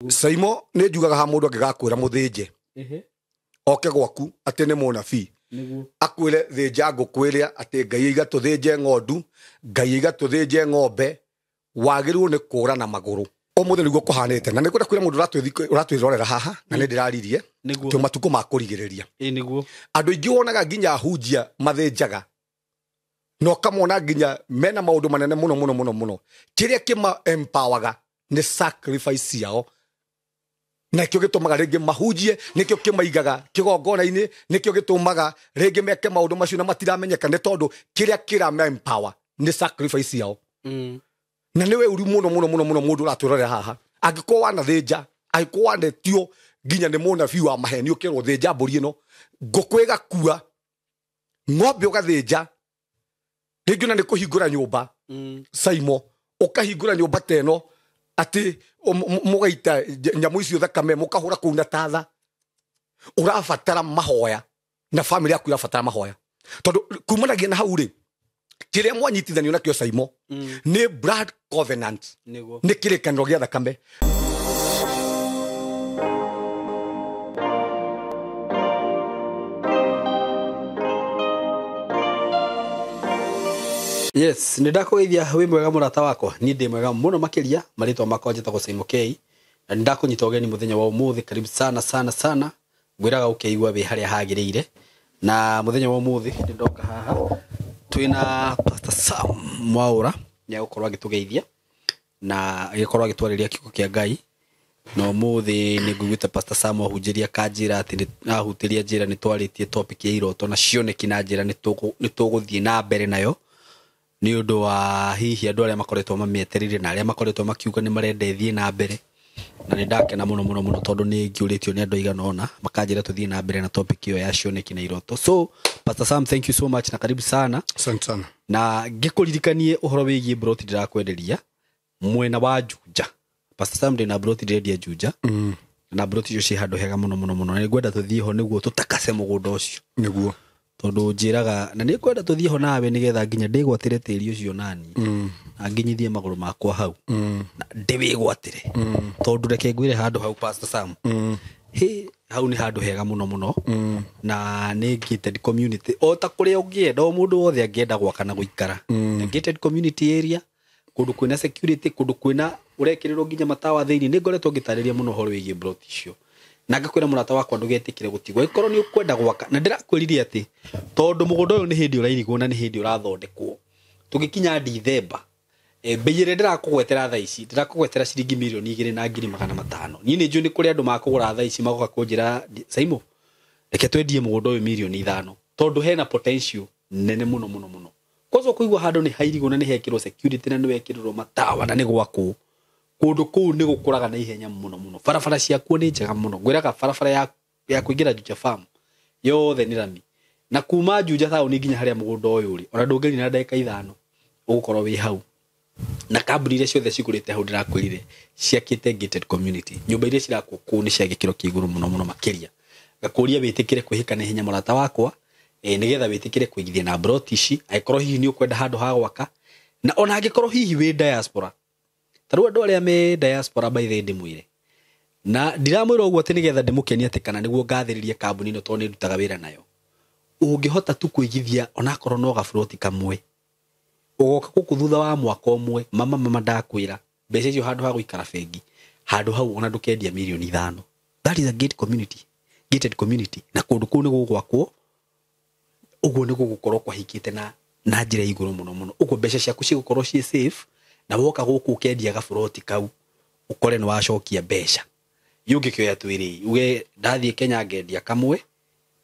Saimo nä njugaga ha må ndå angä gakwä ra må thä nje oke gwaku atä nä må nabii akwä re thä nja ngå kwä rä a atä ngai aiga tå thä nje ng'ondu, ngai aiga tå thä nje ng'ombe, wagä rä rwo nä kå ra na magå rå. Å må thä nä guo kå hanä te na nä kwenda kwä ra må ndå å ratwä rorera haha na nä ndä raririe tå matukå ma kå rigä rä ria. Andå aingä wonaga nginya hunjia mathä njaga na ũkamona nginya mena maũndũ manene mũno mũno mũno mũno. Kĩrĩa kĩma empowerga nĩ sacrifice ciao, na kĩo gĩtũmaga rĩngĩ mahunjie, nĩkĩo kĩmaigaga kĩgongona-inĩ, nĩkĩo gĩtũmaga rĩngĩ meke maũndũ macio na matiramenyeka, nĩ tondũ kĩrĩa kĩrama empower nĩ sacrifice ciao. Na nĩ we ũru mũno mũno mũno mũno mũndũ ũratwĩrorera haha, angĩkorwo wanathĩnja, angĩkorwo wanetio nginya nĩ mũnabii wa maheni ũkerwo thĩnja mbũri ĩno, ngũkũ ĩgakua, ng'ombe ũgathĩnja, rĩngĩ ona nĩ kũhingũra nyũmba. Saimo ũkahingũra nyũmba ta ĩno atĩ mũgaita nyamũ icio thakame, mũkahũra kũu na tatha. Ũrabatara mahoya na family yaku irabatara mahoya, tondũ kumanagia na hau rĩ, kĩrĩa mwanyitithanio nakĩo Saimo nĩ blood covenant, nĩ kĩrĩkanĩro gĩa thakame. Yes, nä ndakågeithia wä mwega må rata wakwa, niä ndä mwega må no makä marĩtwa makwa njĩtagwo Saimo K, na nĩ ndakũnyita ũgeni mũthenya wa ũmũthĩ. Karibu sana sana sana, ngwĩraga ũkeigua wĩ harĩa hagĩrĩire. Na mũthenya wa ũmũthĩ nĩ ndoka haha twĩna Pastor Sam Mwaũra, nĩ agũkorwo agĩtũgeithia na agĩkorwo agĩtwarĩria kiugo kĩa Ngai. Na ũmũthĩ nĩ nguiguĩte Pastor Sam ahunjĩria kanjĩra atĩ ahutĩria njĩra nĩ twarĩtie topic ya iroto na cioneki na njĩra nĩ tũgũthiĩ na mbere nayo, nĩ ũndũ wa hihi andũ arĩa makoretwo mamĩetereire na arĩa makoretwo makiuga nĩ marenda ĩthiĩ na mbere. Na nĩ ndakena mũno mũno mũno tondũ nĩ ngĩũrĩtio nĩ andũ aigana ũna makanjĩra tũthiĩ na mbere na topic ĩyo ya cioneki na iroto. So Pastor Sam, thank you so much na karibu sana. Asante sana. Na ngĩkũririkanie ũhoro wĩgiĩ broti ndĩrakwenderia mwena wa Juja. Pastor Sam, ndĩna broti ndĩrendia Juja. Na broti icio ciĩ handũ hega mũno mũno mũno, na nĩngwenda tũthiĩ ho nĩguo tũtakase mũgũnda ũcio. Nĩguo. Tondũ njĩraga na nĩngwenda tũthiĩ ho nawe nĩgetha nginya ndĩgwatĩre tĩri ũcio nani, na nginyithie magũrũ makwa hau, na ndĩwĩgwatĩre. Tondũ reke ngwĩre handũ hau Pastor Sam, hĩ, hau nĩ handũ hega mũno mũno, na nĩ gated community o ta kũrĩa ũngĩenda, o mũndũ wothe angĩenda gwaka na gũikara. Gated community area, kũndũ kwĩna security, kũndũ kwĩna ũrekĩrĩrwo nginya matawa thĩinĩ. Nĩ ngoretwo ngĩtarĩria mũno ũhoro wĩgiĩ plot icio, na ngakwĩra mũrata wakwa ndũgetĩkĩre gũtigwo ĩkorwo nĩ ũkwenda gwaka. Na ndĩrakwĩrire atĩ tondũ mũgũnda ũyũ nĩ hĩndĩ ũrairigwo na nĩ hĩndĩ ũrathondekwo, tũgĩkinya Dithemba, bei ĩrĩa ndĩrakũgwetera thaa ici, ndĩrakũgwetera ciringi 2,500,000. Niĩ nĩ njũĩ nĩ kũrĩ andũ makũgũra thaa ici magoka kũnjĩra, Saimo, reke twendie mũgũnda ũyũ 5 million, tondũ hena potential nene mũno mũno mũno. Kwanza kũigua handũ nĩ hairigwo na nĩ hekĩrwo security na nĩ wekĩrĩrwo matawa na nĩ gwakwo, kũndũ kũu nĩ gũkũraga na ihenya mũno mũno. Barabara ciakuo nĩ njega mũno. Ngwĩraga barabara ya kũingĩra Juja Farm yothe nĩ rami, na kuma Juja taũni nginya harĩa mũgũnda ũyũ ũrĩ, ona ndũngĩrina na ndagĩka 5 ũgũkorwo wĩ hau. Na kambuni iria ciothe cigũrĩte hau ndĩrakwĩrire ciakĩte gated community, nyũmba iria cirakwo kũu nĩ cia gĩkĩro kĩa igũrũ mũno mũno makĩria. Ngakũria wĩtĩkĩre kwĩhĩka na ihenya mũrata wakwa, nĩgetha wĩtĩkĩre kũigithia na broti ici, angĩkorwo hihi nĩ ũkwenda handũ ha gwaka, na ona angĩkorwo hihi wĩ diaspora. Ta rĩu andũ arĩa me diaspora, by the way, ndĩmwĩre na ndiramwĩra ũguo atĩ nĩgetha ndĩmũkenie atĩ kana nĩguo ngathĩrĩrie kambuni ĩno tondũ nĩ ndutaga wĩra nayo. Ũngĩhota tu kũigithia onakorwo no gaburoti kamwe, ũgoka gũkũ thutha wa mwaka ũmwe, mama mama ndakwĩra mbeca icio handũ ha gũikara bengi, handũ hau ona ndũkendia 5 million. That is a gated community, gated community. Na kũndũ kũu nĩ gũgwakwo ũguo nĩ gũgũkorwo kwahikĩte na njĩra ya igũrũ mũno mũno. Ũguo mbeca ciaku cigũkorwo ciĩ safe, na woka gũkũ ũkendia gaburoti kau ũkore nĩ wacokia mbeca. Ũngĩkĩoya twĩrĩ uge ndathiĩ Kenya ngendia kamwe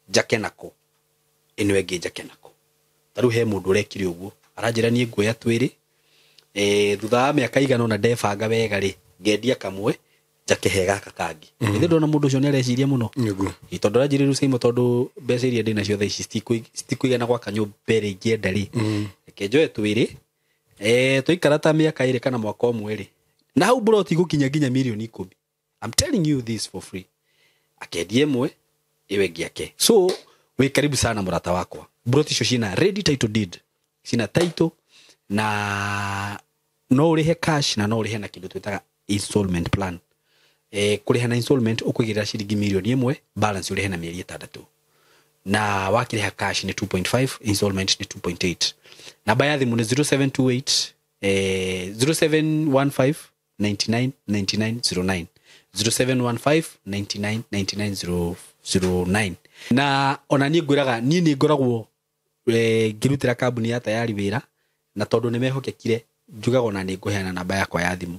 njake nako, ĩno ĩngĩ njake nako. Ta rĩu he mũndũ ũrekire ũguo, aranjĩra niĩ nguoya twĩrĩ, thutha wa mĩaka igana ũna ndebanga wega rĩ, ngendia kamwe njake he gaka kangĩ. Githĩ ndona mũndũ ũcio nĩ areciria mũno? Nĩguo. Tondũ aranjĩrire rĩu Saimo, tondũ mbeca iria ndĩ nacio thaa ici citikũigana gwaka nyũmba ĩrĩa ingĩenda rĩ, reke njoe twĩrĩ, twaikara ta mĩaka 2 kana mwaka ũmwe rĩ, na hau broti gũkinya nginya 10 million. I'm telling you this for free. Akendia ĩmwe, ĩyo ĩngĩ ake. So wĩ karibu sana mũrata wakwa. Broti icio ciĩna ready title deed, ciĩna title, na no ũrĩhe cash na no ũrĩhe na kĩndũ twĩtaga installment plan. Kũrĩha na installment ũkũigĩrĩra ciringi mirioni 1, balance ũrĩhe na mĩeri 6. Na wakĩrĩha cash nĩ 2.5, installment nĩ 2.8. Namba ya thimũ nĩ 0728 0715 99 99 09, 0715 99 99 09. Na ona niĩ ngwĩraga, niĩ nĩ ngoragwo ngĩrutĩra kambuni ya Tayari wĩra, na tondũ nĩ mehokekire njugaga ona nĩ ngũheana namba yakwa ya thimũ.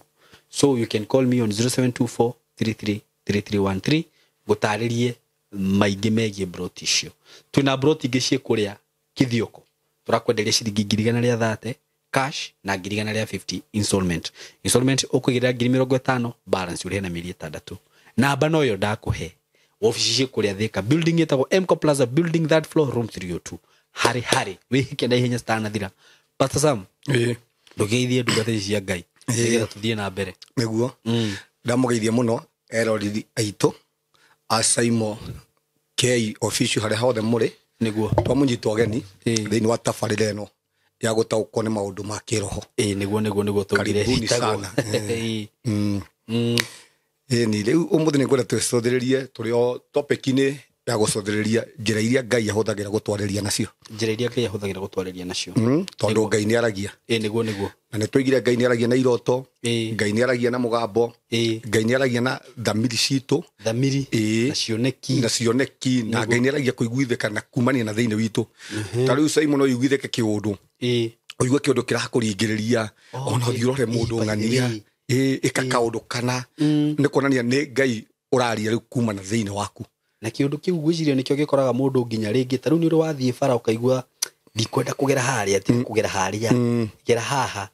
So you can call me on 0724 33 3313 ngũtarĩrie maingĩ megiĩ broti icio. Twĩna broti ingĩ ciĩ kũrĩa Kithioko, tũrakwenderia ciringi 130,000 cash na 150,000 installment. Installment ũkũigĩrĩra 50,000, balance ũrĩhe na mĩeri 6. Namba noyo ndakũhe. Wabici ciĩ kũrĩa Thika, building ĩtagwo Mco Plaza building, third floor, room 302. Harĩ harĩ wĩhike na ihenya citanathira. Pastor Sam, ndũgeithie ndungata ici cia Ngai nĩgetha tũthiĩ na mbere. Nĩguo. Ndamũgeithia mũno eroreri aitũ a Saimo K official harĩa hothe mũrĩ. Nĩguo. Twamũnyita ũgeni thĩinĩ wa tabarĩra ĩno ya gũtaũkwo nĩ maũndũ ma kĩroho. Nĩguo nĩguo nĩguo tũngire. Karibuni sana. Ni rĩu ũmũthĩ nĩ ngwenda twĩcũthĩrĩrie tũrĩ o topic-inĩ ya gũcũthĩrĩria njĩra iria Ngai ahũthagĩra gũtwarĩria nacio. Njĩra iria Ngai ahũthagĩra gũtwarĩria nacio. Tondũ Ngai nĩ aragia. Nĩguo nĩguo. Na nĩ tũigire Ngai nĩ aragia na iroto, Ngai nĩ aragia na mũgambo, Ngai nĩ aragia na thamiri citũ, thamiri na cioneki, na cioneki, na Ngai nĩ aragia kũiguithĩka na kumania na thĩinĩ witũ. Ta rĩu Saimo no ũiguithĩke kĩũndũ. Ũigue kĩũndũ kĩrakũringĩrĩria, ona ũthiĩ ũrore mũndũ ng'ania, ĩka kaũndũ kana nĩ kuonania nĩ Ngai ũraria rĩu kuma na thĩinĩ waku. Na kĩũndũ kĩu ngwĩciria nĩkĩo gĩkoraga mũndũ nginya rĩngĩ ta rĩu nĩ ũrĩ wathiĩ bara ũkaigua ndikwenda kũgera harĩa, tiga kũgera harĩa, gera haha.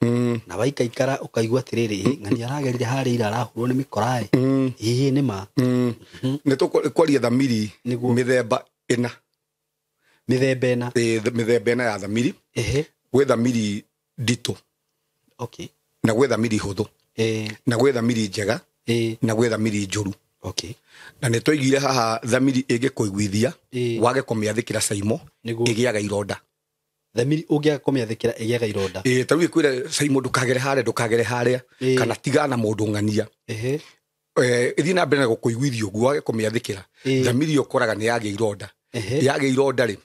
Na waikaikara ũkaigua atĩrĩrĩ, ng'ania aragerire harĩa ira arahũrwo nĩ mĩkora ĩ. Ĩĩ nĩ ma. Nĩ tũkwaria thamiri mĩthemba ĩna. Mĩthemba ĩna. Mĩthemba ĩna ya thamiri. Gwĩ thamiri nditũ. Okay. Na gwĩ thamiri hũthũ. Na gwĩ thamiri njega. Na gwĩ thamiri njũru. Okay. Na nĩ twaigire haha thamiri ĩngĩkũiguithia wage kũmĩathĩkĩra Saimo ĩgĩaga ironda. Thamiri ũngĩaga kũmĩathĩkĩra ĩgĩaga ironda. Ta rĩu ĩkwĩre Saimo ndũkagere harĩa, ndũkagere harĩa, kana tigana mũndũ ng'ania. Ĩthiĩ na mbere na gũkũiguithia ũguo wage kũmĩathĩkĩra. Thamiri ũkoraga nĩ yagĩa ironda. Yagĩa ironda rĩ,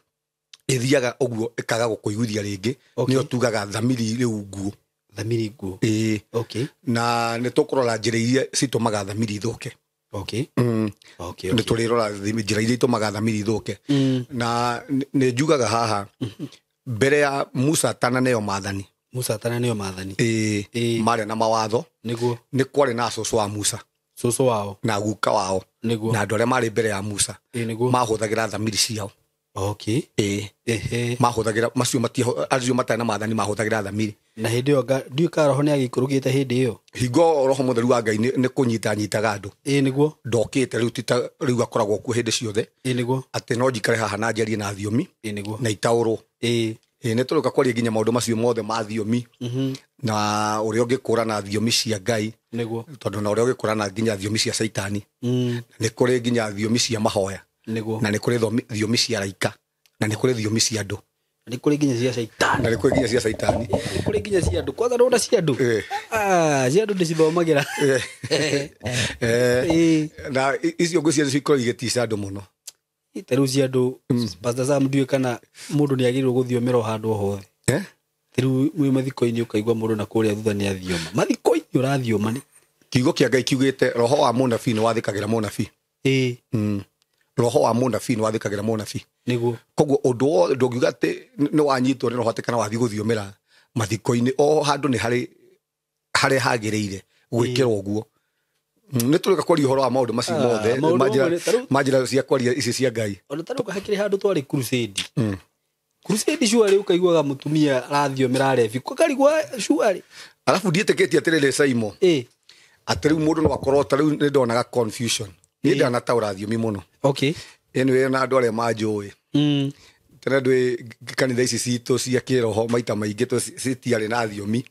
ĩthiaga ũguo ĩkaga gũkũiguithia rĩngĩ. Nĩyo tugaga thamiri rĩu nguũ. Thamiri nguũ. Okay. Na nĩ tũkũrora njĩra iria citũmaga thamiri ithũke. Okay. Okay. Nĩ tũrĩrora njĩra iria itũmaga thamiri ithũke. Na nĩ njugaga haha mbere ya Musa atananeo maathani. Musa atananeo maathani. Marĩ na mawatho. Nĩguo. Nĩ kwarĩ na cũcũ wa Musa. Cũcũ wao. Na guka wao. Nĩguo. Na andũ arĩa marĩ mbere ya Musa. Nĩguo. Mahũthagĩra thamiri ciao. Okay. Mahũthagĩra macio acio matarĩ na maathani mahũthagĩra thamiri. Na hĩndĩ ĩyo ndiũĩ kana roho nĩ agĩikũrũkĩte hĩndĩ ĩyo. Hingo roho mũtheru wa Ngai nĩ kũnyita nyitaga andũ. Nĩguo. Ndokĩte rĩu ti ta rĩu akoragwo kuo hĩndĩ ciothe. Nĩguo. Atĩ no njikare haha na njarie na thiomi. Nĩguo. Na itaũrwo. Nĩ tũrĩũka kwaria nginya maũndũ macio mothe ma thiomi. Na ũrĩa ũngĩkũrana thiomi cia Ngai. Nĩguo. Tondũ na ũrĩa ũngĩkũrana nginya thiomi cia Caitani. Nĩ kũrĩ nginya thiomi cia mahoya. Nĩguo. Na nĩ kũrĩ thiomi cia raika. Na nĩ kũrĩ thiomi cia andũ. Nĩ kũrĩ nginya cia Caitani. Na nĩ kũrĩ nginya cia Caitani. Nĩ kũrĩ nginya cia andũ. Kwanza ndona cia andũ. Cia andũ ndĩcithomagĩra. Na icio ngwĩciria nĩcio ikoragwo igĩtica andũ mũno. Ta rĩu cia andũ, Pastor Sam, ndiũĩ kana mũndũ nĩ agĩrĩirwo gũthiomera o handũ o hothe. Ta rĩu wĩ mathiko-inĩ ũkaigua mũndũ na kũrĩa thutha nĩ athioma. Mathiko-inĩ ũrathioma nĩ. Kiugo kĩa Ngai kiugĩte roho wa mũnabii nĩ wathĩkagĩra mũnabii. Roho wa mũnabii nĩ wathĩkagĩra mũnabii. Nĩguo. Koguo ũndũ wothe ndũngiuga atĩ nĩ wanyitwo nĩ roho atĩ kana wathiĩ gũthiomera mathiko-inĩ, o handũ nĩ harĩa hagĩrĩire gwĩkĩrwo ũguo. Nĩ tũrĩka kwaria ũhoro wa maũndũ macio mothe, ma njĩra cia kwaria ici cia Ngai. Ona ta rĩu hakĩrĩ handũ twarĩ crusade. Crusade cuarĩ ũkaiguaga mũtumia arathiomera arebi. Ũkarigwo cuarĩ. Arabu ndiĩtĩkĩtie atĩrĩrĩ Saimo. Atĩ rĩu mũndũ no akorwo ta rĩu nĩ ndonaga confusion. Niĩ ndanataũra thiomi mũno. Okay. Anyway, na andũ arĩa manjũĩ. Tene ndwĩ kanitha ici citũ cia kĩroho maita maingĩ citiarĩ na thiomi.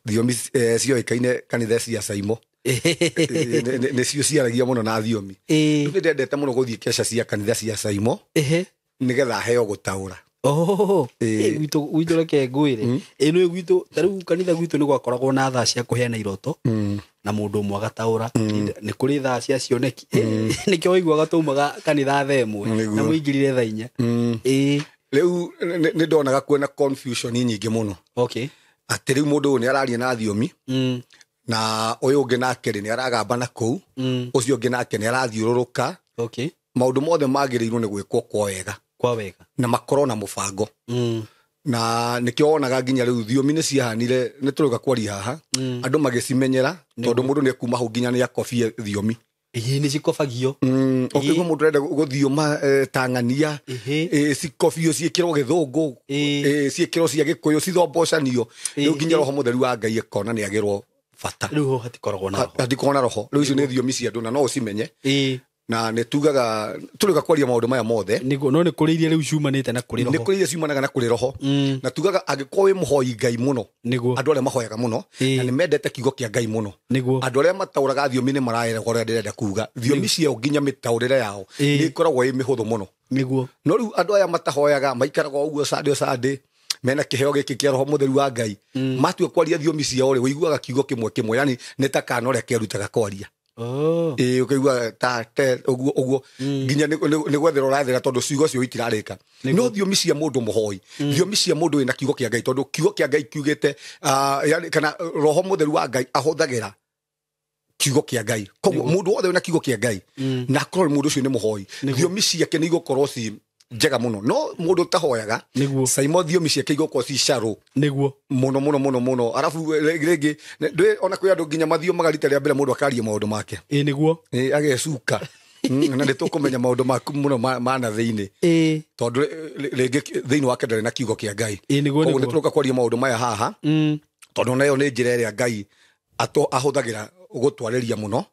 Thiomi cioĩkaine kanitha cia Saimo. Nĩcio ciaragia mũno na thiomi. Rĩu nĩ ndendete mũno gũthiĩ keca cia kanitha cia Saimo. Nĩgetha heo gũtaũra. Oh, gwitũ reke ngwĩre ĩno gwitũ ta rĩu kanitha gwitũ nĩ gwakoragwo na thaa cia kũheana iroto na mũndũ ũmwe agataũra nĩ kũrĩ thaa cia cioneki nĩkĩo waiguaga taumaga kanitha thaa 1 na mũingĩrire thaa 4. Rĩu nĩ ndonaga kwĩna confusion nyingĩ mũno. Okay. Atĩ rĩu mũndũ ũyũ nĩ araria na thiomi na ũyũ ũngĩ nake rĩ nĩ aragamba na kũu ũcio ũngĩ nake nĩ arathiũrũrũka. Okay. Maũndũ mothe magĩrĩirwo nĩ gwĩkwo kwa wega. Kwa wega. Na makorwo na mũbango. Na nĩkĩo wonaga nginya rĩu thiomi nĩ ciahanire nĩ tũrauga kwaria haha andũ magĩcimenyera tondũ mũndũ nĩ ekuma hau nginya nĩ akobie thiomi. Ĩĩ nĩ cikobagio. Ũkĩigua mũndũ arenda gũthioma Tang'ania cikobio ciĩkĩrwo gĩthũngũ ciĩkĩrwo cia gĩkũyũ cithombocanio rĩu nginya roho mũtheru wa Ngai akona nĩ agĩrwo bata. Rĩu hatikoragwo na roho. Hatikoragwo na roho. Rĩu icio nĩ thiomi cia andũ na no ũcimenye. Na nĩ tugaga tũrĩga kwaria maũndũ maya mothe nĩguo no nĩ kũrĩ iria rĩu ciumanĩte na kũrĩ roho. Nĩ kũrĩ iria ciumanaga na kũrĩ roho. Na tugaga angĩkorwo wĩ mũhoi Ngai mũno nĩguo andũ arĩa mahoyaga mũno na nĩ mendete kiugo kĩa Ngai mũno nĩguo andũ arĩa mataũraga thiomi nĩ maraeragwo ũrĩa ndĩrenda kuga thiomi ciao nginya mĩtaũrĩre yao nĩ ĩkoragwo ĩ mĩhũthũ mũno nĩguo. No rĩu andũ aya matahoyaga maikaraga ũguo Sunday Sunday mena kĩheo gĩkĩ kĩa roho mũtheru wa Ngai matua kwaria thiomi ciao rĩ ũiguaga kiugo kĩmwe kĩmwe yani nĩ ta kana ũrĩa kerutaga kwaria. Ũkaigua ta te ũguo ũguo nginya nĩ gwethera ũrathera tondũ ciugo cio itirarĩka. No thiomi cia mũndũ mũhoi thiomi cia mũndũ wĩna kiugo kĩa Ngai tondũ kiugo kĩa Ngai kiugĩte yani kana roho mũtheru wa Ngai ahũthagĩra kiugo kĩa Ngai. Koguo mũndũ wothe wĩna kiugo kĩa Ngai na akorwo mũndũ ũcio nĩ mũhoi thiomi ciake nĩ igũkorwo ci njega mũno. No mũndũ ũtahoyaga Saimo thiomi ciake igũkorwo ci sharũ nĩguo mũno mũno mũno mũno. Arabu rĩngĩ ona kwĩ andũ nginya mathiomaga rita rĩa mbere mũndũ akaria maũndũ make nĩguo agecuka na nĩ tũkũmenya maũndũ maku mũno ma na thĩinĩ tondũ rĩngĩ thĩinĩ wake ndarĩ na kiugo kĩa Ngai. Nĩguo nĩ tũroka kwaria maũndũ maya haha tondũ nayo nĩ njĩra ĩrĩa Ngai ahũthagĩra gũtwarĩria mũno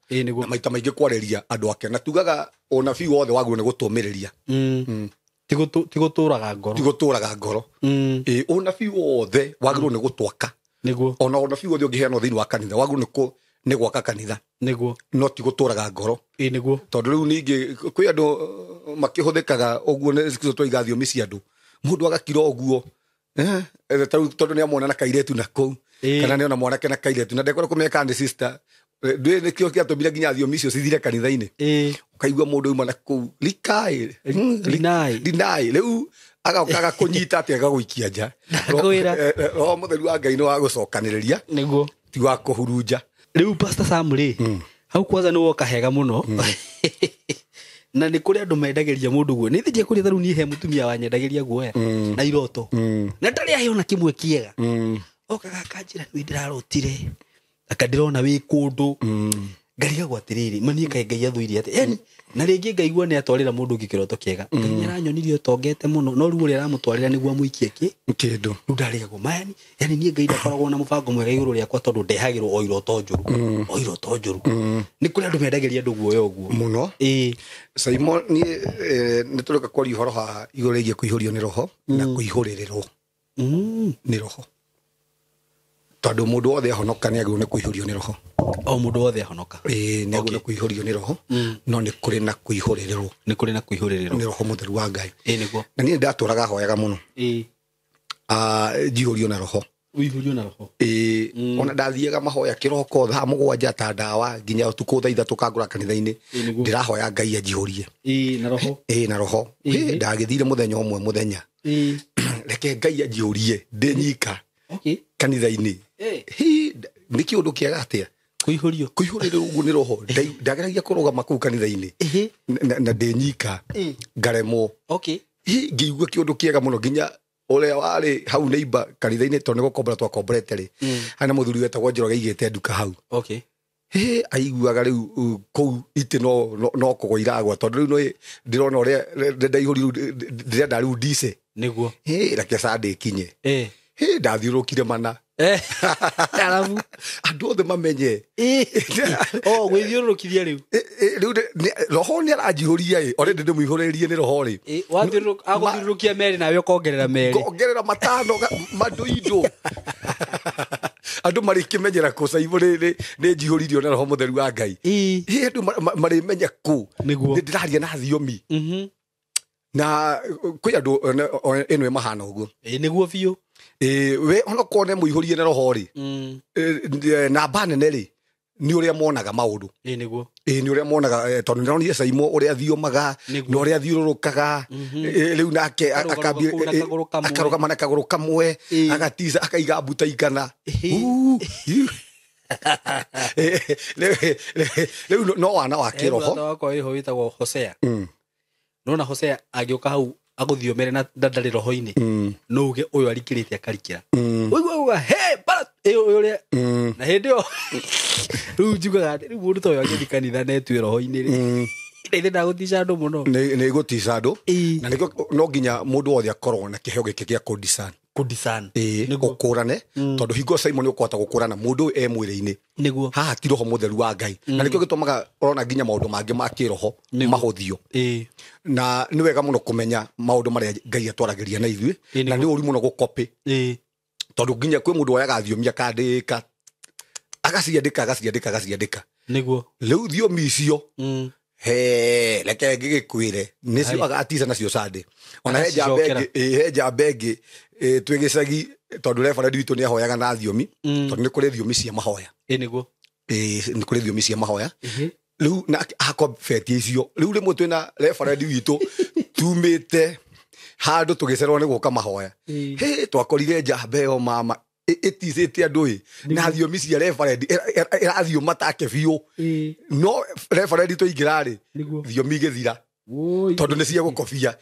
na maita maingĩ kwarĩria andũ ake na tugaga ũnabii wothe wagĩrĩirwo nĩ gũtũmĩrĩria ti gũtũraga ngoro. Ti gũtũraga ngoro. Ũnabii wothe wagĩrĩirwo nĩ gũtwaka nĩguo. Ona ũnabii wothe ũngĩheanwo thĩinĩ wa kanitha wagĩrĩirwo nĩ gwaka kanitha nĩguo no ti gũtũraga ngoro. Nĩguo tondũ rĩu ningĩ kwĩ andũ makĩhũthĩkaga ũguo nĩ twaiga thiomi cia andũ mũndũ agakira ũguo tondũ nĩ amwona na kairĩtu na kũu kana nĩ ona mwanake na kairĩtu na ndekwenda kũmenya kana nĩ sister ndwĩ nĩkĩo kĩatũmire nginya thiomi icio cithire kanitha-inĩ. Ũkaigua mũndũ auma na kũu likai rinai rĩu agoka agakũnyita atĩ agagũikia nja. Roho mũtheru wa Ngai nĩ wa gũcokanĩrĩria nĩguo ti wa kũhurunja. Rĩu Pastor Sam rĩ hau kwanza nĩ woka hega mũno na nĩ kũrĩ andũ mendagĩria mũndũ guo nĩ thĩnjia kũrĩ tarĩu niĩ he mũtumia wanyendagĩria guoya na iroto na ndarĩ aheo na kĩmwe kĩega okaga akanjĩra nĩ ndĩrarotire akandĩrona wĩ kũndũ ngarigagwo atĩrĩrĩ manie kaĩ Ngai athũire atĩ yani na rĩngĩ ngaigua nĩ atwarĩra mũndũ ũngĩ kĩroto kĩega Ngai nĩ aranyonirie ũtongete mũno no rĩu ũrĩa aramũtwarĩra nĩguo amũikie kĩ kĩndũ rĩu ndarigagwo mayani yani niĩ Ngai ndakoragwo na mũbango mwega igũrũ rĩakwa tondũ ndehagĩrwo o iroto njũru o iroto njũru. Nĩ kũrĩ andũ mendagĩria andũ guoya ũguo mũno. Saimo niĩ nĩ tũreka kwaria ũhoro haha igũrũ rĩgiĩ kũihũrio nĩ roho na kũihũrĩrĩrwo nĩ roho tondũ mũndũ wothe ahonoka nĩ agĩrĩirwo nĩ kũihũrio nĩ roho. O mũndũ wothe ahonoka nĩ agĩrĩirwo nĩ kũihũrio nĩ roho no nĩ kũrĩ na kũihũrĩrĩrwo. Nĩ kũrĩ na kũihũrĩrĩrwo nĩ roho mũtheru wa Ngai. Nĩguo na niĩ ndatũraga hoyaga mũno njihũrio na roho. Ũihũrio na roho. Ona ndathiaga mahoya kĩroko thaa 7 ta ndawa nginya ũtukũ thaa 3 kangũra kanitha-inĩ ndĩrahoya Ngai anjihũrie na roho. Na roho. Ndagĩthire mũthenya ũmwe mũthenya reke Ngai anjihũrie ndĩ nyika kanitha-inĩ. Nĩ kĩũndũ kĩega atĩa kũihũrio kũihũrĩrwo ũguo nĩ roho. Ndageragia kũrũgama kũu kanitha-inĩ na ndĩ nyika ngaremwo. Ngĩigua kĩũndũ kĩega mũno nginya ũrĩa warĩ hau neighbor kanitha-inĩ tondũ nĩ gũkombora twakomborete rĩ harĩ na mũthuri wetagwo Njoroge aigĩte nduka hau. Aiguaga rĩu kũu itĩ no kũgwa iragwa tondũ rĩu nĩ ndĩrona ũrĩa ndaihũrio ndĩrenda rĩu ndice nĩguo reke Sunday ĩkinye. Ndathiũrũkire mana arabu andũ othe mamenye gwĩthiũrũrũkithia rĩu rĩu roho nĩ aranjihũria ĩ already ndĩmũihũrĩrie nĩ roho rĩ agũthiũrũrũkia merĩ nawe ũkongerera merĩ ngongerera matano mandũ andũ marĩkĩmenyera kũ Saimo nĩ njihũririo na roho mũtheru wa Ngai. Andũ marĩmenya kũ nĩguo ndĩraria na thiomi Na kwĩ andũ ĩno ĩmahana ũguo. Ĩĩ nĩguo biũ. Ĩĩ we onokorwo nĩ mũihũrie na roho rĩ, namba nene rĩ nĩ ũrĩa monaga maũndũ. Ĩĩ nĩguo. Ĩĩ nĩ ũrĩa monaga, tondũ nĩndĩronire Saimo ũrĩa thiomaga na ũrĩa thiũrũrũkaga, rĩu nake akarũgama na kagũrũ kamwe, agatica akaiga mbuta igana. Rĩu no wana wa kĩroho. Mũrata wakwa wĩho wĩtagwo Hosea. Nona Hosea agĩũka hau agũthiomere na ndarĩ roho-inĩ, no uge ũyũ arikĩrĩte akarikĩra. Ũigua uga he bara ĩyo ũrĩa na hĩndĩ ĩyo rĩu njugaga atĩ rĩu mũndũ ta ũyũ angĩthiĩ kanitha na etue roho-inĩ rĩ, nĩ ndagũtica andũ mũno. Nĩ gũtica andũ. Na nĩkĩo no nginya mũndũ wothe akorwo na kĩheo gĩkĩ gĩa kũdiscern. Kũdiscern. Ĩĩ, ũkũrane, tondũ hingo Simon ũkũhota gũkũrana mũndũ ũyũ e mwĩrĩ-inĩ. Nĩguo. Haha ti roho mũtheru wa Ngai. Na nĩkĩo gĩtũmaga ũrona nginya maũndũ mangĩ ma kĩroho mahũthio. Na nĩ wega mũno kũmenya maũndũ marĩa Ngai atwaragĩria na ithuĩ, na nĩ ũru mũno gũkopĩ. Tondũ nginya kwĩ mũndũ woyaga thiomi akandĩka, agaciandĩka, agaciandĩka, agaciandĩka. Nĩguo. Rĩu thiomi icio, he reke ngĩgĩkwĩre, nĩcio agatica nacio Sunday. Ona he njamba ĩngĩ, twĩ gĩcagi, tondũ reverend witũ nĩahoyaga na thiomi, tondũ nĩ kũrĩ thiomi cia mahoya. Ĩĩ nĩguo. Ĩĩ nĩ kũrĩ thiomi cia mahoya. Rĩu na akobetie icio, rĩu rĩmwe twĩna reverend witũ tumĩte handũ tũgĩcererwo nĩ gũka mahoya. Hĩ, twakorire njamba ĩyo mama ĩticĩte andũ ĩ, na thiomi cia reverend ĩrathiũma take biũ. No reverend twaingĩra rĩ, thiomi igĩthira, tondũ nĩ cia gũkobia.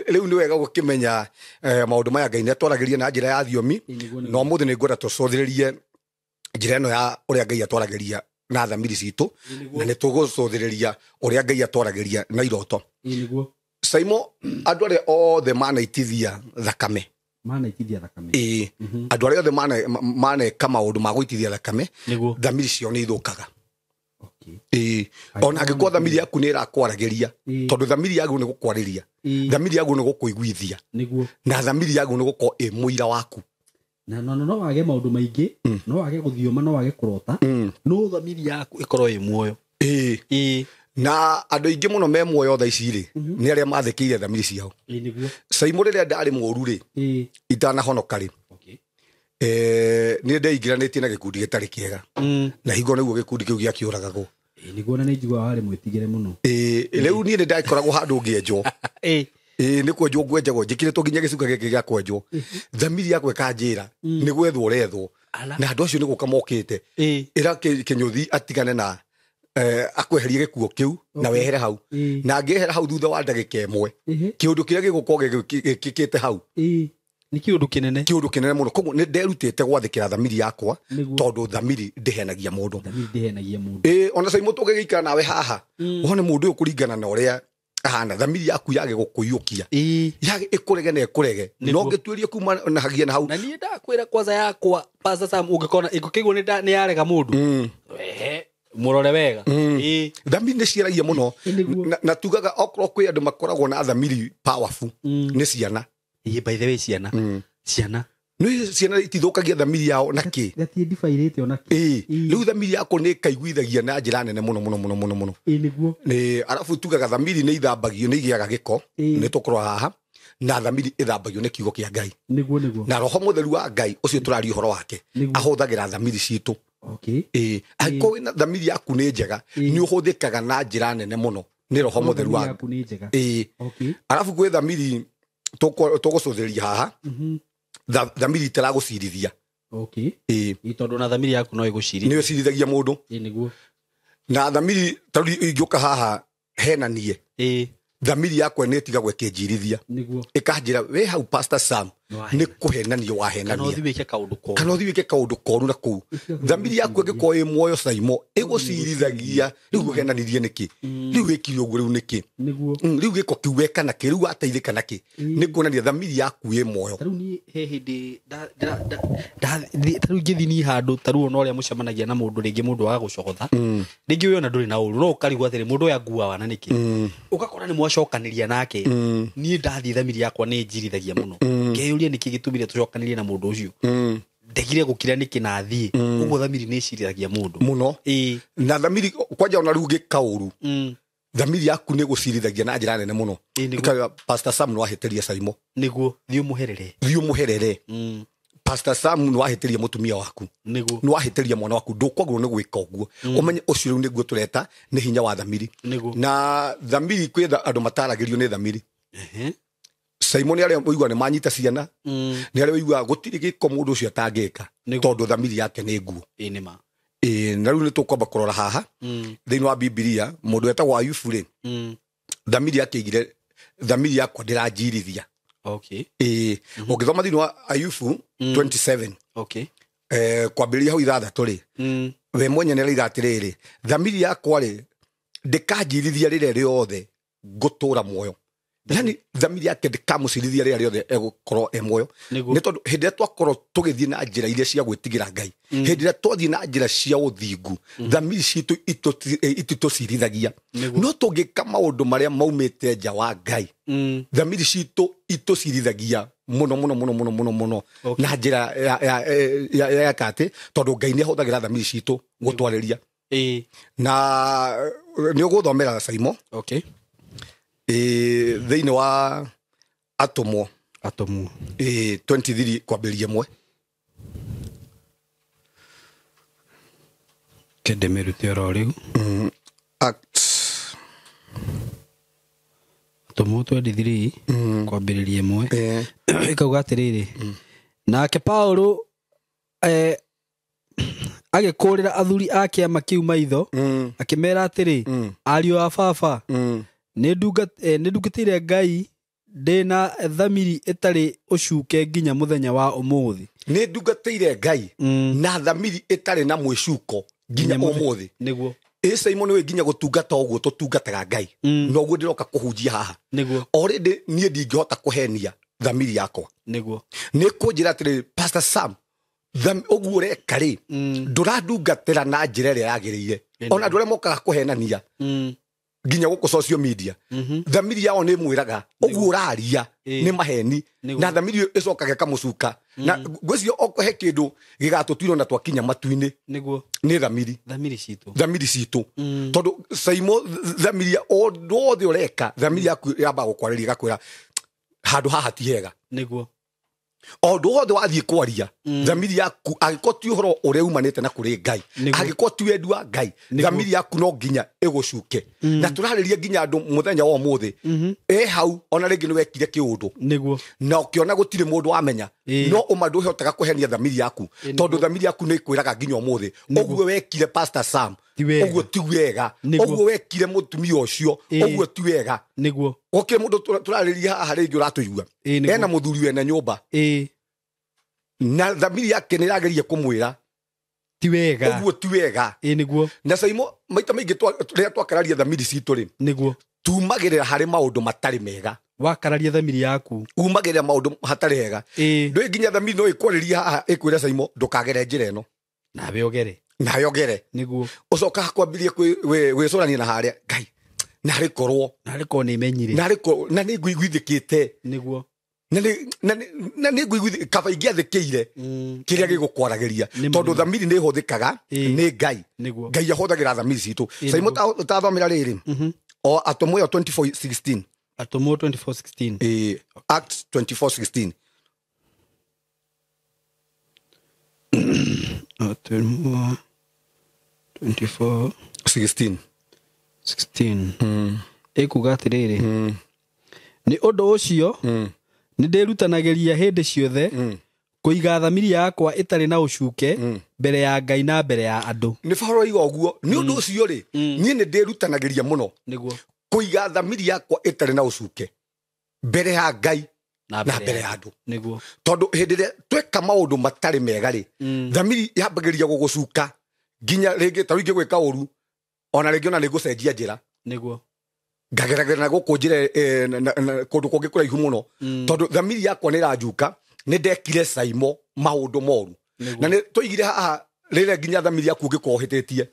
Rĩu nĩ wega gũkĩmenya maũndũ maya Ngai nĩatwaragĩria na njĩra ya thiomi. Na ũmũthĩ nĩ ngwenda tũcũthĩrĩrie njĩra ĩno ya ũrĩa Ngai atwaragĩria na thamiri citũ, na nĩ tũgũcũthĩrĩria ũrĩa Ngai atwaragĩria na iroto. Saimo, andũ arĩa othe manaitithia thakame, manaitithia thakame, ĩĩ, andũ arĩa othe maneka maũndũ ma gũitithia thakame, thamiri ciao nĩ ithũkaga. Ĩĩ, ona angĩkorwo thamiri yaku nĩ ĩrakwaragĩria, tondũ thamiri yaku nĩ gũkwarĩria, thamiri yaku nĩ gũkũiguithia, na thamiri yaku nĩ gũkorwo ĩ mũira waku. Na no wage maũndũ maingĩ, no wage gũthioma, no wage kũrota, no thamiri yaku ĩkorwo ĩ muoyo. Ĩĩ. Na andũ aingĩ mũno me muoyo thaa ici rĩ, nĩ arĩa mathĩkĩire thamiri ciao. Saimo rĩrĩa ndarĩ mũũru rĩ, itanahonoka rĩ, nĩ ndeingĩranĩtie na gĩkundi gĩtarĩ kĩega. Na hingo nĩguo gĩkundi kĩu gĩakĩũragagwo. Nĩguo na nĩ njiguaga warĩ mwĩtigĩre mũno. Rĩu niĩ nĩ ndakoragwo handũ ngĩenjwo. Nĩ kwenjwo ngwenjagwo, njĩkĩrĩtwo nginya gĩcuka gĩkĩ gĩa kwenjwo. Thamiri yakwa ĩkanjĩra nĩ gwethwo ũrethwo. Na andũ acio nĩ gũka mokĩte. Ĩra kĩnyũthi atigane na akweherie gĩkuo kĩu na wehere hau. Na angĩehera hau thutha wa ndagĩka ĩmwe, kĩũndũ kĩrĩa gĩgũkorwo gĩkĩkĩte hau nĩ kĩũndũ kĩnene, kĩũndũ kĩnene mũno. Koguo nĩ nderutĩte gwathĩkĩra thamiri yakwa, tondũ thamiri ndĩhenagia mũndũ. Thamiri ndĩhenagia mũndũ. Ĩĩ, ona Saimo tũngĩgĩikara nawe haha, wone mũndũ ũyũ kũringana na ũrĩa ahana, thamiri yaku yage gũkũiyũkia, yage ĩkũrege na ĩkũrege, no ngĩtuĩrie kuma na hagia na hau. Na niĩ ndakwĩra kwanza yakwa Pastor Sam, ũngĩkona ĩngũkĩigua nĩ yarega mũndũ, mũrore wega. Thamiri nĩ ciaragia mũno. Na tugaga okorwo kwĩ andũ makoragwo na thamiri powerful, nĩ ciana. Ĩĩ, by the way, ciana. Ciana. Nĩ ciana itithũkagia thamiri yao na kĩ? Gatiĩ ona kĩ. Rĩu thamiri yako nĩ ĩkaiguithagia na njĩra nene mũno mũno mũno mũno mũno. Ĩĩ nĩguo. Nĩ arabu tugaga thamiri nĩ ithambagio, nĩ igĩaga gĩko, nĩ tũkorwo haha, na thamiri ĩthambagio nĩ kiugo kĩa Ngai. Nĩguo nĩguo. Na roho mũtheru wa Ngai ũcio tũraria ũhoro wake, ahũthagĩra thamiri citũ. Ĩĩ, angĩkorwo wĩna thamiri yaku nĩ njega, nĩ ũhũthĩkaga na njĩra nene mũno nĩ roho mũtheru wa Ngai. Ĩĩ. Arabu gwĩ thamiri tũgũcũthĩrĩria haha, thamiri itaragũcirithia. Ĩĩ, tondũ na thamiri yaku no ĩgũcirithie. Nĩ ĩcirithagia mũndũ. Ĩĩ nĩguo. Na thamiri ta rĩu ingĩũka haha henanie. Ĩĩ. Thamiri yakwa nĩ ĩtigagwo ĩkĩnjirithia. Nĩguo. Ĩkanjĩra wĩ hau Pastor Sam, nĩ kũhenania wahenania. Kana ũthiĩ wĩke kaũndũ koru. Kana ũthiĩ wĩke kaũndũ koru na kũu. Thamiri yaku ĩngĩkorwo ĩ muoyo Saimo, ĩgũcirithagia, rĩu ũhenanirie nĩkĩ? Rĩu wĩkire ũguo rĩu nĩkĩ? Nĩguo. Rĩu gĩko kĩu weka nakĩ? Rĩu wateithĩka nakĩ? Nĩ kuonania thamiri yaku ĩ muoyo. Ta rĩu niĩ he hĩndĩ ta rĩu ngĩthiĩ niĩ handũ, ta rĩu ona ũrĩa mũcemanagia na mũndũ rĩngĩ mũndũ wa gũcogotha, rĩngĩ we ona ndũrĩ na ũru, no ũkarigwo atĩrĩ mũndũ ũyũ anguaga na nĩkĩ? Ũgakora nĩ mwacokanĩria nake. Niĩ ndathiĩ thamiri yakwa nĩ ĩnjirithagia mũno. Ngeyũria nĩkĩ gĩtũmire tũcokanĩrie na mũndũ ũcio. Ndegire gũkira nĩkĩ na thiĩ. Ũguo thamiri nĩ ĩcirithagia mũndũ mũno. Ĩĩ. Na thamiri kwanja ona rĩu ngĩka ũru, Thamiri yaku nĩ gũcirithagia na njĩra nene mũno. Ĩkauga Pastor Sam nĩ wahĩtĩria Saimo. Nĩguo thiĩ ũmũherere. Thiĩ ũmũherere. Pastor Sam nĩ wahĩtĩria mũtumia waku. Nĩguo. Nĩ wahĩtĩria mwana waku, ndũkwagĩrĩirwo nĩ gwĩka ũguo. Ũmenye ũcio rĩu nĩguo tũreta nĩ hinya wa thamiri. Nĩguo. Na thamiri kwĩ andũ mataragĩrio nĩ thamiri. Saimo nĩ arĩa ũiguaga nĩ manyita ciana. Nĩ arĩa ũiguaga gũtirĩ gĩko mũndũ ũcio atangĩka tondũ thamiri yake nĩ nguo. Ĩĩ nĩ ma. Na rĩu nĩ tũkwamba kũrora haha thĩinĩ wa Bibilia mũndũ wetagwo Ayubu rĩ, thamiri yake igire thamiri yakwa ndĩranjirithia. Okay. Ũngĩthoma thĩinĩ wa Ayubu 27 okay, kwambĩrĩria hau 6 rĩ, we mwenye nĩ arauga atĩrĩrĩ, thamiri yakwa rĩ ndĩkanjirithia rĩrĩa rĩothe ngũtũra muoyo. Yani thamiri yake ndĩkamũcirithia rĩrĩa rĩothe egũkorwo e muoyo. Nĩ tondũ hĩndĩ ĩrĩa twakorwo tũgĩthiĩ na njĩra iria cia gwĩtigĩra Ngai, hĩndĩ ĩrĩa twathiĩ na njĩra cia ũthingu, thamiri citũ ititũcirithagia. No tũngĩka maũndũ marĩa maumĩte nja wa Ngai, thamiri citũ itũcirithagia mũno mũno mũno mũno mũno mũno na njĩra ya atĩ tondũ Ngai nĩ ahũthagĩra thamiri citũ gũtwarĩria. Na nĩ ũgũthomera Saimo. Okay. Thĩinĩ wa Atũmwo 23 kwambĩrĩria 1. Kende mĩrute oro rĩu. Acts Atũmwo 23 kwambĩrĩria 1. Ĩkauga atĩrĩrĩ, nake Paulo agĩkũrĩra athuri a kĩama kĩu maitho, akĩmera atĩrĩ, ariũ a baba, nĩ ndungatĩire Ngai ndĩ na thamiri ĩtarĩ ũcuke nginya mũthenya wa ũmũthĩ. Nĩ ndungatĩire Ngai na thamiri ĩtarĩ na mwĩcuko nginya ũmũthĩ. Nĩguo. Ĩ Simon wĩ nginya gũtungata ũguo tũtungataga Ngai. Noguo ndĩroka kũhunjia haha. Nĩguo. Already niĩ ndingĩhota kũhenia thamiri yakwa. Nĩguo. Nĩ kũnjĩra atĩrĩrĩ, Pastor Sam, ũguo ũreka rĩ, ndũrandungatĩra na njĩra ĩrĩa yagĩrĩire. Ona andũ arĩa mokaga kũhenania nginya gũkũ social media, thamiri yao nĩ mwĩraga ũguo ũraria nĩ maheni, na thamiri ĩyo ĩcokaga ĩkamũcuka. Na ngwĩciria okohe kĩndũ gĩgatũtuirwo na twakinya matu-inĩ. Nĩguo. Nĩ thamiri. Thamiri citũ. Thamiri citũ. Tondũ Saimo thamiri ũndũ wothe ũreka, thamiri yaku yambaga gũkwarĩria ĩgakwĩra handũ haha ti hega. Nĩguo. Ũndũ wothe wathiĩ kwaria, thamiri yaku angĩkorwo ti ũhoro ũrĩa umanĩte na kũrĩ Ngai, angĩkorwo ti wendi wa Ngai, thamiri yaku no nginya ĩgũcuke. Na tũrarĩria nginya andũ mũthenya wa ũmũthĩ, ĩ hau ona rĩngĩ nĩ wekire kĩũndũ. Nĩguo. Na ũkĩona gũtirĩ mũndũ wamenya, no ũma ndũhotaga kũhenia thamiri yaku, tondũ thamiri yaku nĩ ĩkwĩraga nginya ũmũthĩ, ũguo wekire Pastor Sam, ũguo ti wega, ũguo wekire mũtumia ũcio, ũguo ti wega. Nĩguo. Gũkĩrĩ mũndũ tũrarĩria haha rĩngĩ ũratũigua, ena mũthuri wena nyũmba, na thamiri yake nĩ ĩrageria kũmwĩra ti wega, ũguo ti wega. Nĩguo. Na Saimo maita maingĩ rĩrĩa twakararia thamiri citũ rĩ, nĩguo, tumagĩrĩra harĩ maũndũ matarĩ mega. Wakararia thamiri yaku, umagĩrĩra maũndũ hatarĩ hega. Ndũĩ nginya thamiri no ĩkwarĩrie haha ĩkwĩre Saimo ndũkagere njĩra ĩno, nawe ũgere, nawe ũgere. Nĩguo. Ũcokaga kwambĩrĩria gwĩcũrania na harĩa Ngai, narĩ korwo nĩ menyire, narĩ korwo na nĩ ngũiguithĩkĩte. Nĩguo. Na nĩ ngũiguithĩ kaba ingĩathĩkĩire kĩrĩa gĩgũkwaragĩria, tondũ thamiri nĩ ĩhũthĩkaga nĩ Ngai. Ngai ahũthagĩra thamiri citũ. Saimo tathomera rĩrĩ, o Atũmwo 24:16. Atũmwo 24:16. Acts 24:16. Atũmwo 24:16. Ĩkuga atĩrĩrĩ, nĩ ũndũ ũcio nĩ ndĩrutanagĩria hĩndĩ ciothe kũiga thamiri yakwa ĩtarĩ na ũcuke mbere ya Ngai na mbere ya andũ. Nĩ Paulo oiga ũguo. Nĩ ũndũ ũcio rĩ, niĩ nĩ ndĩrutanagĩria mũno Nĩguo. kũiga thamiri yakwa ĩtarĩ na ũcuke mbere ya Ngai na mbere ya andũ. Nĩguo. Tondũ hĩndĩ ĩrĩa tweka maũndũ matarĩ mega rĩ, thamiri yambagĩrĩria gũgũcuka nginya rĩngĩ ta rĩu ingĩgwĩka ũru, ona rĩngĩ ona nĩ ngũcenjia njĩra. Nĩguo. Ngageragera na gũkũ njĩra kũndũ kũngĩ kũraihu mũno, tondũ thamiri yakwa nĩ ĩranjuka nĩ ndekire Saimo maũndũ moru. Na nĩ tũigire haha rĩrĩa nginya thamiri yaku ũngĩkorwo ũhĩtĩtie,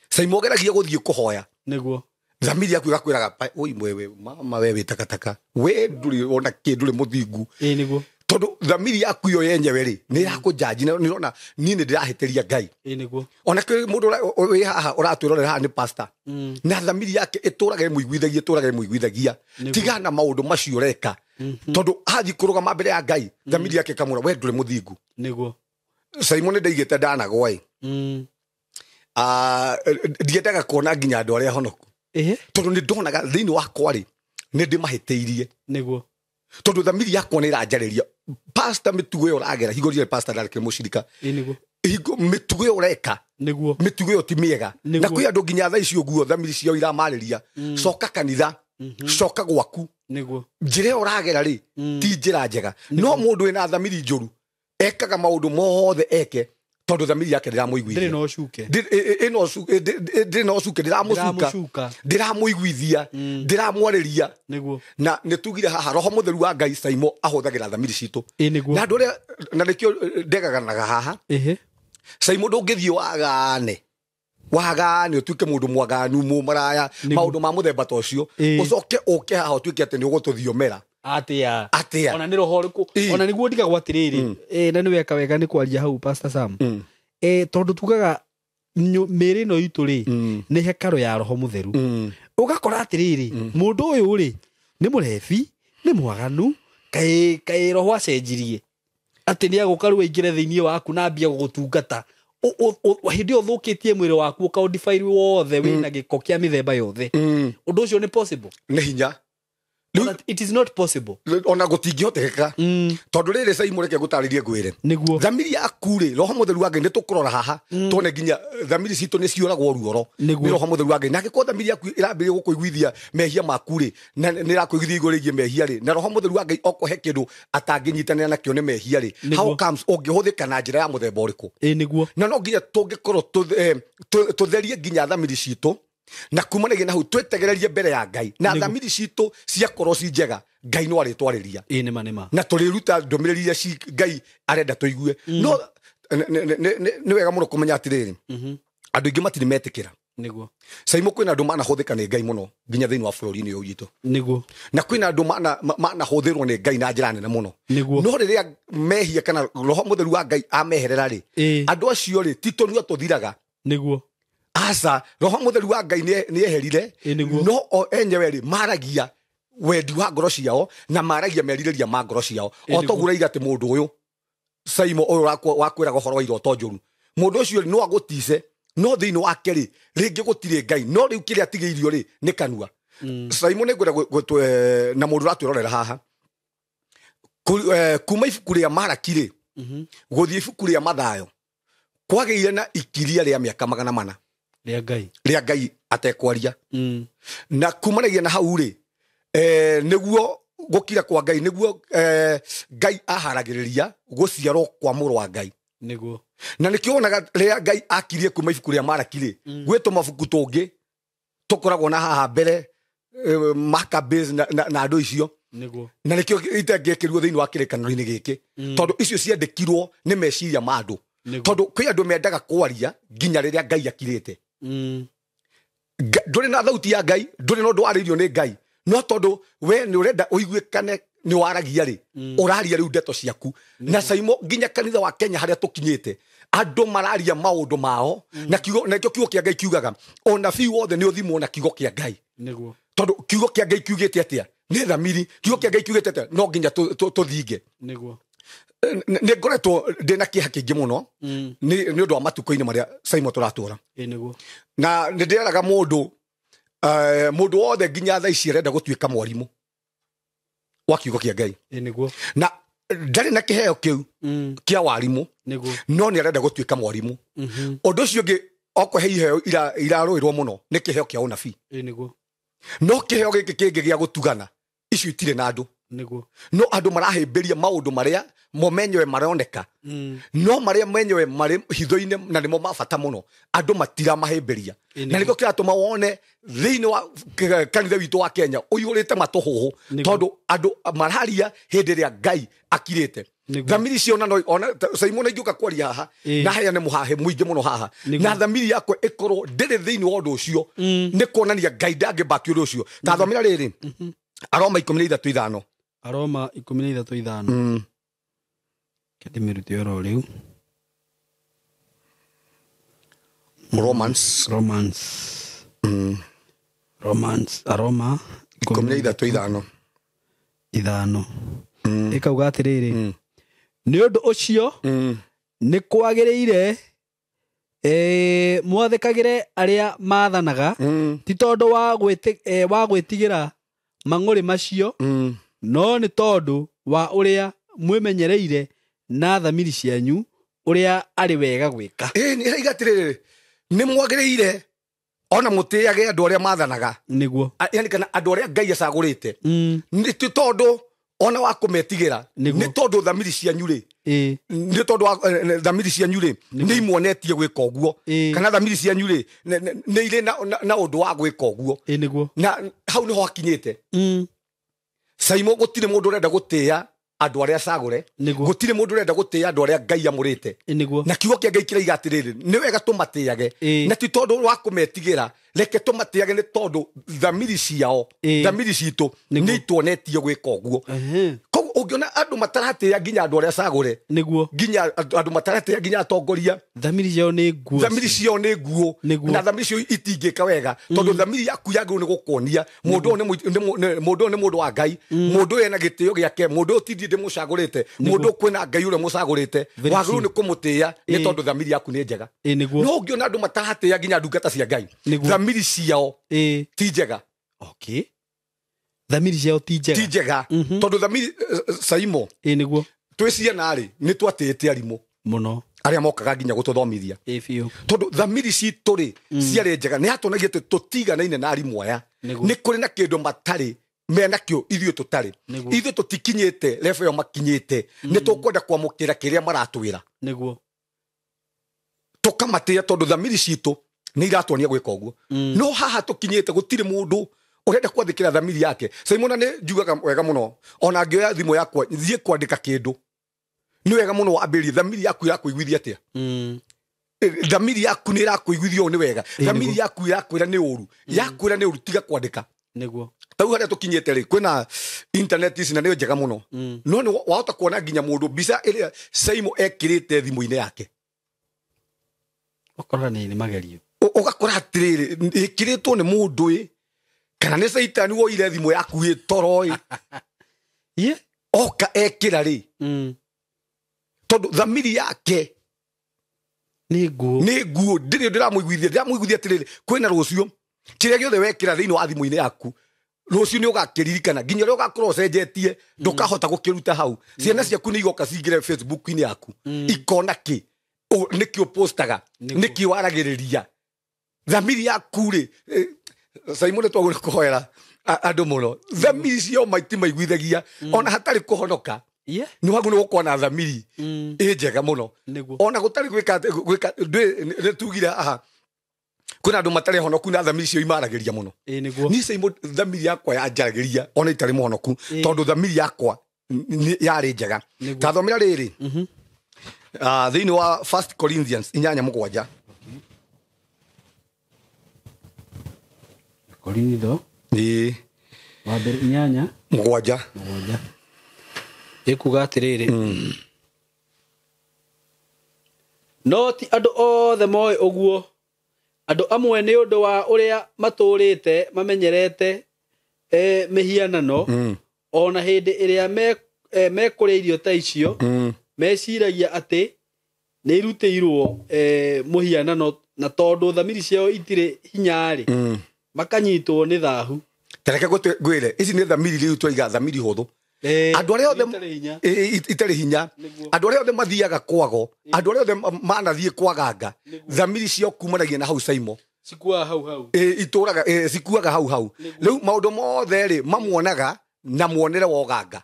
Saimo ũgeragia gũthiĩ kũhoya. Nĩguo. Thamiri yaku ĩgakwĩraga oi mwewe mama wewe takataka, we ndũrĩ ona kĩ, ndũrĩ mũthingu. Nĩguo. Tondu thamiri yaku yo yenyewe ri ni irakujaji na nirona ni ni ndirahitiria Ngai. Ĩ nĩguo. Ona kwi mundu wi haha uratwirorera haha ni pastor. Na thamiri yake ituraga imuiguithagia ituraga imuiguithagia. Tiga na maundu macio ureka. Tondu athi kurugama mbere ya Ngai thamiri yake kamura we nduri muthingu. Nĩguo. Simon ndaigite ndanagwa i. Ndiendaga kuona nginya andu aria honoku. Tondu ni ndonaga thiini wakwa ri ni ndimahitiirie. Nĩguo. Tondu thamiri yakwa ni iranjarĩria. Pastor mitugo ĩyo ũragera hingũrire pastor ndarĩ mũcirika. Nĩguo. Hingo mitugo ĩyo ũreka. Nĩguo. Mitugo ĩyo ti mĩega. Na kwĩ andũ nginya thaa ici ũguo thamiri ciao iramarĩria. Coka kanitha. Coka gwaku. Nĩguo. Njĩra ĩyo ũragera rĩ ti njĩra njega. No mũndũ wĩna thamiri njũru ekaga maũndũ mothe eke tondu thamiri yake ndiramũiguithia. Ndĩrĩ na ũcuke. Ndĩrĩ na ũcuke, ndĩramũcuka. Ndĩramũiguithia, ndĩramwarĩria. Nĩguo. Na nĩtugire haha roho mũtheru wa Ngai Saimo ahũthagĩra thamiri citũ. Nĩguo. Na andũ arĩa na nĩkĩo ndegaganaga haha. Saimo ndũngĩthiĩ wagane. Wagane ũtuĩke mũndũ mwaganu mũmaraya maũndũ ma mũthemba ta ũcio. Ũcoke ũke haha ũtuĩke atĩ nĩ ũgũtũthiomera. Atia. Atia. Ona nĩ roho ũrĩkũ. Ona nĩguo ndigagwo atĩrĩrĩ. Na nĩ weka wega nĩ kwaria hau Pastor Sam. Tondu tugaga mĩĩrĩ ĩno itũ rĩ nĩ hekarũ ya roho mũtheru. Ũgakora atĩrĩrĩ mũndũ ũyũ rĩ nĩ mũrebi, nĩ mwaganu, kaĩ roho acenjirie atĩ nĩ agũka rĩu aingĩre thĩinĩ waku na ambie gũgũtungata. Hĩndĩ ĩyo ũthũkĩtie mwĩrĩ waku ũkaũdifairwo wothe wĩna gĩko kĩa mĩthemba yothe. Ũndũ ũcio nĩ possible? Nĩ hinya. It is not possible. Ona gũtingĩhotekeka. Tondu rĩrĩ Saimo reke ngũtarĩrie ngwĩre. Nĩguo. Thamiri yaku rĩ roho mũtheru wa Ngai nĩ tũkũrora haha tuone nginya thamiri citũ nĩ ciũragwo ruoro nĩ roho mũtheru wa Ngai. Na angĩkorwo thamiri yaku ĩrambĩrĩria gũkũiguithia mehia maku rĩ na nĩ ĩrakũiguithia igũrũ rĩgiĩ mehia rĩ na roho mũtheru wa Ngai okũhe kĩndũ atangĩnyitanĩra nakĩo nĩ mehia rĩ, how comes ũngĩhũthĩka na njĩra ya mũthemba ũrĩkũ? Nĩguo. Na no nginya tũngĩkorwo tũtherie nginya thamiri citũ na kumanagia na hau twĩtegererie mbere ya Ngai na thamiri citũ ciakorwo ci njega Ngai no arĩtwarĩria. Nĩma. Na tũrĩruta ndũmĩrĩri iria Ngai arenda tũigue. No nĩ wega mũno kũmenya atĩrĩrĩ andũ aingĩ matirĩ metĩkĩra. Nĩguo. Saimo kwĩna andũ manahũthĩka nĩ Ngai mũno nginya thĩinĩ wa bũrũri-inĩ ũyũ witũ. Nĩguo. Na kwĩna andũ manahũthĩrwo nĩ Ngai na njĩra nene mũno. Nĩguo. No rĩrĩa mehia kana roho mũtheru wa Ngai ameherera rĩ andũ acio rĩ ti tũnua tũthiraga. Nĩguo. Asa roho mũtheru wa Ngai nĩ eherire no o enyewe rĩ maragia wendi wa ngoro ciao na maragia merirĩria ma ngoro ciao. O toguo ũraiga atĩ mũndũ ũyũ Saimo ũyũ wakwĩraga ũhoro wa iroto njũru mũndũ ũcio no agũtice no thĩinĩ wake rĩ rĩngĩ gũtirĩ Ngai no rĩu kĩrĩa atigĩirio rĩ nĩ kanua. Saimo nĩ ngwenda na mũndũ ũratwĩrorera haha kuma ibuku rĩa Maraki rĩ gũthiĩ ibuku rĩa Mathayo kwagĩire na ikiria rĩa mĩaka 400 rĩa Ngai rĩa Ngai atekwaria. Na kumanagia na hau rĩ nĩguo gũkira kwa Ngai nĩguo Ngai aharagĩrĩria gũciarwo kwa mũrũ wa Ngai. Nĩguo. Na nĩkĩo wonaga rĩrĩa Ngai akirie kuma ibuku rĩa Maraki rĩ gwĩ tũmabuku tũngĩ tũkoragwo na haha mbere Maccabees na andũ icio. Nĩguo. Na nĩkĩo itangĩekĩrirwo thĩinĩ wa kĩrĩkanĩro-inĩ gĩkĩ tondũ icio ciandĩkirwo nĩ meciria ma andũ. Tondũ kwĩ andũ mendaga kwaria nginya rĩrĩa Ngai akirĩte. Ndũrĩ na thauti ya Ngai, ndũrĩ na ũndũ warĩirio nĩ Ngai, no tondũ we nĩ ũrenda ũiguĩkane nĩ waragia rĩ ũraria rĩu ndeto ciaku. Na Saimo nginya kanitha wa Kenya harĩa tũkinyĩte andũ mararia maũndũ mao na kiugo na kiugo kĩa Ngai kiugaga ũnabii wothe nĩ ũthimwo na kiugo kĩa Ngai. Nĩguo. Tondũ kiugo kĩa Ngai kiugĩte atĩa? Nĩ thamiri. Kiugo kĩa Ngai kiugĩte atĩa? No nginya tũthinge. Nĩguo. Nĩ ngoretwo ndĩna kĩeha kĩingĩ mũno nĩ ũndũ wa matukũ-inĩ marĩa Saimo tũratũra. Nĩguo. Na nĩ ndĩreraga mũndũ mũndũ wothe nginya thaa ici arenda gũtuĩka mwarimũ wa kiugo kĩa Ngai. Nĩguo. Na ndarĩ na kĩheo kĩu kĩa warimũ. Nĩguo. No nĩ arenda gũtuĩka mwarimũ. Ũndũ ũcio ũngĩ okorwo he iheo irarũĩrwo mũno nĩ kĩheo kĩa ũnabii. Nĩguo. No kĩheo gĩkĩ kĩngĩ gĩa gũtugana icio itirĩ na andũ. Nĩguo. No andũ marahĩmbĩria maũndũ marĩa mo menyewe maroneka no marĩa menyewe marĩ hitho-inĩ na nĩmo ma bata mũno andũ matiramahĩmbĩria. Na nĩkĩo kĩratũma wone thĩinĩ wa kanitha witũ wa Kenya ũiyũrĩte matũhũhũ tondũ andũ mararia hĩndĩ ĩrĩa Ngai akirĩte. Thamiri cio na ona Saimo ingĩũka kwaria haha na heane mũhahĩ mũingĩ mũno haha na thamiri yakwa ĩkorwo ndĩrĩ thĩinĩ wa ũndũ ũcio nĩ kuonania Ngai ndangĩmbaki ũndũ ũcio. Ta thomera rĩrĩ Aroma 13:5. Aroma 13:5. Ndĩmĩrute oro rĩu. Romans. Romans. Romans Aroma 13:5. Ithano. Ĩkauga atĩrĩrĩ. Nĩ ũndũ ũcio nĩ kwagĩrĩire mwathĩkagĩre arĩa maathanaga ti tondũ wa gwĩtigĩra mang'ũrĩ macio no nĩ tondũ wa ũrĩa mwĩmenyereire na thamiri cianyu ũrĩa arĩ wega gwĩka. Nĩ ĩraiga atĩrĩrĩ nĩ mwagĩrĩire ona mũtĩage andũ arĩa maathanaga. Nĩguo. Yani kana andũ arĩa Ngai acagũrĩte. Nĩ ti tondũ ona wa kũmetigĩra nĩ tondũ thamiri cianyu rĩ nĩ tondũ wa thamiri cianyu rĩ nĩ imuonetie gwĩka ũguo kana thamiri cianyu rĩ nĩ irĩ na ũndũ wa gwĩka ũguo. Nĩguo. Na hau nĩho hakinyĩte. Saimo gũtirĩ mũndũ ũrenda gũtĩĩa andũ arĩa acagũre, gũtirĩ mũndũ ũrenda gũtĩĩa andũ arĩa Ngai amũrĩte. Na kiugo kĩa Ngai kĩraiga atĩrĩrĩ nĩ wega tũmatĩage na ti tondũ wa kũmetigĩra, reke tũmatĩage nĩ tondũ thamiri ciao thamiri citũ nĩ ituonetie gwĩka ũguo. Koguo ũngĩona andũ mataratĩĩa nginya andũ arĩa acagũre, nĩguo, nginya andũ mataratĩĩa nginya atongoria, thamiri ciao nĩ nguo, thamiri ciao nĩ nguo, na thamiri ciao itingĩka wega tondũ thamiri yaku yagĩrĩirwo nĩ gũkuonia mũndũ ũyũ nĩ mũndũ wa Ngai, mũndũ ũyũ ena gĩtĩo gĩake, mũndũ ũyũ ti niĩ ndĩmũcagũrĩte, mũndũ ũyũ kwĩna Ngai ũrĩa mũcagũrĩte, wagĩrĩirwo nĩ kũmũtĩĩa nĩ tondũ thamiri yaku nĩ njega. No ũngĩona andũ mataratĩĩa nginya ndungata cia Ngai, thamiri ciao ti njega. Okay. Thamiri ciao ti njega. Ti njega. Tondũ thamiri Saimo. Nĩguo. Twĩ ciana rĩ nĩ twatĩĩte arimũ mũno arĩa mokaga nginya gũtũthomithia. Biũ. Tondũ thamiri citũ rĩ ciarĩ njega, nĩ yatuonagia atĩ tũtiganaine na arimũ aya. Nĩ kũrĩ na kĩndũ matarĩ menakĩo ithuĩ tũtarĩ. Ithuĩ tũtikinyĩte level ĩyo makinyĩte. Nĩ tũkwenda kwamũkĩra kĩrĩa maratwĩra. Nĩguo. Tũkamatĩĩa tondũ thamiri citũ nĩ iratuonia gwĩka ũguo. No haha tũkinyĩte gũtirĩ mũndũ ũrenda kwathĩkĩra thamiri yake. Saimona nĩ njugaga wega mũno ona ngĩoya thimũ yakwa thiĩ kwandĩka kĩndũ nĩ wega mũno wambĩrĩrie thamiri yaku ĩrakũiguithia atĩa. Thamiri yaku nĩ ĩrakũiguithia ũũ nĩ wega, thamiri yaku ĩrakwĩra nĩ ũru, yakwĩra nĩ ũru tiga kwandĩka. Nĩguo. Tau harĩa tũkinyĩte rĩ kwĩna internet ici na nĩyo njega mũno. No nĩ wahota kuona nginya mũndũ mbica ĩrĩa Saimo ekĩrĩte thimũ-inĩ yake, ũkora nĩ magerio, ũgakora atĩrĩrĩ ĩkĩrĩtwo nĩ mũndũ ĩ kana nĩ Caitani woire thimũ yaku ĩ toro ĩ oka ekĩra rĩ tondũ thamiri yake nĩ nguo, nĩ nguo ndĩrĩ ndĩramũiguithia atĩrĩrĩ kwĩna rũciũ kĩrĩa gĩothe wekĩra thĩinĩ wa thimũ-inĩ yaku rũciũ nĩ ũgakĩririkana nginya ũrĩa ũgakorwo ũcenjetie ndũkahota gũkĩruta hau. Ciana ciaku nĩ igoka cingĩre Facebook-inĩ yaku ikona kĩ nĩkĩ ũpostaga nĩkĩ waragĩrĩria thamiri yaku rĩ. Saimo nĩ twagũra kũhoera andũ mũno thamiri ciao maiti maiguithagia ona hatarĩ kũhonoka. Nĩ wagũrĩirwo gũkorwo na thamiri ĩ njega mũno ona gũtarĩ gwĩka nĩ tugire aha kwĩna andũ matarĩ honoku na thamiri cio imaragĩria mũno. Niĩ Saimo thamiri yakwa yanjaragĩria ona itarĩ mũhonoku tondũ thamiri yakwa yarĩ njega. Ta thomera rĩrĩ thĩinĩ wa 1 Corinthians 8:7. Korintho wa mbere 8:7 ĩkuga atĩrĩrĩ, no ti andũ othe moĩ ũguo, andũ amwe nĩ ũndũ wa ũrĩa matũrĩte mamenyerete mĩhianano ona hĩndĩ ĩrĩa mekũrĩa irio ta icio meciragia atĩ nĩ irutĩirwo mũhianano, na tondũ thamiri ciao itirĩ hinya-rĩ makanyitwo nĩ thahu. Tareke ngwĩre ici nĩ thamiri rĩu twaiga thamiri hũthũ. Andũ arĩa othe itarĩ hinya, andũ arĩa othe mathiaga kwago, andũ arĩa othe manathiĩ kwaganga, thamiri ciao kumanagia na hau Saimo cikuaga hau hau, itũraga cikuaga hau hau. Rĩu maũndũ mothe rĩ mamuonaga na muonere wa ũganga,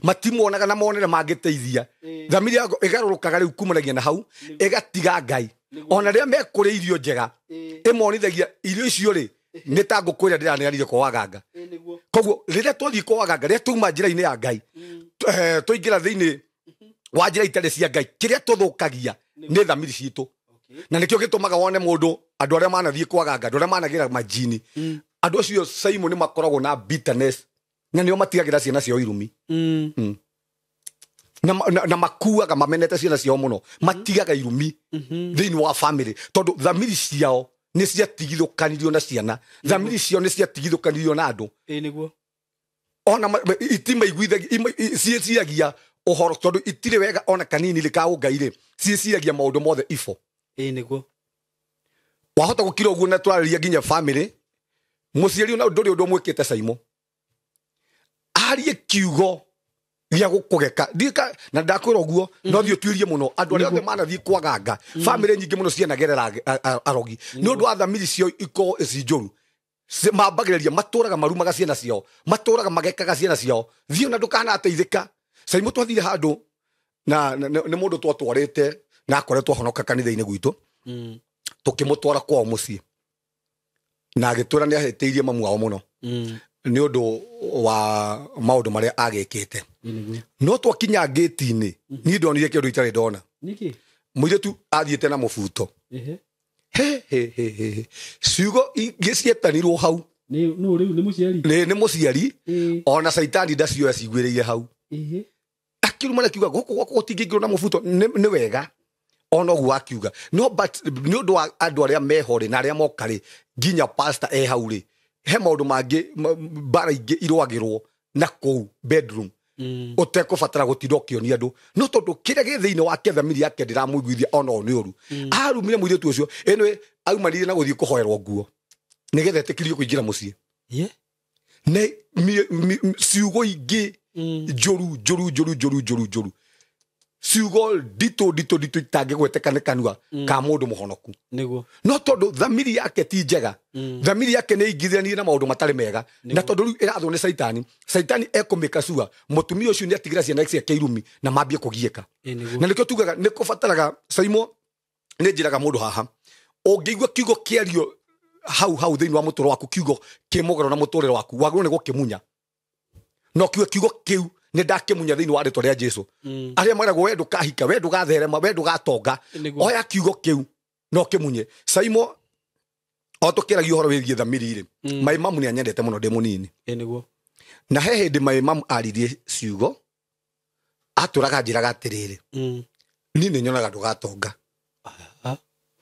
matimuonaga na monere mangĩteithia. Thamiri yao ĩgarũrũkaga rĩu kumanagia na hau ĩgatiga Ngai. Ona rĩrĩa mekũrĩa irio njega ĩmonithagia irio icio rĩ nĩ ta ngũkũ ĩrĩa ndĩraneanire kwa waganga. Koguo rĩrĩa twathiĩ kwa waganga, rĩrĩa twauma njĩra-inĩ ya Ngai twaingĩra thĩinĩ wa njĩra itarĩ cia Ngai, kĩrĩa tũthũkagia nĩ thamiri citũ. Na nĩkĩo gĩtũmaga wone mũndũ andũ arĩa manathiĩ kwa waganga, andũ arĩa managĩra majini, andũ acio Saimo nĩ makoragwo na bitterness na nĩo matigagĩra ciana ciao irumi. Na makuaga mamenete ciana ciao muno, matigaga irumi thiini wa family tondu thamiri ciao ni ciatigithũkanirio na ciana, thamiri ciao ni ciatigithũkanirio na andu. Ĩ nĩguo. Ona itimaiguithagia, ciĩciragia ũhoro tondu itirĩ wega ona kanini rĩ ka ũngai rĩ, ciĩciragia maũndũ mothe ifo. Ĩ nĩguo. Wahota gũkira ũguo na twarĩria nginya family mũciari ona ndũrĩ ũndũ mwĩkĩte Saimo arie kiugo gĩa gũkũgeka ndika na ndakwĩra ũguo no thiĩ ũtuĩrie mũno andũ arĩa othe manathiĩ kwaganga family nyingĩ mũno cianagerera arogi nĩ ũndũ wa thamiri ciao ikorwo ci njũru. Mambagĩrĩria matũraga marumaga ciana ciao, matũraga magekaga ciana ciao, thiĩ ona ndũkanateithĩka. Saimo twathire handũ na nĩ mũndũ twatwarĩte na akoretwo ahonoka kanitha-inĩ gwitũ, tũkĩmũtwara kwao mũciĩ na agĩtwĩra nĩ ahĩtĩirie mamu wao mũno nĩ ũndũ wa maũndũ marĩa agĩkĩte. No twakinya ngĩti-inĩ niĩ ndonire kĩndũ itarĩ ndona. Nĩkĩ? Mũirĩtu athiĩte na mũbuto. He he he he. Ciugo ingĩ cietanirwo hau. Nĩ nũ rĩu nĩ mũciari? Nĩ mũciari. Ona caitani ndacioya ciguĩrĩire hau. Akiuruma na kiuga gũkũ gwakwa gũtingĩingĩrwo na mũbuto nĩ wega. Ona ũguo akiuga. No but nĩ ũndũ wa andũ arĩa meho rĩ na arĩa moka rĩ nginya pastor e hau rĩ he maũndũ mangĩ mbara ingĩ irũagĩrwo na kũu bedroom ũtekũbatara gũtinda ũkĩonia andũ no tondũ kĩrĩa gĩ thĩinĩ wake thamiri yake ndĩramũiguithia ona ũyũ nĩ ũru. Arumire mũirĩtu ũcio anyway aumanire na gũthiĩ kũhoerwo nguo nĩgetha etĩkĩrio kũingĩra mũciĩ. Nĩ ciugo ingĩ njũru njũru njũru njũru njũru njũru, ciugo nditũ nditũ nditũ itangĩgweteka nĩ kanua ka mũndũ mũhonoku. Nĩguo. No tondũ thamiri yake ti njega, thamiri yake nĩ ingithanirie na maũndũ matarĩ mega, na tondũ rĩu ĩrathwo nĩ caitani, caitani ekũmĩka cua mũtumia ũcio nĩ atigĩra ciana ciake irumi na mambie kũgiĩka. Na nĩkĩo tugaga nĩ kũbataraga Saimo, nĩ njĩraga mũndũ haha ũngĩigua kiugo kĩario hau hau thĩinĩ wa mũtũrĩre waku, kiugo kĩ mũgarũ na mũtũrĩre waku wagĩrĩirwo nĩ gũkĩmunya, no kiugo kiugo kĩu nĩ ndakĩmunya thĩinĩ wa rĩtwa rĩa Jesu. Arĩa maragwo we ndũkahika, we ndũgatherema, we ndũgatonga, oya kiugo kĩu no kĩmunye. Saimo o tũkĩragia ũhoro wĩgiĩ thamiri rĩ, my mamu nĩ anyendete mũno ndĩ mũnini. Nĩguo. Na he hĩndĩ my mamu aririe ciugo atũraga njĩraga atĩrĩrĩ, niĩ nĩ nyonaga ndũgatonga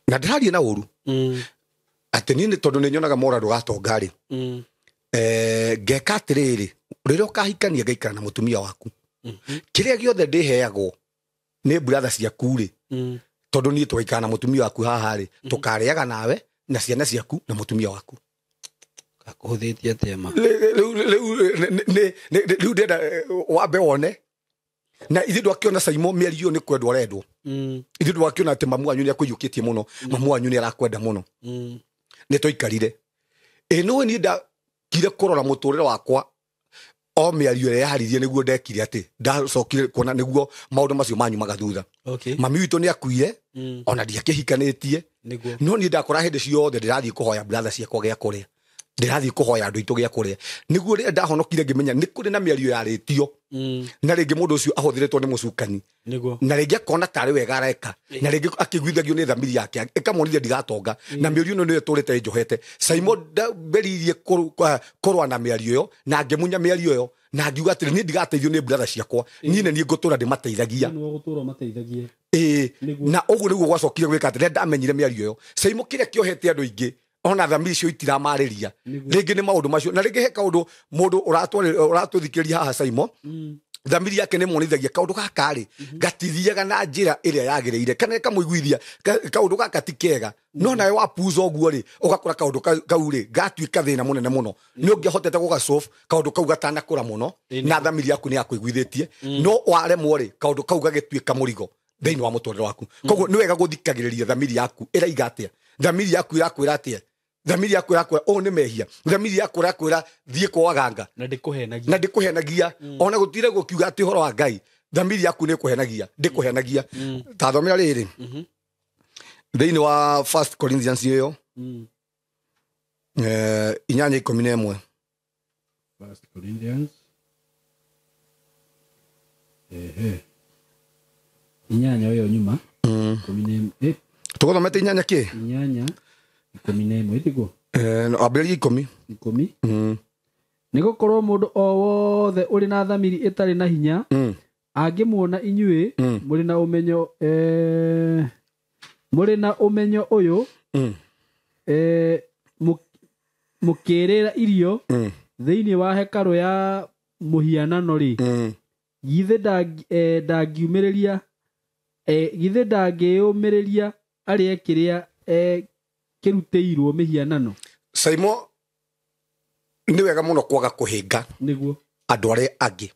na ndĩraria na ũru atĩ niĩ tondũ nĩ nyonaga mora ndũgatonga rĩ, ngeka atĩrĩrĩ, rĩrĩa ũkahikania ngaikara na mũtumia waku, kĩrĩa gĩothe ndĩheagwo nĩ brother ciaku rĩ, tondũ niĩ tũgaikara na mũtumia waku haha rĩ, tũkarĩaga nawe na ciana ciaku na mũtumia waku. Kakũhũthĩtie atĩa ma? Rĩu ndĩrenda wambe wone na ithuĩ ndwakĩona Saimo mĩario nĩ kwendwo arendwo. Ithuĩ ndwakĩona atĩ mamu wanyu nĩ akũiyũkĩtie mũno, mamu wanyu nĩ arakwenda mũno. Nĩ tũikarire. Ĩ no niĩ ndakire kũrora mũtũrĩre wakwa o mĩario ĩrĩa yaririe nĩguo ndekire atĩ ndacokire kuona nĩguo maũndũ macio manyumaga thutha. Mami witũ nĩ akuire ona ndiakĩhikanĩtie, no niĩ ndakora hĩndĩ ciothe ndĩrathiĩ kũhoya brother ciakwa gĩa kũrĩa, ndĩrathiĩ kũhoya andũ aitũ gĩa kũrĩa. Nĩguo rĩrĩa ndahonokire ngĩmenya nĩ kũrĩ na mĩario yarĩtio na rĩngĩ mũndũ ũcio ahũthĩrĩtwo nĩ mũcukani, na rĩngĩ akona tarĩ wega areka, na rĩngĩ akĩiguithagio nĩ thamiri yake ĩkamwonithia ndigatonga, na mĩario ĩno nĩyo ĩtũrĩte ĩnjohete. Saimo ndambĩrĩirie kũrũa na mĩario ĩyo na ngĩmunya mĩario ĩyo na ngiuga atĩrĩ, niĩ ndigateithio nĩ brother ciakwa, niĩ nĩ niĩ ngũtũra ndĩmateithagia. Na ũguo nĩguo gwacokire gwĩka atĩ rĩrĩa ndamenyire mĩario ĩyo Saimo kĩrĩa kĩohete andũ aingĩ ona thamiri icio itiramarĩria rĩngĩ nĩ maũndũ macio, na rĩngĩ he kaũndũ mũndũ ũratũthikĩrĩria haha Saimo, thamiri yake nĩ monithagia kaũndũ gaka rĩ gatithiaga na njĩra ĩrĩa yagĩrĩire kana ĩkamũiguithia kaũndũ gaka ti kega, no nawe wapuza ũguo rĩ ũgakora kaũndũ kau rĩ gatuĩka thĩna mũnene mũno. Nĩ ũngĩahotete gũgasolve kaũndũ kau gatanakũra mũno na thamiri yaku nĩ yakũiguithĩtie, no waremwo rĩ kaũndũ kau gagĩtuĩka mũrigo thĩinĩ wa mũtũrĩre waku. Koguo nĩ wega gũthikagĩrĩria thamiri yaku ĩraiga atĩa, thamiri yaku ĩrakwĩra atĩa, thamiri yaku ĩrakwĩra ũũ nĩ mehia, thamiri yaku ĩrakwĩra thiĩ kwa waganga na ndĩkũhenagia, na ndĩkũhenagia. Ona gũtire gũkiuga atĩ ũhoro wa Ngai thamiri yaku nĩ ĩkũhenagia, ndĩkũhenagia. Ta thomera rĩrĩ thĩinĩ wa 1 Corinthians ĩyo 8:11. 1 Corinthians inyanya ĩyo nyuma 11. Tũgũthomete inyanya kĩ? 8:11 ĩtiguo? Ambĩrĩria 10. 10. Nĩgũkorwo mũndũ o wothe ũrĩ na thamiri ĩtarĩ na hinya Angĩmuona inyuĩ mũrĩ na ũmenyo mũrĩ na ũmenyo ũyũ mũkĩrĩra irio thĩinĩ wa hekarũ ya mũhianano rĩ, githĩ ndangiumĩrĩria githĩ ndangĩũmĩrĩria arĩe kĩrĩa kĩrutĩirwo mĩhianano. Saimo nĩ wega mũno kwaga kũhĩnga nĩguo andũ arĩa angĩ.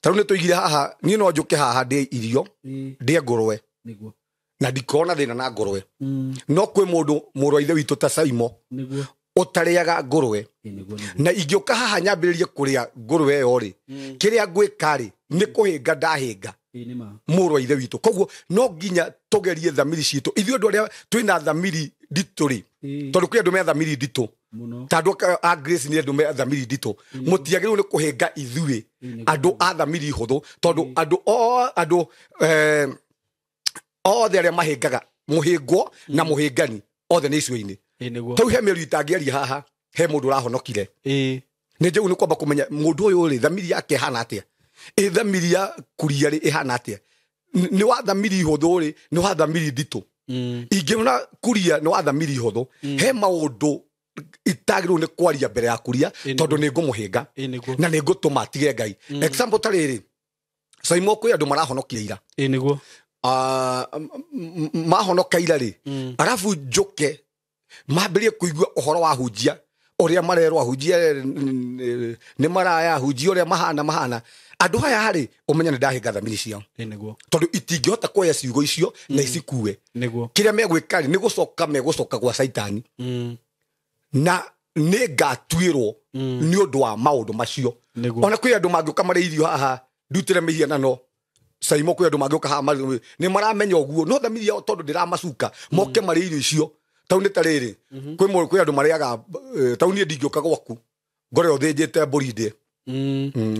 Ta rĩu nĩ tũigire haha, niĩ no njũke haha ndĩe irio, ndĩe ngũrwe nĩguo, na ndikorwo na thĩna na ngũrwe. No kwĩ mũndũ mũrũ wa ithe witũ ta Saimo nĩguo ũtarĩaga ngũrwe, na ingĩũka haha nyambĩrĩrie kũrĩa ngũrwe ĩyo rĩ, kĩrĩa ngwĩka rĩ nĩ kũhĩnga ndahĩnga mũrũ wa ithe witũ. Koguo no nginya tũgerie thamiri citũ ithuĩ andũ arĩa twĩna thamiri nditũ rĩ, tondũ kwĩ andũ me thamiri nditũ, ta andũ a Grace nĩ andũ me thamiri nditũ, mũtiagĩrĩirwo nĩ kũhĩnga ithuĩ andũ a thamiri hũthũ, tondũ andũ andũ othe arĩa mahĩngaga, mũhĩngwo na mũhĩngani othe nĩ icua-inĩ. Tau he mĩario itangĩaria haha, he mũndũ ũrahonokire. Nĩ njagĩrĩirwo nĩ kwamba kũmenya mũndũ ũyũ rĩ, thamiri yake ĩhana atĩa, ĩ thamiri ya kuria rĩ ĩhana atĩa, nĩ wa thamiri hũthũ rĩ, nĩ wa thamiri nditũ. Ingĩona kuria nĩ wa thamiri hũthũ, he maũndũ itagĩrĩirwo nĩ kwaria mbere ya kuria, tondũ nĩ ngũmũhĩnga na nĩ ngũtũma atige Ngai. Example ta rĩrĩ, Saimo kwĩ andũ marahonokia ira, mahonoka ira rĩ, arabu njũke mambĩrĩrie kũigua ũhoro wa hunjia ũrĩa marerwo ahunjia nĩ maraya, ahunjia ũrĩa mahana mahana. Andũ aya rĩ, ũmenye nĩ ndahĩnga thamiri ciao, tondũ itingĩhota kuoya ciugo icio na icikue. Kĩrĩa megwĩka rĩ, nĩ gũcoka megũcoka gwa Caitani, na nĩ ngatuĩrwo nĩ ũndũ wa maũndũ macio. Ona kwĩ andũ mangĩũka marĩ irio haha ndutĩre mĩhianano, Saimo kwĩ andũ mangĩũka haha nĩ maramenya ũguo, no thamiri yao tondũ ndĩramacuka moke marĩ irio icio. Tau nĩ ta rĩrĩ, kwĩ andũ marĩaga, tau niĩ ndingĩũka gwaku ngore ũthĩnjĩte mbũri ndĩe,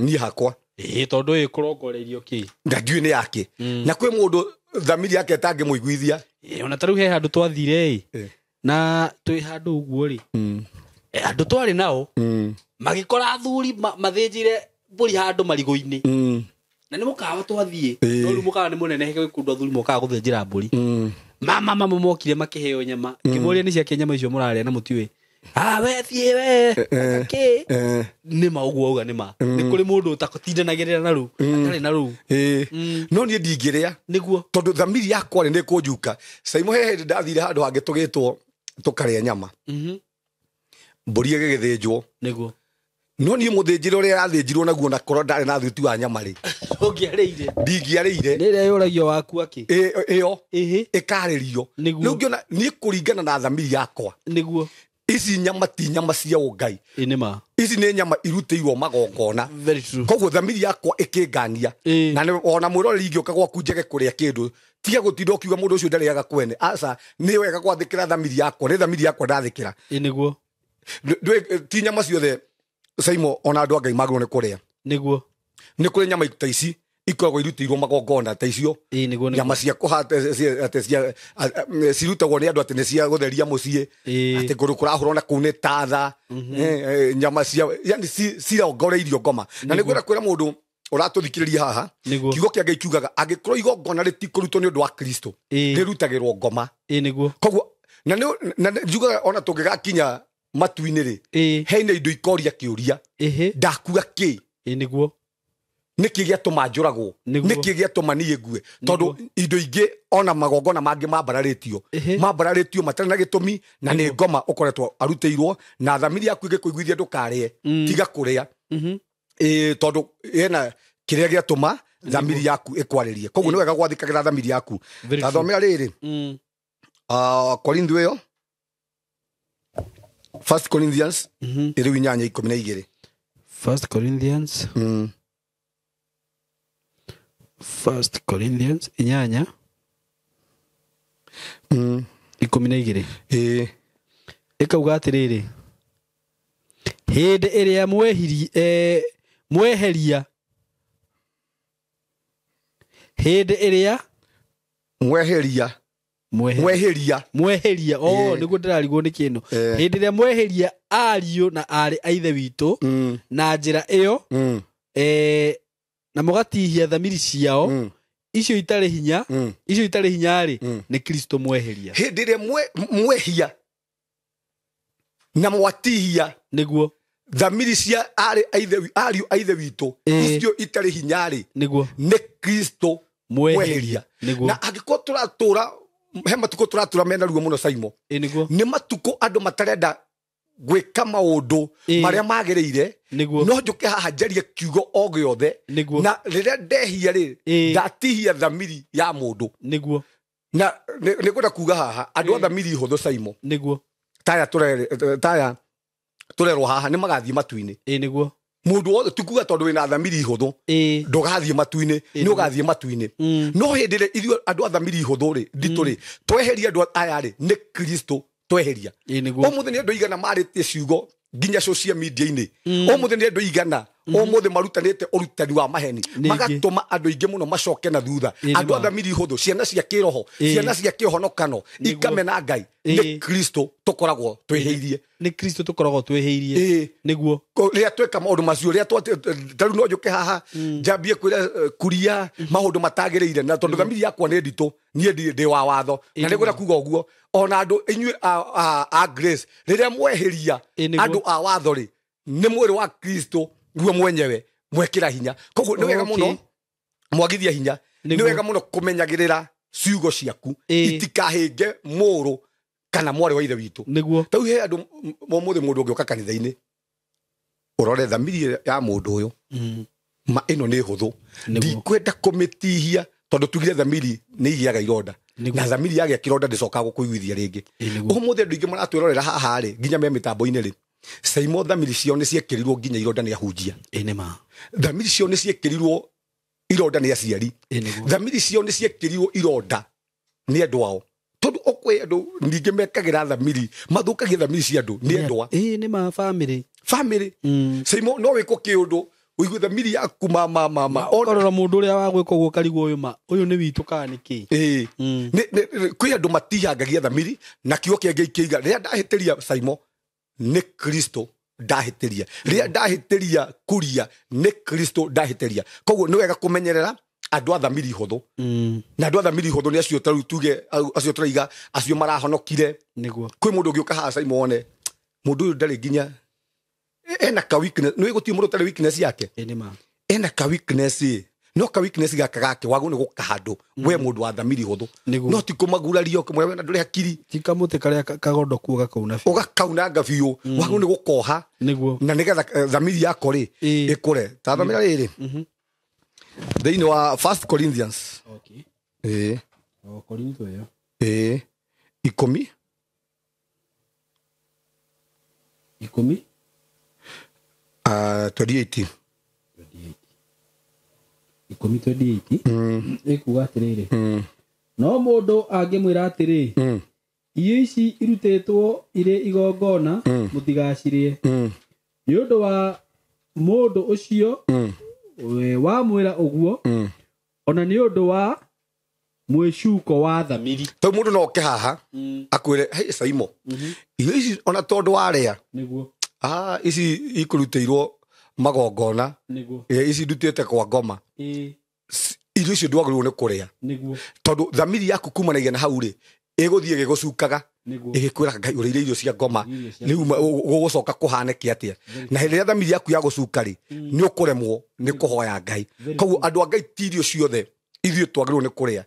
niĩ hakwa tondũ ĩkũrongoreirio kĩ na ndiũĩ nĩ yake. Na kwĩ mũndũ thamiri yake ĩtangĩmũiguithia. Ona ta rĩu he handũ twathire ĩ, na twĩ handũ ũguo rĩ, andũ twarĩ nao magĩkora athuri mathĩnjire mbũri handũ marigũ-inĩ, na nĩ mũkawa twathiĩ, no rĩu mũkawa nĩ mũnene, he kũndũ athuri mokaga gũthĩnjĩra mbũri. Mama mama mokire makĩheo nyama, ngĩmũria nĩ ciake nyama icio mũrarĩa na mũtiũĩ. Ah, we thiĩ we kĩ nĩ ma ũguo auga nĩ ma, nĩ kũrĩ mũndũ ũtatindanagĩrĩra na rũu, atarĩ na rũu. No niĩ ndingĩrĩa nĩguo, tondũ thamiri yakwa rĩ nĩ kũnjuka. Saimo he hĩndĩ ndathire handũ hangĩ tũgĩtwo tũkarĩa nyama, mbũri ĩgĩgĩthĩnjwo nĩguo, no niĩ mũthĩnjĩre ũrĩa yathĩnjirwo naguo, na korwo ndarĩ na thuti wa nyama rĩ, ũngĩarĩire ndingĩarĩire. Nĩ ĩrĩa yũragio waku akĩ ĩyo ĩkarĩrio. Rĩu ngĩona niĩ kũringana na thamiri yakwa nĩguo, ici nyama ti nyama cia ũngai, nĩ ici nĩ nyama irutĩirwo magongona. Koguo thamiri yakwa ĩkĩngania, na ona mwĩroreri ingĩũka gwaku njage kũrĩa kĩndũ, tiga gũtinda ũkiuga mũndũ ũcio ndarĩaga kwene. Aca, nĩ wega gwathĩkĩra thamiri yakwa, nĩ thamiri yakwa ndathĩkĩra. Nĩguo, ti nyama ciothe Saimo ona andũ a Ngai magĩrĩirwo nĩ kũrĩa. Nĩguo, nĩ kũrĩ nyama ta ici ikoragwo irutĩirwo magongona ta icio, nyama cia kũhata atĩ cirutagwo nĩ andũ atĩ nĩ cia gũtheria mũciĩ, atĩ kũndũ kũrahũrwo na kũu nĩ tatha, nyama cia yani cirongoreirio ngoma. Na nĩ ngwenda kwĩra mũndũ ũratũthikĩrĩria haha, kiugo kĩa Ngai kiugaga angĩkorwo igongona rĩtikũrutwo nĩ ũndũ wa Kristo, rĩrutagĩrwo ngoma. Nĩguo, koguo na njugaga ona tũngĩgakinya matu-inĩ rĩ, hena indo ikoria kĩũria, ndakua kĩ, nĩguo, nĩkĩ gĩatũma njũragwo, nĩkĩ gĩatũma niĩ ngue, tondũ indo ingĩ ona magongona mangĩ mambararĩtio, mambararĩtio matarĩ na gĩtũmi, na nĩ ngoma ũkoretwo arutĩirwo, na thamiri yaku ĩgĩkũiguithia ndũkarĩe, tiga kũrĩa, tondũ hena kĩrĩa gĩatũma thamiri yaku ĩkwarĩrie. Koguo nĩ wega gwathĩkagĩra thamiri yaku. Tathomera rĩrĩ, Korintho ĩyo, First Corinthians 8:12. First Corinthians First Corinthians 8 12. Ĩkauga atĩrĩrĩ, hĩndĩ ĩrĩa mweheria, hĩndĩ ĩrĩa mweheria mweheria mweheria, oh nĩguo ndĩrarigwo nĩ kĩno, hĩndĩ ĩrĩa mweheria ariũ na aarĩ a ithe witũ na njĩra ĩyo, Na mũgatihia thamiri ciao icio itarĩ hinya, icio itarĩ hinya rĩ, nĩ Kristo mweheria. Hĩndĩ ĩrĩa mwehia na mwatihia nĩguo thamiri cia ariũ a ithe witũ icio itarĩ hinya rĩ, nĩguo nĩ Kristo mweheria. Nĩguo na angĩkorwo tũratũra he matukũ tũratũra mena ruo mũno Saimo, nĩguo nĩ matukũ andũ matarenda gwĩka maũndũ marĩa magĩrĩire, no njũke haha njarie kiugo o gĩothe, na rĩrĩa ndehia rĩ, ndatihia thamiri ya mũndũ. Nĩguo na nĩ ngwenda kuga haha andũ a thamiri hũthũ Saimo, nĩguo taya tũrerwo haha nĩ magathiĩ matu-inĩ. Nĩguo mũndũ wothe tikuga tondũ wĩna thamiri hũthũ ndũgathiĩ matu-inĩ, nĩ ũgathiĩ matu-inĩ. No hĩndĩ ĩrĩa ithuĩ andũ a thamiri hũthũ rĩ, nditũ rĩ, tweheria andũ aya rĩ, nĩ Kristo tweheria. Ũmũthĩ nĩ andũ igana marĩtie ciugo nginya social media-inĩ. Ũmũthĩ nĩ andũ igana ũmũthĩ marutanĩte ũrutani wa maheni, magatũma andũ aingĩ mũno macoke na thutha. Andũ a thamiri hũthũ, ciana cia kĩroho, ciana cia kĩhonokano ikamena Ngai, nĩ Kristo tũkoragwo twĩhĩirie. Nĩ Kristo tũkoragwo twĩhĩirie. Nĩguo rĩrĩa tweka maũndũ macio, rĩrĩa tarĩu no njũke haha njambie kwĩra kuria maũndũ matagĩrĩire, na tondũ thamiri yakwa nĩ nditũ, niĩ ndĩ wa watho, na nĩngwenda kuga ũguo. Ona andũ inyuĩ a Grace, rĩrĩa mweheria andũ a watho rĩ, nĩ mwĩrĩ wa Kristo guo mwenyewe mwekĩra hinya. Koguo nĩ wega mũno mwagithia hinya, nĩ wega mũno kũmenyagĩrĩra ciugo ciaku itikahĩnge mũrũ kana mwarĩ wa ithe witũ. Nĩguo tau he andũ ũmũthĩ mũndũ ũngĩũka kanitha-inĩ ũrore thamiri ya mũndũ ũyũ, ma ĩno nĩ hũthũ, ndikwenda kũmĩtihia tondũ tugire thamiri nĩ igĩaga ironda, na thamiri yagĩa kĩronda ndĩcokaga gũkũiguithia rĩngĩ. Ũmũthĩ andũ aingĩ maratwĩrorera haha rĩ, nginya me mĩtambo-inĩ rĩ, Saimo thamiri ciao nĩ ciekĩrirwo nginya ironda nĩ ahunjia. Thamiri ciao nĩ ciekĩrirwo ironda nĩ aciari. Thamiri ciao nĩ ciekĩrirwo ironda nĩ andũ ao, tondũ okwĩ andũ ningĩ mekagĩra thamiri, mathũkagia thamiri cia andũ nĩ andũ a nĩ ma family. Saimo no wĩkwo kĩũndũ ũigue thamiri yaku ma ũkarora mũndũ ũrĩa wa gwĩka ũguo ũkarigwo ũyũ ma ũyũ nĩ witũ kana nĩ kĩ. Kwĩ andũ matihangagia thamiri na kiugo kĩa Ngai kĩiga rĩrĩa ndahĩtĩria Saimo nĩ Kristo ndahĩtĩria, rĩrĩa ndahĩtĩria kuria nĩ Kristo ndahĩtĩria. Koguo nĩ wega kũmenyerera andũ a thamiri hũthũ, na andũ a thamiri hũthũ nĩ acio tarĩu tuge acio tũraiga acio marahonokire. Nĩguo kwĩ mũndũ ũngĩũka haha Saimo wone mũndũ ũyũ ndarĩ nginya ena ka weakness, nĩ gũtirĩ mũndũ ũtarĩ weakness yake, ena ka weakness, no ka weakness gaka gake wagwo nĩ gũkahandũ we mũndũ wa thamiri hũthũ, no ti kũmagurario kũmwe we na ndũrĩ hakiri, ti kamũtĩ karĩa kagondoku ũgakauna biũ, ũgakaunanga biũ, wagwo nĩ gũkoha. Nĩguo na nĩgetha thamiri yako rĩ ĩkũre. Ta thamira rĩrĩ thĩinĩ wa 1 Corinthians, Korintho ĩyo 10 10 28 10:28 ĩkuga atĩrĩrĩ, no mũndũ angĩmwĩra atĩrĩ, irio ici irutĩtwo irĩ igongona mũtigacirĩe, nĩ ũndũ wa mũndũ ũcio wamwĩra ũguo, ona nĩ ũndũ wa mwĩcuko wa thamiri. Tau mũndũ no oke haha akwĩre, hey Saimo, irio ici ona tondũ warĩa nĩguo ici ikũrutĩirwo magongona, ici ndutĩte kwa ngoma, irio icio ndwagĩrĩirwo nĩ kũrĩa, tondũ thamiri yaku kumanagia na hau rĩ ĩgũthiĩ ĩgĩgũcukaga ĩgĩkwĩra Ngai ũrĩire irio cia ngoma, rĩu gũgũcoka kũhanĩke atĩa? Na hĩndĩ ĩrĩa thamiri yaku yagũcuka rĩ, nĩ ũkũremwo nĩ kũhoya Ngai. Koguo andũ a Ngai ti irio ciothe ithuĩ twagĩrĩirwo nĩ kũrĩa,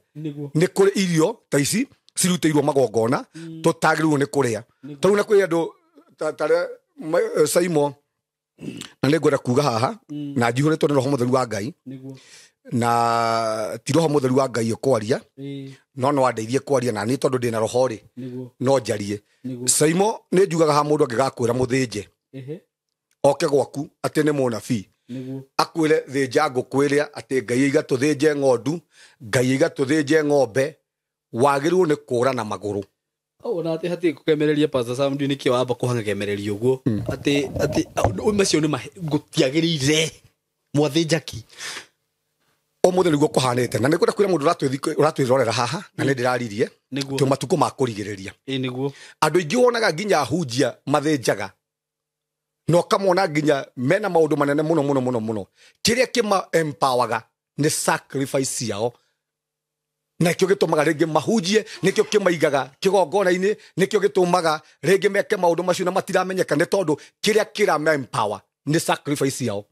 nĩ kũrĩ irio ta ici cirutĩirwo magongona tũtagĩrĩirwo nĩ kũrĩa. Tarĩu na kwĩ andũ ta Saimo, na nĩ ngwenda kuga haha na njihũrĩtwo nĩ Roho Mũtheru wa Ngai, na ti Roho Mũtheru wa Ngai ũkwaria, no andeithie kwaria na niĩ tondũ ndĩna roho rĩ, no njarie. Saimo nĩ njugaga haha mũndũ angĩgakwĩra mũthĩnje oke gwaku atĩ nĩ mũnabii, akwĩre thĩnja ngũkũ ĩrĩa atĩ Ngai aiga tũthĩnje ng'ondu, Ngai aiga tũthĩnje ng'ombe, wagĩrĩirwo nĩ kũra na magũrũ. Ona atĩ hatirĩ kũgemereria Pastor Sam ndiũ nĩkĩo wamba kũhangemereria ũguo atĩ macio nĩ gũtiagĩrĩire mwathĩnjaki. Ũmũthĩ nĩguo kũhanĩte, na nĩngwenda kwĩra mũndũ ũratwĩrorera haha, na nĩ ndĩraririe twĩ matukũ ma kũrigĩrĩria. Nĩguo andũ aingĩ wonaga nginya ahunjia mathĩnjaga Na ũkamona nginya mena maũndũ manene mũno mũno mũno mũno. Kĩrĩa kĩma empowerga nĩ sacrifice ciao, na kĩo gĩtũmaga rĩngĩ mahunjie, nĩkĩo kĩmaigaga kĩgongona-inĩ, nĩkĩo gĩtũmaga rĩngĩ meke maũndũ macio na matiramenyeka, nĩ tondũ kĩrĩa kĩrama empower nĩ sacrifice yao.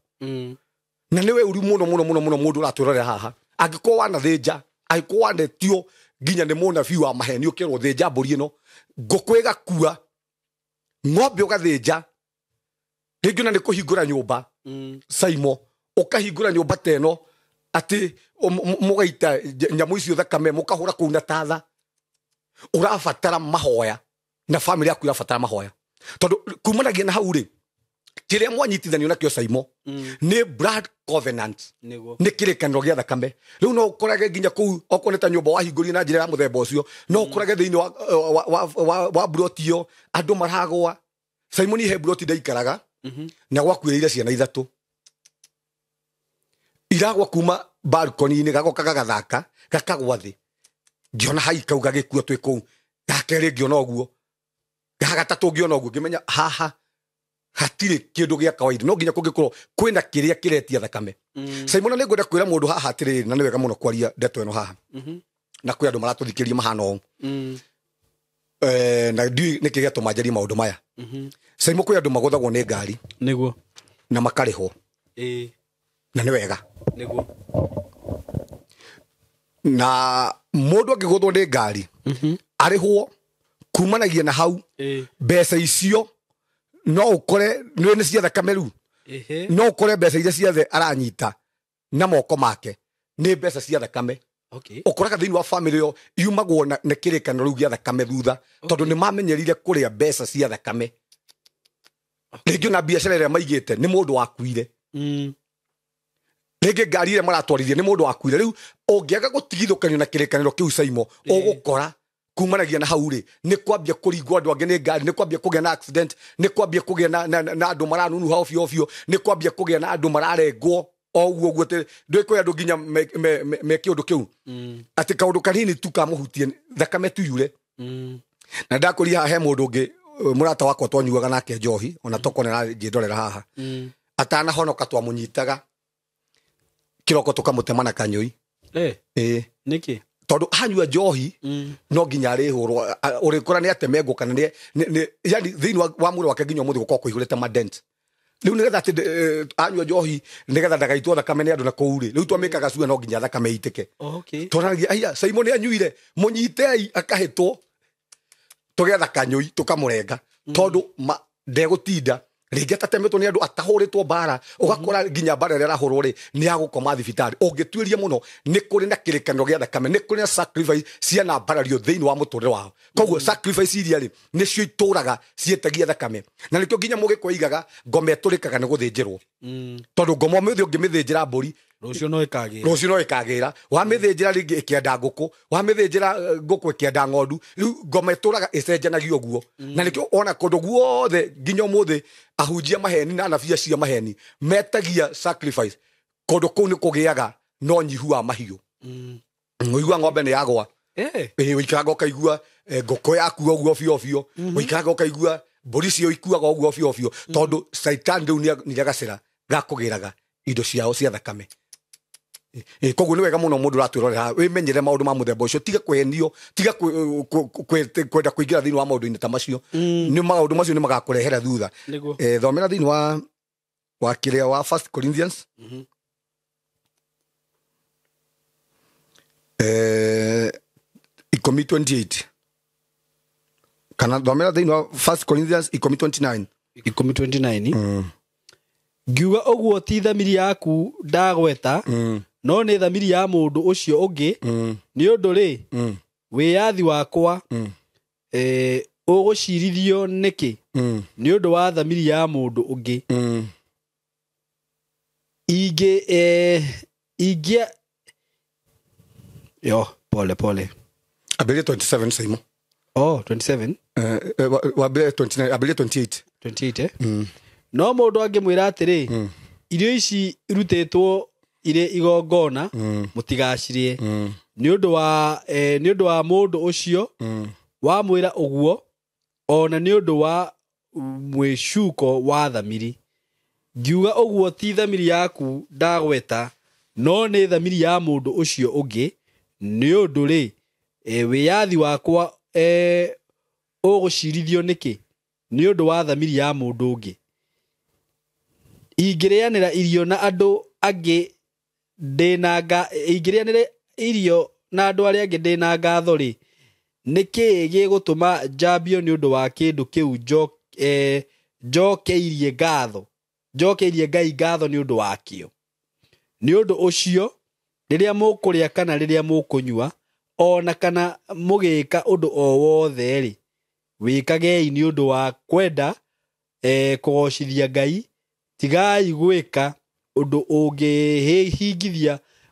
Na nĩ ũru mũno mũno mũno mũno mũndũ ũratwĩrorera haha, angĩkorwo wanathĩnja, angĩkorwo wanetio nginya nĩ mũnabii wa maheni ũkerwo thĩnja mbũri ĩno, ngũkũ ĩgakua, ng'ombe ũgathĩnja, rĩngĩ ona nĩ kũhingũra nyũmba. Saimo ũkahingũra nyũmba ta ĩno atĩ mũgaita nyamũ icio thakame, mũkahũra kũu na tatha. Ũrabatara mahoya na family yaku irabatara mahoya, tondũ kumanagia na hau rĩ, kĩrĩa mwanyitithanio nakĩo Saimo nĩ blood covenant, nĩ kĩrĩkanĩro gĩa thakame. Rĩu no ũkorage nginya kũu okorwo nĩ ta nyũmba wahingũrire na njĩra ya mũthemba ũcio, no ũkorage thĩinĩ wa mburoti ĩyo andũ maragũa. Simon he mburoti ndaikaraga na gwakuĩrĩire ciana ithatũ, iragwa kuma balcony-inĩ, gagoka gagathaka gakagwa thĩ, ngĩona hai kau gagĩkua twĩ kũu, gakerĩ ngĩona ũguo, gagatatũ ngĩona ũguo, ngĩmenya haha hatirĩ kĩndũ gĩa kawaida, no nginya kũngĩkorwo kwĩna kĩrĩa kĩretia thakame. Simon, nĩ ngwenda kwĩra mũndũ haha atĩrĩrĩ, na nĩ wega mũno kwaria ndeto ĩno haha, na kwĩ andũ maratũthikĩrĩria mahana ũũ, na ndiũĩ nĩkĩ gĩatũma njarie maũndũ maya. Simon, kwĩ andũ magũthagwo nĩ ngari nĩguo na makarĩhwo, na nĩ wega nĩguo. Na mũndũ angĩgũthwo nĩ ngari arĩhwo kumanagia na hau, mbeca icio no ũkore nĩ cia thakame rĩu, no ũkore mbeca iria ciothe aranyita na moko make nĩ mbeca cia thakame. Ũkoraga thĩinĩ wa family ĩyo yumagwo na kĩrĩkanĩro rĩu gĩa thakame thutha, tondũ nĩ mamenyerire kũrĩa mbeca cia thakame. Rĩngĩ ona biacara ĩrĩa maigĩte nĩ mũndũ wakuire, rĩngĩ ngari ĩrĩa maratwarithia nĩ mũndũ wakuire. Rĩu ũngĩaga gũtigithũkanio na kĩrĩkanĩro kĩu Saimo, ũgũkora kumanagia na hau rĩ, nĩ kwambia kũringwo andũ angĩ nĩ ngari, nĩ kwambia kũgĩa na accident, nĩ kwambia kũgĩa na andũ maranunuha obio obio, nĩ kwambia kũgĩa na andũ mararengwo o ũguo ũguo. Ndũĩ kwĩ andũ nginya me kĩũndũ kĩu atĩ kaũndũ kanini tu kamũhutie thakame tu yure. Na ndakũria haha he mũndũ ũngĩ mũrata wakwa twanyuaga nake njohi, ona tokorwo nĩ aranjĩndorera haha, atanahonoka twamũnyitaga kĩroko tũkamũtema na kanyũi. Nĩkĩ? Tondũ anyua njohi no nginya arĩhũrwo, ũrĩkora nĩ atemengwo kana nĩ yani thĩinĩ wa mwĩrĩ wake nginya ũmũthĩ gũkorwo kũihũrĩte madent. Rĩu nĩgetha atĩ anyua njohi nĩgetha ndagaitwo thakame nĩ andũ na kũu rĩ, rĩu twamĩkaga cua no nginya thakame ĩitĩke. Twaranagia aiya Simon nĩ anyuire, mũnyitei akahĩtwo, tũgetha kanyũi tũkamũrenga, tondũ ndegũtinda rĩngĩ atatemetwo nĩ andũ, atahũrĩtwo mbara, ũgakora nginya mbara ĩrĩa arahũrwo rĩ nĩ agũkoma thibitarĩ. Ũngĩtuĩria mũno nĩ kũrĩ na kĩrĩkanĩro gĩa thakame, nĩ kũrĩ na sacrifice cianambarario thĩinĩ wa mũtũrĩre wao. Koguo sacrifice iria rĩ nĩcio itũraga ciĩtagia thakame, na nĩkĩo nginya mũgĩkũyũ aigaga ngoma ĩtũrĩkaga nĩ gũthĩnjĩrwo, tondũ ngoma ũmũthĩ ũngĩmĩthĩnjĩra mbũri rũciũ no ĩkagĩra, rũciũ no ĩkagĩra, wamĩthĩnjĩra rĩngĩ ĩkĩenda ngũkũ, wamĩthĩnjĩra ngũkũ ĩkĩenda ng'ondu. Rĩu ngoma ĩtũraga ĩcenjanagia ũguo, na nĩkĩo ona kũndũ guothe nginya ũmũthĩ ahunjia maheni na anabii acio maheni metagia sacrifice. Kũndũ kũu nĩ kũgĩaga na ũnyihu wa mahiũ. Ũigua ng'ombe nĩ yagwa, ũikaraga ũkaigua ngũkũ yakua ũguo obio obio, ũikaraga ũkaigua mbũri cio ikuaga ũguo obio obio, tondũ Satan rĩu nĩ gacĩra gakũgĩraga indo ciao cia thakame. Koguo nĩ wega mũno mũndũ ũratwĩrorera wĩmenyere maũndũ ma mũthemba ũcio, tiga kũhenio, tiga kwenda kũingĩra thĩinĩ wa maũndũ-inĩ ta macio. Nĩ maũndũ macio nĩ magakũrehera thutha. Thomera thĩinĩ wa kĩrĩa wa 1 Corinthians 10:28, kana thomera thĩinĩ wa 1 Corinthians 10:29. 10:29. Ngiuga ũguo ti thamiri yaku ndagweta, no nĩ thamiri ya mũndũ ũcio ũngĩ, nĩ ũndũ rĩ wĩyathi wakwa ũgũcirithio nĩkĩ nĩ ũndũ wa thamiri ya mũndũ ũngĩ? Ingĩ yo pole pole. Ambĩrĩria 27 Simon. Oh, 27. Wambĩrĩria 29, ambĩrĩria 28. 28. No mũndũ angĩmwĩra atĩrĩ, irio ici irutĩtwo irĩ igongona mũtigacirĩe, nĩ ũndũ wa mũndũ ũcio wamwĩra ũguo, ona nĩ ũndũ wa Mwĩcuko wa thamiri. Ngiuga ũguo ti thamiri yaku ndagweta, no nĩ thamiri ya mũndũ ũcio ũngĩ. Nĩ ũndũ rĩ, wĩyathi wakwa ũgũcirithio nĩkĩ nĩ ũndũ wa thamiri ya mũndũ ũngĩ? Ingĩrĩanĩra irio na andũ angĩ ingĩrĩanĩra irio na andũ arĩa angĩ ndĩna ngatho rĩ, nĩ kĩĩ gĩgũtũma njambio nĩ ũndũ wa kĩndũ kĩu njokeirie ngatho, njokeirie Ngai ngatho nĩ ũndũ wakĩo? Nĩ ũndũ ũcio, rĩrĩa mũkũrĩa kana rĩrĩa mũkũnyua, o na kana mũgĩka ũndũ o wothe rĩ, wĩkagei nĩ ũndũ wa kwenda kũgocithia Ngai. Tigai gwĩka ũndũ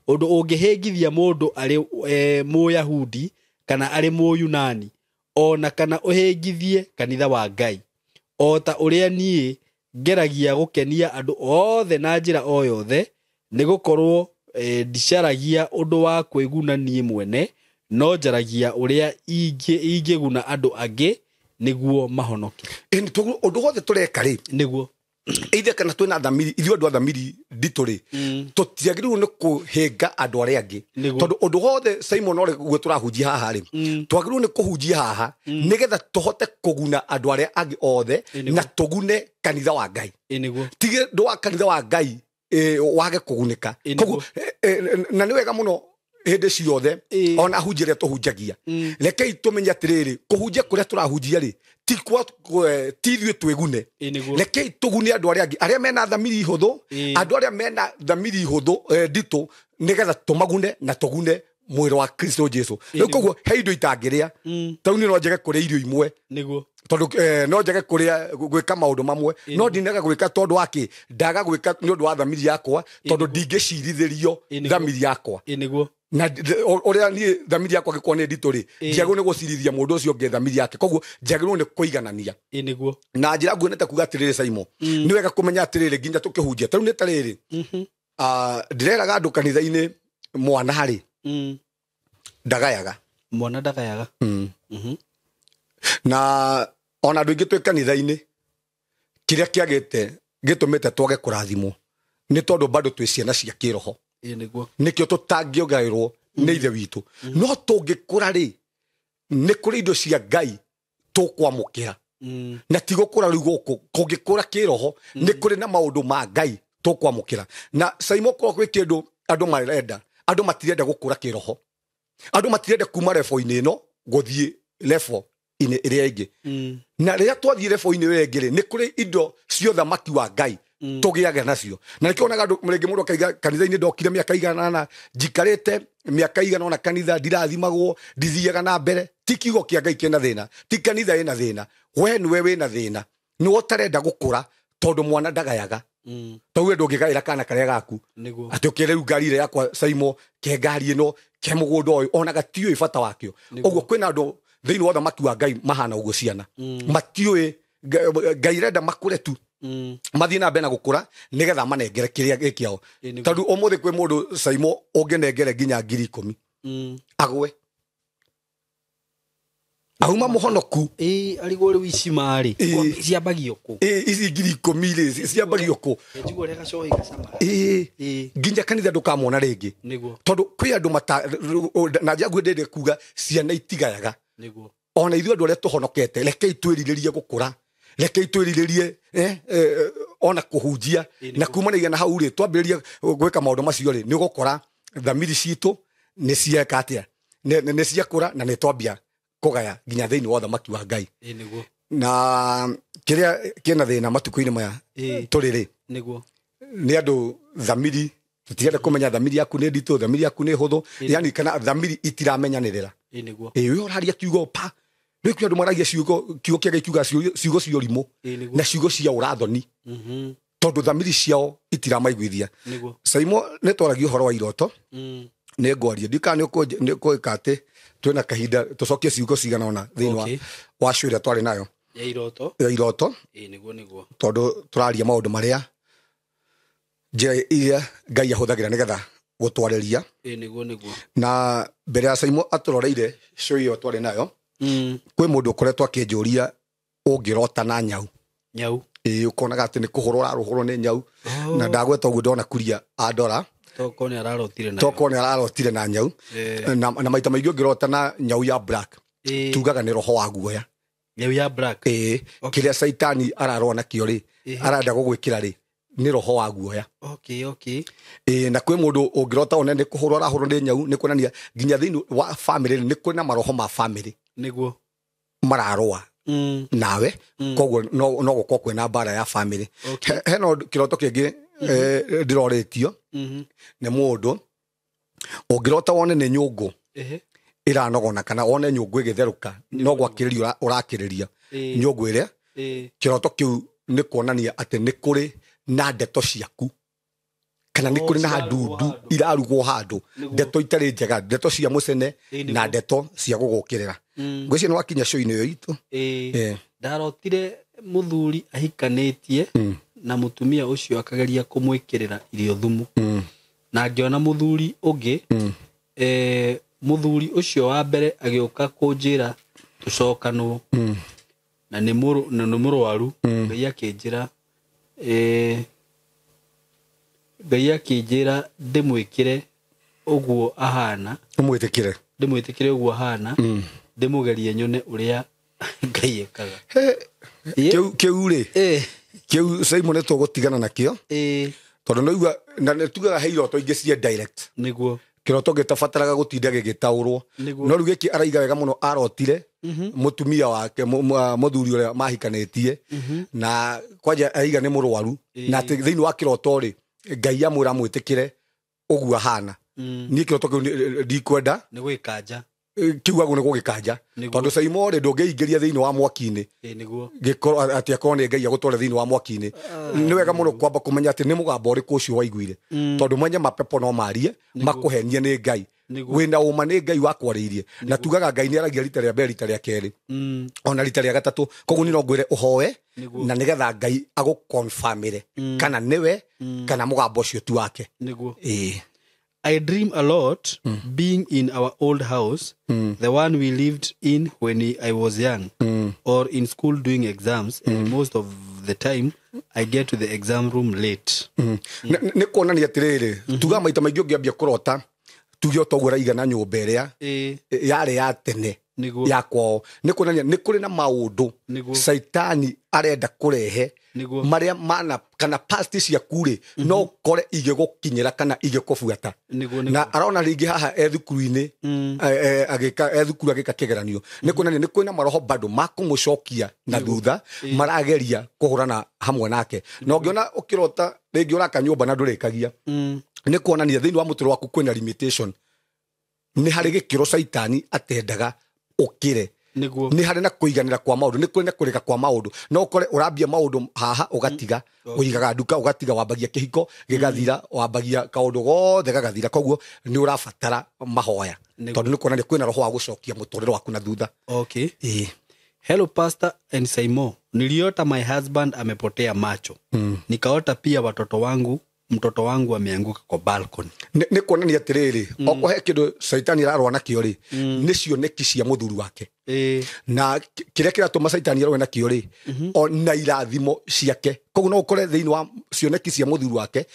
ũngĩhĩngithia mũndũ arĩ Mũyahudi kana arĩ Mũyunani, o na kana ũhĩngithie kanitha wa Ngai, o ta ũrĩa niĩ ngeragia gũkenia andũ othe na njĩra o yothe, nĩgũkorwo ndicaragia ũndũ wa kwĩguna niĩ mwene, no njaragia ũrĩa ingĩguna andũ angĩ nĩguo mahonoke. Ũndũ wothe tũreka rĩ, nĩguo ithe kana twĩna thamiri, ithuĩ andũ a thamiri nditũ rĩ, tũtiagĩrĩirwo nĩ kũhĩnga andũ arĩa angĩ, tondũ ũndũ wothe Simon ũrĩa guo tũrahunjia haha rĩ, twagĩrĩirwo nĩ kũhunjia haha nĩgetha tũhote kũguna andũ arĩa angĩ othe na tũgune kanitha wa Ngai. Tige ndũ wa kanitha wa Ngai wage kũgunĩka. Koguo na nĩ wega mũno hĩndĩ ciothe ona ahunjia arĩa tũhunjagia, rekei tũmenye atĩrĩrĩ, kũhunjia kũrĩa tũrahunjia rĩ, ti ithuĩ twĩgune, rekei tũgune andũ arĩa angĩ arĩa mena thamiri hũthũ, andũ arĩa mena thamiri hũthũ nditũ, nĩgetha tũmagune na tũgune mwĩrĩ wa Kristo Jesu. Rĩu koguo he indo itangĩrĩa, tau niĩ no njage kũrĩa irio imwe, tondũ no njage kũrĩa gwĩka maũndũ mamwe, no ndinaga gwĩka tondũ wa kĩ, ndaga gwĩka nĩ ũndũ wa thamiri yakwa, tondũ ndingĩcirithĩrio thamiri yakwa. Na ũrĩa niĩ thamiri yakwa gĩkorwo nĩ nditũ rĩ, njagĩrĩirwo nĩ gũcirithia mũndũ ũcio ũngĩ thamiri yake, koguo njagĩrĩirwo nĩ kũiganania. Na njĩra nguonete kuga atĩrĩrĩ Simon, nĩ wega kũmenya atĩrĩrĩ nginya tũkĩhunjia, tarĩu nĩ ta rĩrĩ, ndĩreraga andũ kanitha-inĩ mwana rĩ, ndagayaga. Mwana ndagayaga. Na ona andũ aingĩ twĩ kanitha-inĩ, kĩrĩa kĩagĩte gĩtũmĩte twage kũrathimwo nĩ tondũ bado twĩ ciana cia kĩroho. Nĩkĩo tũtangĩongererwo nĩ ithe witũ. No tũngĩkũra rĩ, nĩ kũrĩ indo cia Ngai tũkwamũkĩra. Na ti gũkũra rĩu gũkũ, kũngĩkũra kĩroho nĩ kũrĩ na maũndũ ma Ngai tũkwamũkĩra. Na Simon, korwo gwĩ kĩndũ andũ marenda, andũ matirenda gũkũra kĩroho, andũ matirenda kuma level-inĩ ĩno gũthiĩ level-inĩ ĩrĩa ĩngĩ. Na rĩrĩa twathiĩ level-inĩ ĩrĩa ĩngĩ rĩ, nĩ kũrĩ indo cia ũthamaki wa Ngai tũgĩage nacio. Na nĩkĩo wonaga andũ rĩngĩ mũndũ akaiga kanitha-inĩ ndokire mĩaka igana ũna, njikarĩte mĩaka igana ũna kanitha, ndirathimagwo, ndithiaga na mbere. Ti kiugo kĩa Ngai kĩna thĩna, ti kanitha ĩna thĩna, we nĩwe wĩna thĩna, nĩwe ũtarenda gũkũra tondũ mwana ndagayaga. Tau we ndũngĩgaĩra kana karĩa gaku atĩ ũkĩre rĩu ngari ĩrĩa yakwa Simon, ke ngari ĩno, ke mũgũnda ũyũ, ona gatiũĩ bata wakĩo. Ũguo kwĩna andũ thĩinĩ wa ũthamaki wa Ngai mahana ũguo ciana, matiũĩ Ngai renda makũre tu, mathiĩ na mbere na gũkũra nĩgetha manengere kĩrĩa gĩ kĩao. Tondũ ũmũthĩ kwĩ mũndũ Simon ũngĩnengere nginya 10,000 agwe auma mũhonoku. Arigwo rĩu ici marĩ ciambagio kũ? Ici 10,000 rĩ ciambagio kũ? Njigua ũrĩa gacohi gacama. Nginya kanitha ndũkamona rĩngĩ, tondũ kwĩ andũ na njagua ndĩrĩ kuga ciana itigayaga. Ona ithuĩ andũ arĩa tũhonokete, rekei twĩrirĩrie gũkũra, rekei twĩrirĩrie ona kũhunjia. Na kumanagia na hau rĩ, twambĩrĩrie gwĩka maũndũ macio rĩ, nĩ ũgũkora thamiri citũ nĩ cieka atĩa, nĩ ciakũra na nĩ twambia kũgaya nginya thĩinĩ wa ũthamaki wa Ngai. Na kĩrĩa kĩna thĩna matukũ-inĩ maya tũrĩ rĩ, nĩ andũ thamiri tũtirenda kũmenya thamiri yaku nĩ nditũ, thamiri yaku nĩ hũthũ, yani kana thamiri itiramenyanĩrĩra. Ĩĩ ũraria kiugo pa, rĩu kwĩ andũ maragia ciugo, kiugo kĩa Ngai kiuga ciugo cia ũrimũ na ciugo cia ũrathoni, tondũ thamiri ciao itiramaiguithia. Simon, nĩ twaragia ũhoro wa iroto, nĩ ngwaria ndikana nĩ ũkũĩka atĩ twĩna kahinda tũcokie ciugo cigana ũna thĩinĩ wa show ĩrĩa twarĩ nayo ya iroto, ya iroto. Tondũ tũraria maũndũ marĩa njĩra iria Ngai ahũthagĩra nĩgetha gũtwarĩria. Na mbere ya Simon atũroreire show ĩyo twarĩ nayo, kwĩ mũndũ ũkoretwo akĩnjũria ũngĩrota na nyau. Nyau. Ĩĩ, ũkonaga atĩ nĩ kũhũrwo ũrarũhũrwo nĩ nyau. Na ndagweta ũguo ndona kuria andora. Toko nĩ ararotire na. Toko nĩ ararotire na nyau. Na maita maingĩ ũngĩrota na nyau ya black. Tugaga nĩ roho wa guoya. Nyau ya black. Ĩĩ, kĩrĩa Saitani ararũa nakĩo rĩ, arenda gũgwĩkĩra rĩ, nĩ roho wa guoya. Okay, okay. Ĩĩ, na kwĩ mũndũ ũngĩrota one nĩ kũhũrwo arahũrwo nĩ nyau, nĩ kuonania nginya thĩinĩ wa family nĩ kwĩna maroho ma family. Nĩguo. Mararũa. Nawe, koguo no gũkorwo kwĩna mbara ya family. Hena kĩroto kĩngĩ ndĩrorĩtio nĩ mũndũ ũngĩrota wone nĩ nyũngũ ĩranogona kana wone nyũngũ ĩgĩtherũka, no gwakĩrĩria ũrakĩrĩria nyũngũ ĩrĩa, kĩroto kĩu nĩ kuonania atĩ nĩ kũrĩ na ndeto ciaku kana nĩ kũrĩ na ndundu irarugwo handũ, ndeto itarĩ njega, ndeto cia mũcene na ndeto cia gũgũkĩrĩra. Ngwĩciria nĩ wakinya show-inĩ ĩyo itũ. Ndarotire mũthuri ahikanĩtie na mũtumia ũcio akageria kũmwĩkĩrĩra irio thumu. Na ngĩona mũthuri ũngĩ, mũthuri ũcio wa mbere agĩũka kũnjĩra tũcokanwo. Na nĩ mũrwaru. Ngai akĩnjĩra, Ngai akĩnjĩra ndĩmwĩkĩre ũguo ahana. Ũmwĩtĩkĩre. Ndĩmwĩtĩkĩre ũguo ahana. Ndĩmũgerie nyone ũrĩa Ngai ekaga. Kĩu rĩ, kĩu Simon tũgũtigana nakĩo. Tondũ nĩigua na nĩtugaga he iroto ingĩ cia direct. Nĩguo. Kĩroto gĩtabataraga gũtinda gĩgĩtaũrwo. No rĩu gĩkĩ araiga wega mũno, arotire mũtumia wake, mũthuri ũrĩa mahikanĩtie, na kwanja aiga nĩ mũrwaru, na atĩ thĩinĩ wa kĩroto rĩ, Ngai amwĩra amwĩtĩkĩre ũguo ahana. Niĩ kĩroto kĩu ndikwenda. Nĩ gwĩkanja. Kiugago nĩ gũgĩkanja. Tondũ Simon rĩ, ndũngĩingĩria thĩinĩ wa mwaki-inĩ. Nĩguo. Gĩkorwo atĩ akorwo nĩ Ngai agũtware thĩinĩ wa mwaki-inĩ. Nĩ wega mũno kwamba kũmenya atĩ nĩ mũgambo ũrĩkũ ũcio waiguire. Tondũ mwenye mapepo no marie, makũhenie nĩ Ngai. Wĩna ũma nĩ Ngai wakwarĩirie. Na tugaga Ngai nĩ aragia rita rĩa mbere, rita rĩa kerĩ, ona rita rĩa gatatũ. Koguo niĩ no ngwĩre ũhoe na nĩgetha Ngai agũconfirmĩre kana nĩwe kana mũgambo ũcio tu wake. Nĩguo. I dream a lot being in our old house, the one we lived in when I was young, or in school doing exams, and most of the time I get to the exam room late. Nĩ kuonania atĩrĩrĩ, tuga maita maingĩ ũngĩambia kũrota, tuge ũtoguo ũraiga na nyũmba ĩrĩa yarĩ ya tene ya kwao, nĩ kuonania nĩ kũrĩ na maũndũ Saitani arenda kũrehe marĩa mana kana past ciaku rĩ, no ũkore igĩgũkinyĩra kana igĩkũbuata. Na arona rĩngĩ haha e thukuru-inĩ, agĩka e thukuru agĩka kĩgeranio, nĩ kuonania nĩ kwĩna maroho bado makũmũcokia na thutha, marageria kũhũrana hamwe nake. Na ũngĩona ũkĩrota rĩngĩ ũraka nyũmba na ndũrĩkagia, nĩ kuonania thĩinĩ wa mũtũrĩre waku kwĩna limitation. Nĩ harĩ gĩkĩro Saitani atendaga ũkĩre. Nĩ harĩ na kũiganĩra kwa maũndũ, nĩ kũrĩ na kũrĩka kwa maũndũ. No ũkore ũrambia maũndũ haha ũgatiga, ũigaga nduka ũgatiga, wambagia kĩhiko gĩgathira, wambagia kaũndũ gothe gagathira. Koguo nĩ ũrabatara mahoya, tondũ nĩ kuonania kwĩna roho wa gũcokia mũtũrĩre waku na thutha. Okay. Hello Pastor and Simon, niliota my husband amepotea macho. Nikaota pia watoto wangu, mtoto wangu ameanguka kwa balcony. Nĩ kuonania atĩrĩrĩ, okorwo he kĩndũ Saitani ararũa nakĩo rĩ, nĩ cioneki cia mũthuri wake. Na kĩrĩa kĩratũma Saitani arũe nakĩo rĩ, ona irathimo ciake. Koguo no ũkore thĩinĩ wa cioneki cia mũthuri wake,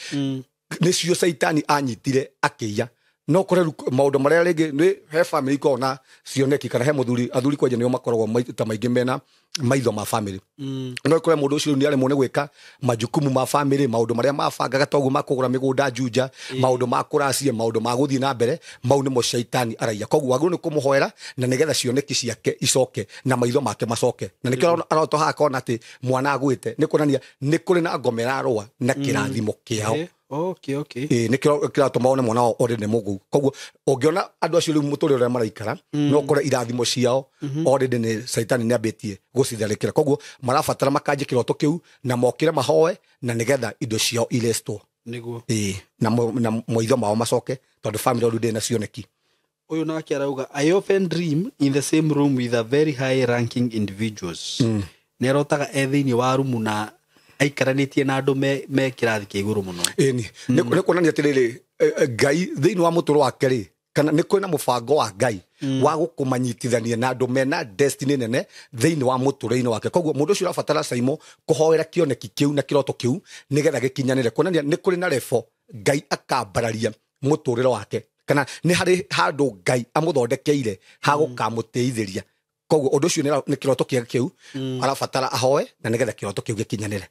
nĩcio Saitani anyitire akĩiya. No ũkore maũndũ marĩa rĩngĩ nĩ he family ikoragwo na cioneki, kana he mũthuri, athuri kwanja nĩo makoragwo ta maingĩ mena maitho ma family. No ũkore mũndũ ũcio nĩ aremwo nĩ gwĩka majukumu ma family, maũndũ marĩa mabangaga toguo ma kũgũra mĩgũnda Juja, maũndũ ma kũracia, maũndũ ma gũthiĩ na mbere, mau nĩmo Shaitani araiya. Koguo wagĩrĩirwo nĩ kũmũhoera na nĩgetha cioneki ciake icoke na maitho make macoke. Na nĩkĩo aroto haha akona atĩ mwana agwĩte, nĩ kuonania nĩ kũrĩ na ngoma ĩrarũa na kĩrathimo kĩao. Okay, okay. Nĩkĩo kĩratũma one mwana wao already nĩ mũgũu. Koguo ũngĩona andũ acio rĩu mũtũrĩre ũrĩa maraikara, no ũkore irathimo ciao already nĩ Saitani nĩambĩtie gũcitharĩkĩra. Koguo marabatara makanje kĩroto kĩu na mokĩre mahoe na nĩgetha indo ciao irestwo. Nĩguo. Na maitho mao macoke, tondũ family already ndĩrĩ na cioneki. Ũyũ nake arauga, I often dream in the same room with a very high ranking individuals. Nĩ arotaga e thĩinĩ wa rumu na aikaranĩtie na andũ me kĩrathi kĩa igũrũ mũno. Ĩni, nĩ kuonania atĩrĩrĩ, Ngai thĩinĩ wa mũtũrũ wake rĩ, kana nĩ kwĩna mũbango wa Ngai wa gũkũmanyitithania na andũ mena destiny nene thĩinĩ wa mũtũrĩre-inĩ wake. Koguo mũndũ ũcio ũrabatara Saimo kũhoera kĩoneki kĩu na kĩroto kĩu nĩgetha gĩkinyanĩre, kuonania nĩ kũrĩ na refo Ngai akambararia mũtũrĩre wake, kana nĩ harĩ handũ Ngai amũthondekeire ha gũkamũteithĩria. Koguo ũndũ ũcio nĩ kĩroto kĩega kĩu arabatara ahoe na nĩgetha kĩroto kĩu gĩkinyanĩre.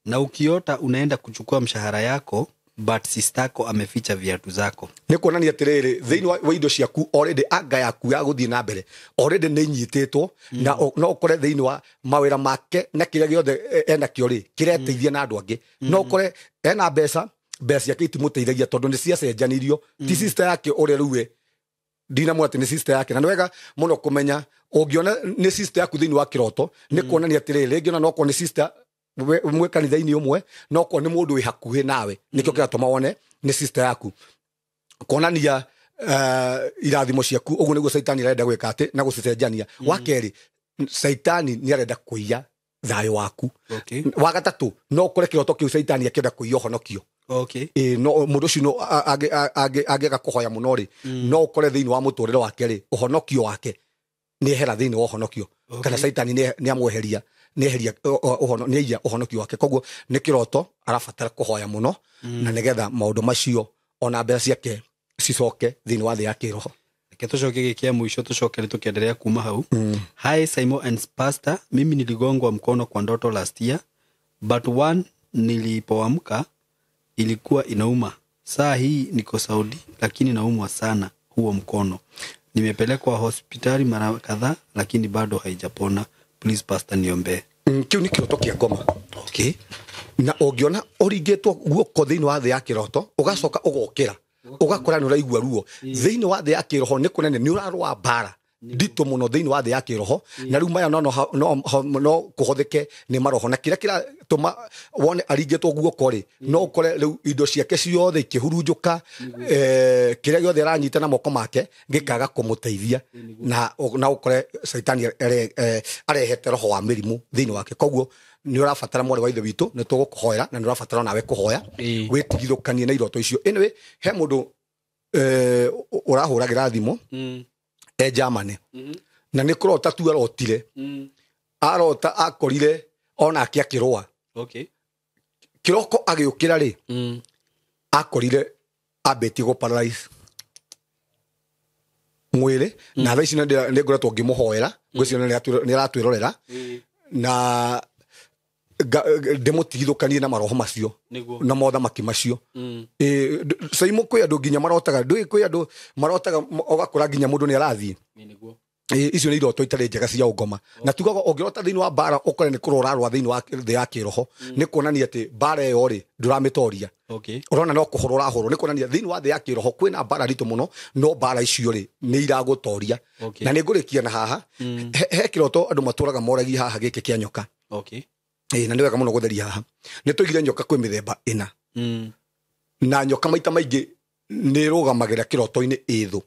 Na ukiota unaenda kuchukua mshahara yako but sistako ameficha viatu zako, nĩ kuonania atĩrĩrĩ thĩinĩ wa indo ciaku already anga yaku ya gũthiĩ na mbere already nĩ inyitĩtwo, na no ũkore thĩinĩ wa mawĩra make na kĩrĩa gĩothe enakĩo rĩ kĩreteithia na andũ angĩ. No ũkore ena mbeca, mbeca ciake itimũteithagia tondũ nĩ ciacenjanirio, ti sister yake ũrĩa rĩu we ndinamwĩra atĩ nĩ sister yake. Na nĩ wega mũno kũmenya ũngĩona nĩ sister yaku thĩinĩ wa kĩroto nĩ kuonania atĩrĩrĩ rĩngĩ ona no okorwo nĩ sister mwe kanitha-inĩ ũmwe, no okorwo nĩ mũndũ wĩ hakuhĩ nawe nĩkĩo kĩratũma wone nĩ sister yaku, kuonania irathimo ciaku. Ũguo nĩguo Saitani arenda gwĩka atĩ na gũcicenjania. Wa kerĩ, Saitani nĩ arenda kũiya thayũ waku. Wa gatatũ, no ũkore kĩroto kĩu Saitani akĩenda kũiya ũhonokio. No mũndũ ũcio no angĩaga kũhoya mũno rĩ, no ũkore thĩinĩ wa mũtũrĩre wake rĩ ũhonokio wake nĩ ehera thĩinĩ wa ũhonokio, kana Saitani nĩ amweheria, nĩ eheria nĩ aiya ũhonokio wake. Koguo nĩ kĩroto arabatara kũhoya mũno na nĩgetha maũndũ macio ona mbeca ciake cicoke thĩinĩ wa thĩ ya kĩroho. Reke tũcoke gĩkĩ mũico tũcoke nĩ tũkĩendelea kuma hau. Hi Saimo and Pastor, mimi niligongwa mkono kwa ndoto last year, but one nilipoamka ilikuwa inauma. Saa hii niko Saudi lakini naumwa sana huo mkono. Nimepelekwa hospitali mara kadhaa lakini bado haijapona. Please Pastor niombee. Kĩu nĩ kĩroto kĩa ngoma. Na ũngĩona ũringĩtwo guoko thĩinĩ wa thĩ ya kĩroto ũgacoka ũgokĩra ũgakora nĩ ũraigua ruo thĩinĩ wa thĩ ya kĩroho, nĩ kuonania nĩ ũrarũa mbara nditũ mũno thĩinĩ wa thĩ ya kĩroho, na rĩu maya no kũhotheke nĩ maroho. Na kĩrĩa kĩratũma wone aringĩtwo guoko rĩ, no ũkore rĩu indo ciake ciothe ikĩhurunjũka, kĩrĩa gĩothe aranyita na moko make gĩkaga kũmũteithia, na ũkore Saitani arehete roho wa mĩrimũ thĩinĩ wake. Koguo nĩ ũrabatara mwarĩ wa ithe witũ, nĩ tũgũkũhoera na nĩ ũrabatara nawe kũhoya wĩtigithũkanie na iroto icio. Anyway, he mũndũ ũrahũragĩra thimũ e Germany, na nĩ kũrota tu arotire, arota akorire onake akĩrũa. Kĩroko agĩũkĩra rĩ, akorire ambĩtie gũ paralyze mwĩrĩ, na thaa ici nĩ ngoretwo ngĩmũhoera, ngwĩciria nĩ aratwĩrorera, na ndĩmũtigithũkanie na maroho macio na mothamaki macio. Saimo kwĩ andũ nginya marotaga, ndũĩ kwĩ andũ marotaga ũgakora nginya mũndũ nĩ arathiĩ. Icio nĩ iroto itarĩ njega cia ũngoma. Na tugaga ũngĩrota thĩinĩ wa mbara ũkore nĩ kũrũa ũrarũa thĩinĩ wa thĩ ya kĩroho, nĩ kuonania atĩ mbara ĩyo rĩ ndũramĩtoria. Ũrona no kũhũrwo ũrahũrwo, nĩ kuonania thĩinĩ wa thĩ ya kĩroho kwĩna mbara ritũ mũno, no mbara icio rĩ nĩ iragũtoria. Na nĩ ngũrĩkia na haha, he kĩroto andũ matũraga moragia haha gĩkĩ kĩa nyoka. Na nĩ wega mũno gũtheria haha. Nĩ tũigire nyoka kwĩ mĩthemba ĩna. Na nyoka maita maingĩ nĩ ĩrũgamagĩra kĩroto-inĩ ĩthũ.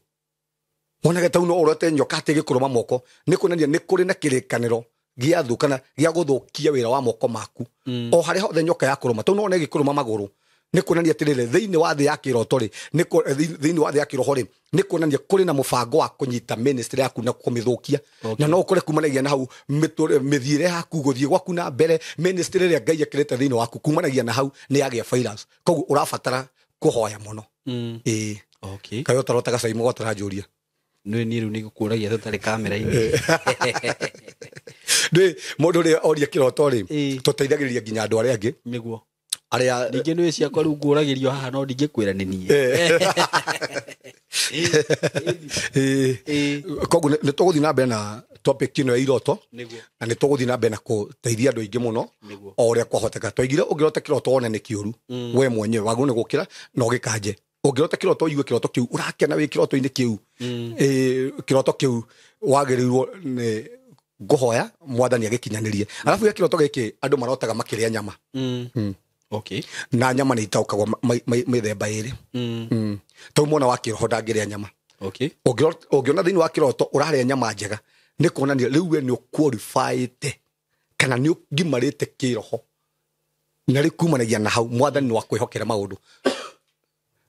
Wonage tau no ũrote nyoka atĩ ĩgĩkũrũma moko, nĩ kuonania nĩ kũrĩ na kĩrĩkanĩro gĩa thũ kana gĩa gũthũkia wĩra wa moko maku. O harĩa hothe nyoka yakũrũma, tau no wone ĩgĩkũrũma magũrũ, nĩ kuonania atĩrĩrĩ thĩinĩ wa thĩ ya kĩroto rĩ, thĩinĩ wa thĩ ya kĩroho rĩ, nĩ kuonania kũrĩ na mũbango wa kũnyita ministry yaku na kũmĩthũkia. Na no ũkore kumanagia na hau mĩthiĩre yaku gũthiĩ gwaku na mbere, ministry ĩrĩa Ngai ekĩrĩte thĩinĩ waku kumanagia na hau nĩ yagĩa virus. Koguo ũrabatara kũhoya mũno. Kaĩ ũtarotaga Saimo gwataranjũria? Nĩ niĩ rĩu nĩngũkũragia tũtarĩ kamera-inĩ. Ndũĩ mũndũ ũrĩa oria kĩroto rĩ, tũteithagĩrĩria nginya andũ arĩa angĩ. Nĩguo. Arĩa ningĩ nĩ ciakwa rĩu ngũragĩrio haha no ndingĩkwĩra nĩ niĩ. Koguo nĩ tũgũthiĩ na mbere na topic ĩno ya iroto, na nĩ tũgũthiĩ na mbere na kũteithia andũ aingĩ mũno o ũrĩa kwahoteka. Twaigire ũngĩrota kĩroto wone nĩ kĩũru, we mwenyewe wagĩrĩirwo nĩ gũkĩra na ũgĩkanje. Ũngĩrota kĩroto ũigue kĩroto kĩu ũrakena wĩ kĩroto-inĩ kĩu, kĩroto kĩu wagĩrĩirwo nĩ ngũhoya mwathani agĩkinyanĩrie. Arabu ya kĩroto gĩkĩ andũ marotaga makĩrĩa nyama. Na nyama nĩ itaũkagwo mĩthemba ĩrĩ. Tau mwana wa kĩroho ndangĩrĩa nyama. Ũngĩona thĩinĩ wa kĩroto ũrarĩa nyama njega, nĩ kuonania rĩu we nĩ ũqualifyĩte kana nĩ ũgimarĩte kĩroho, na rĩu kumanagia na hau mwathani nĩ wakwĩhokera maũndũ.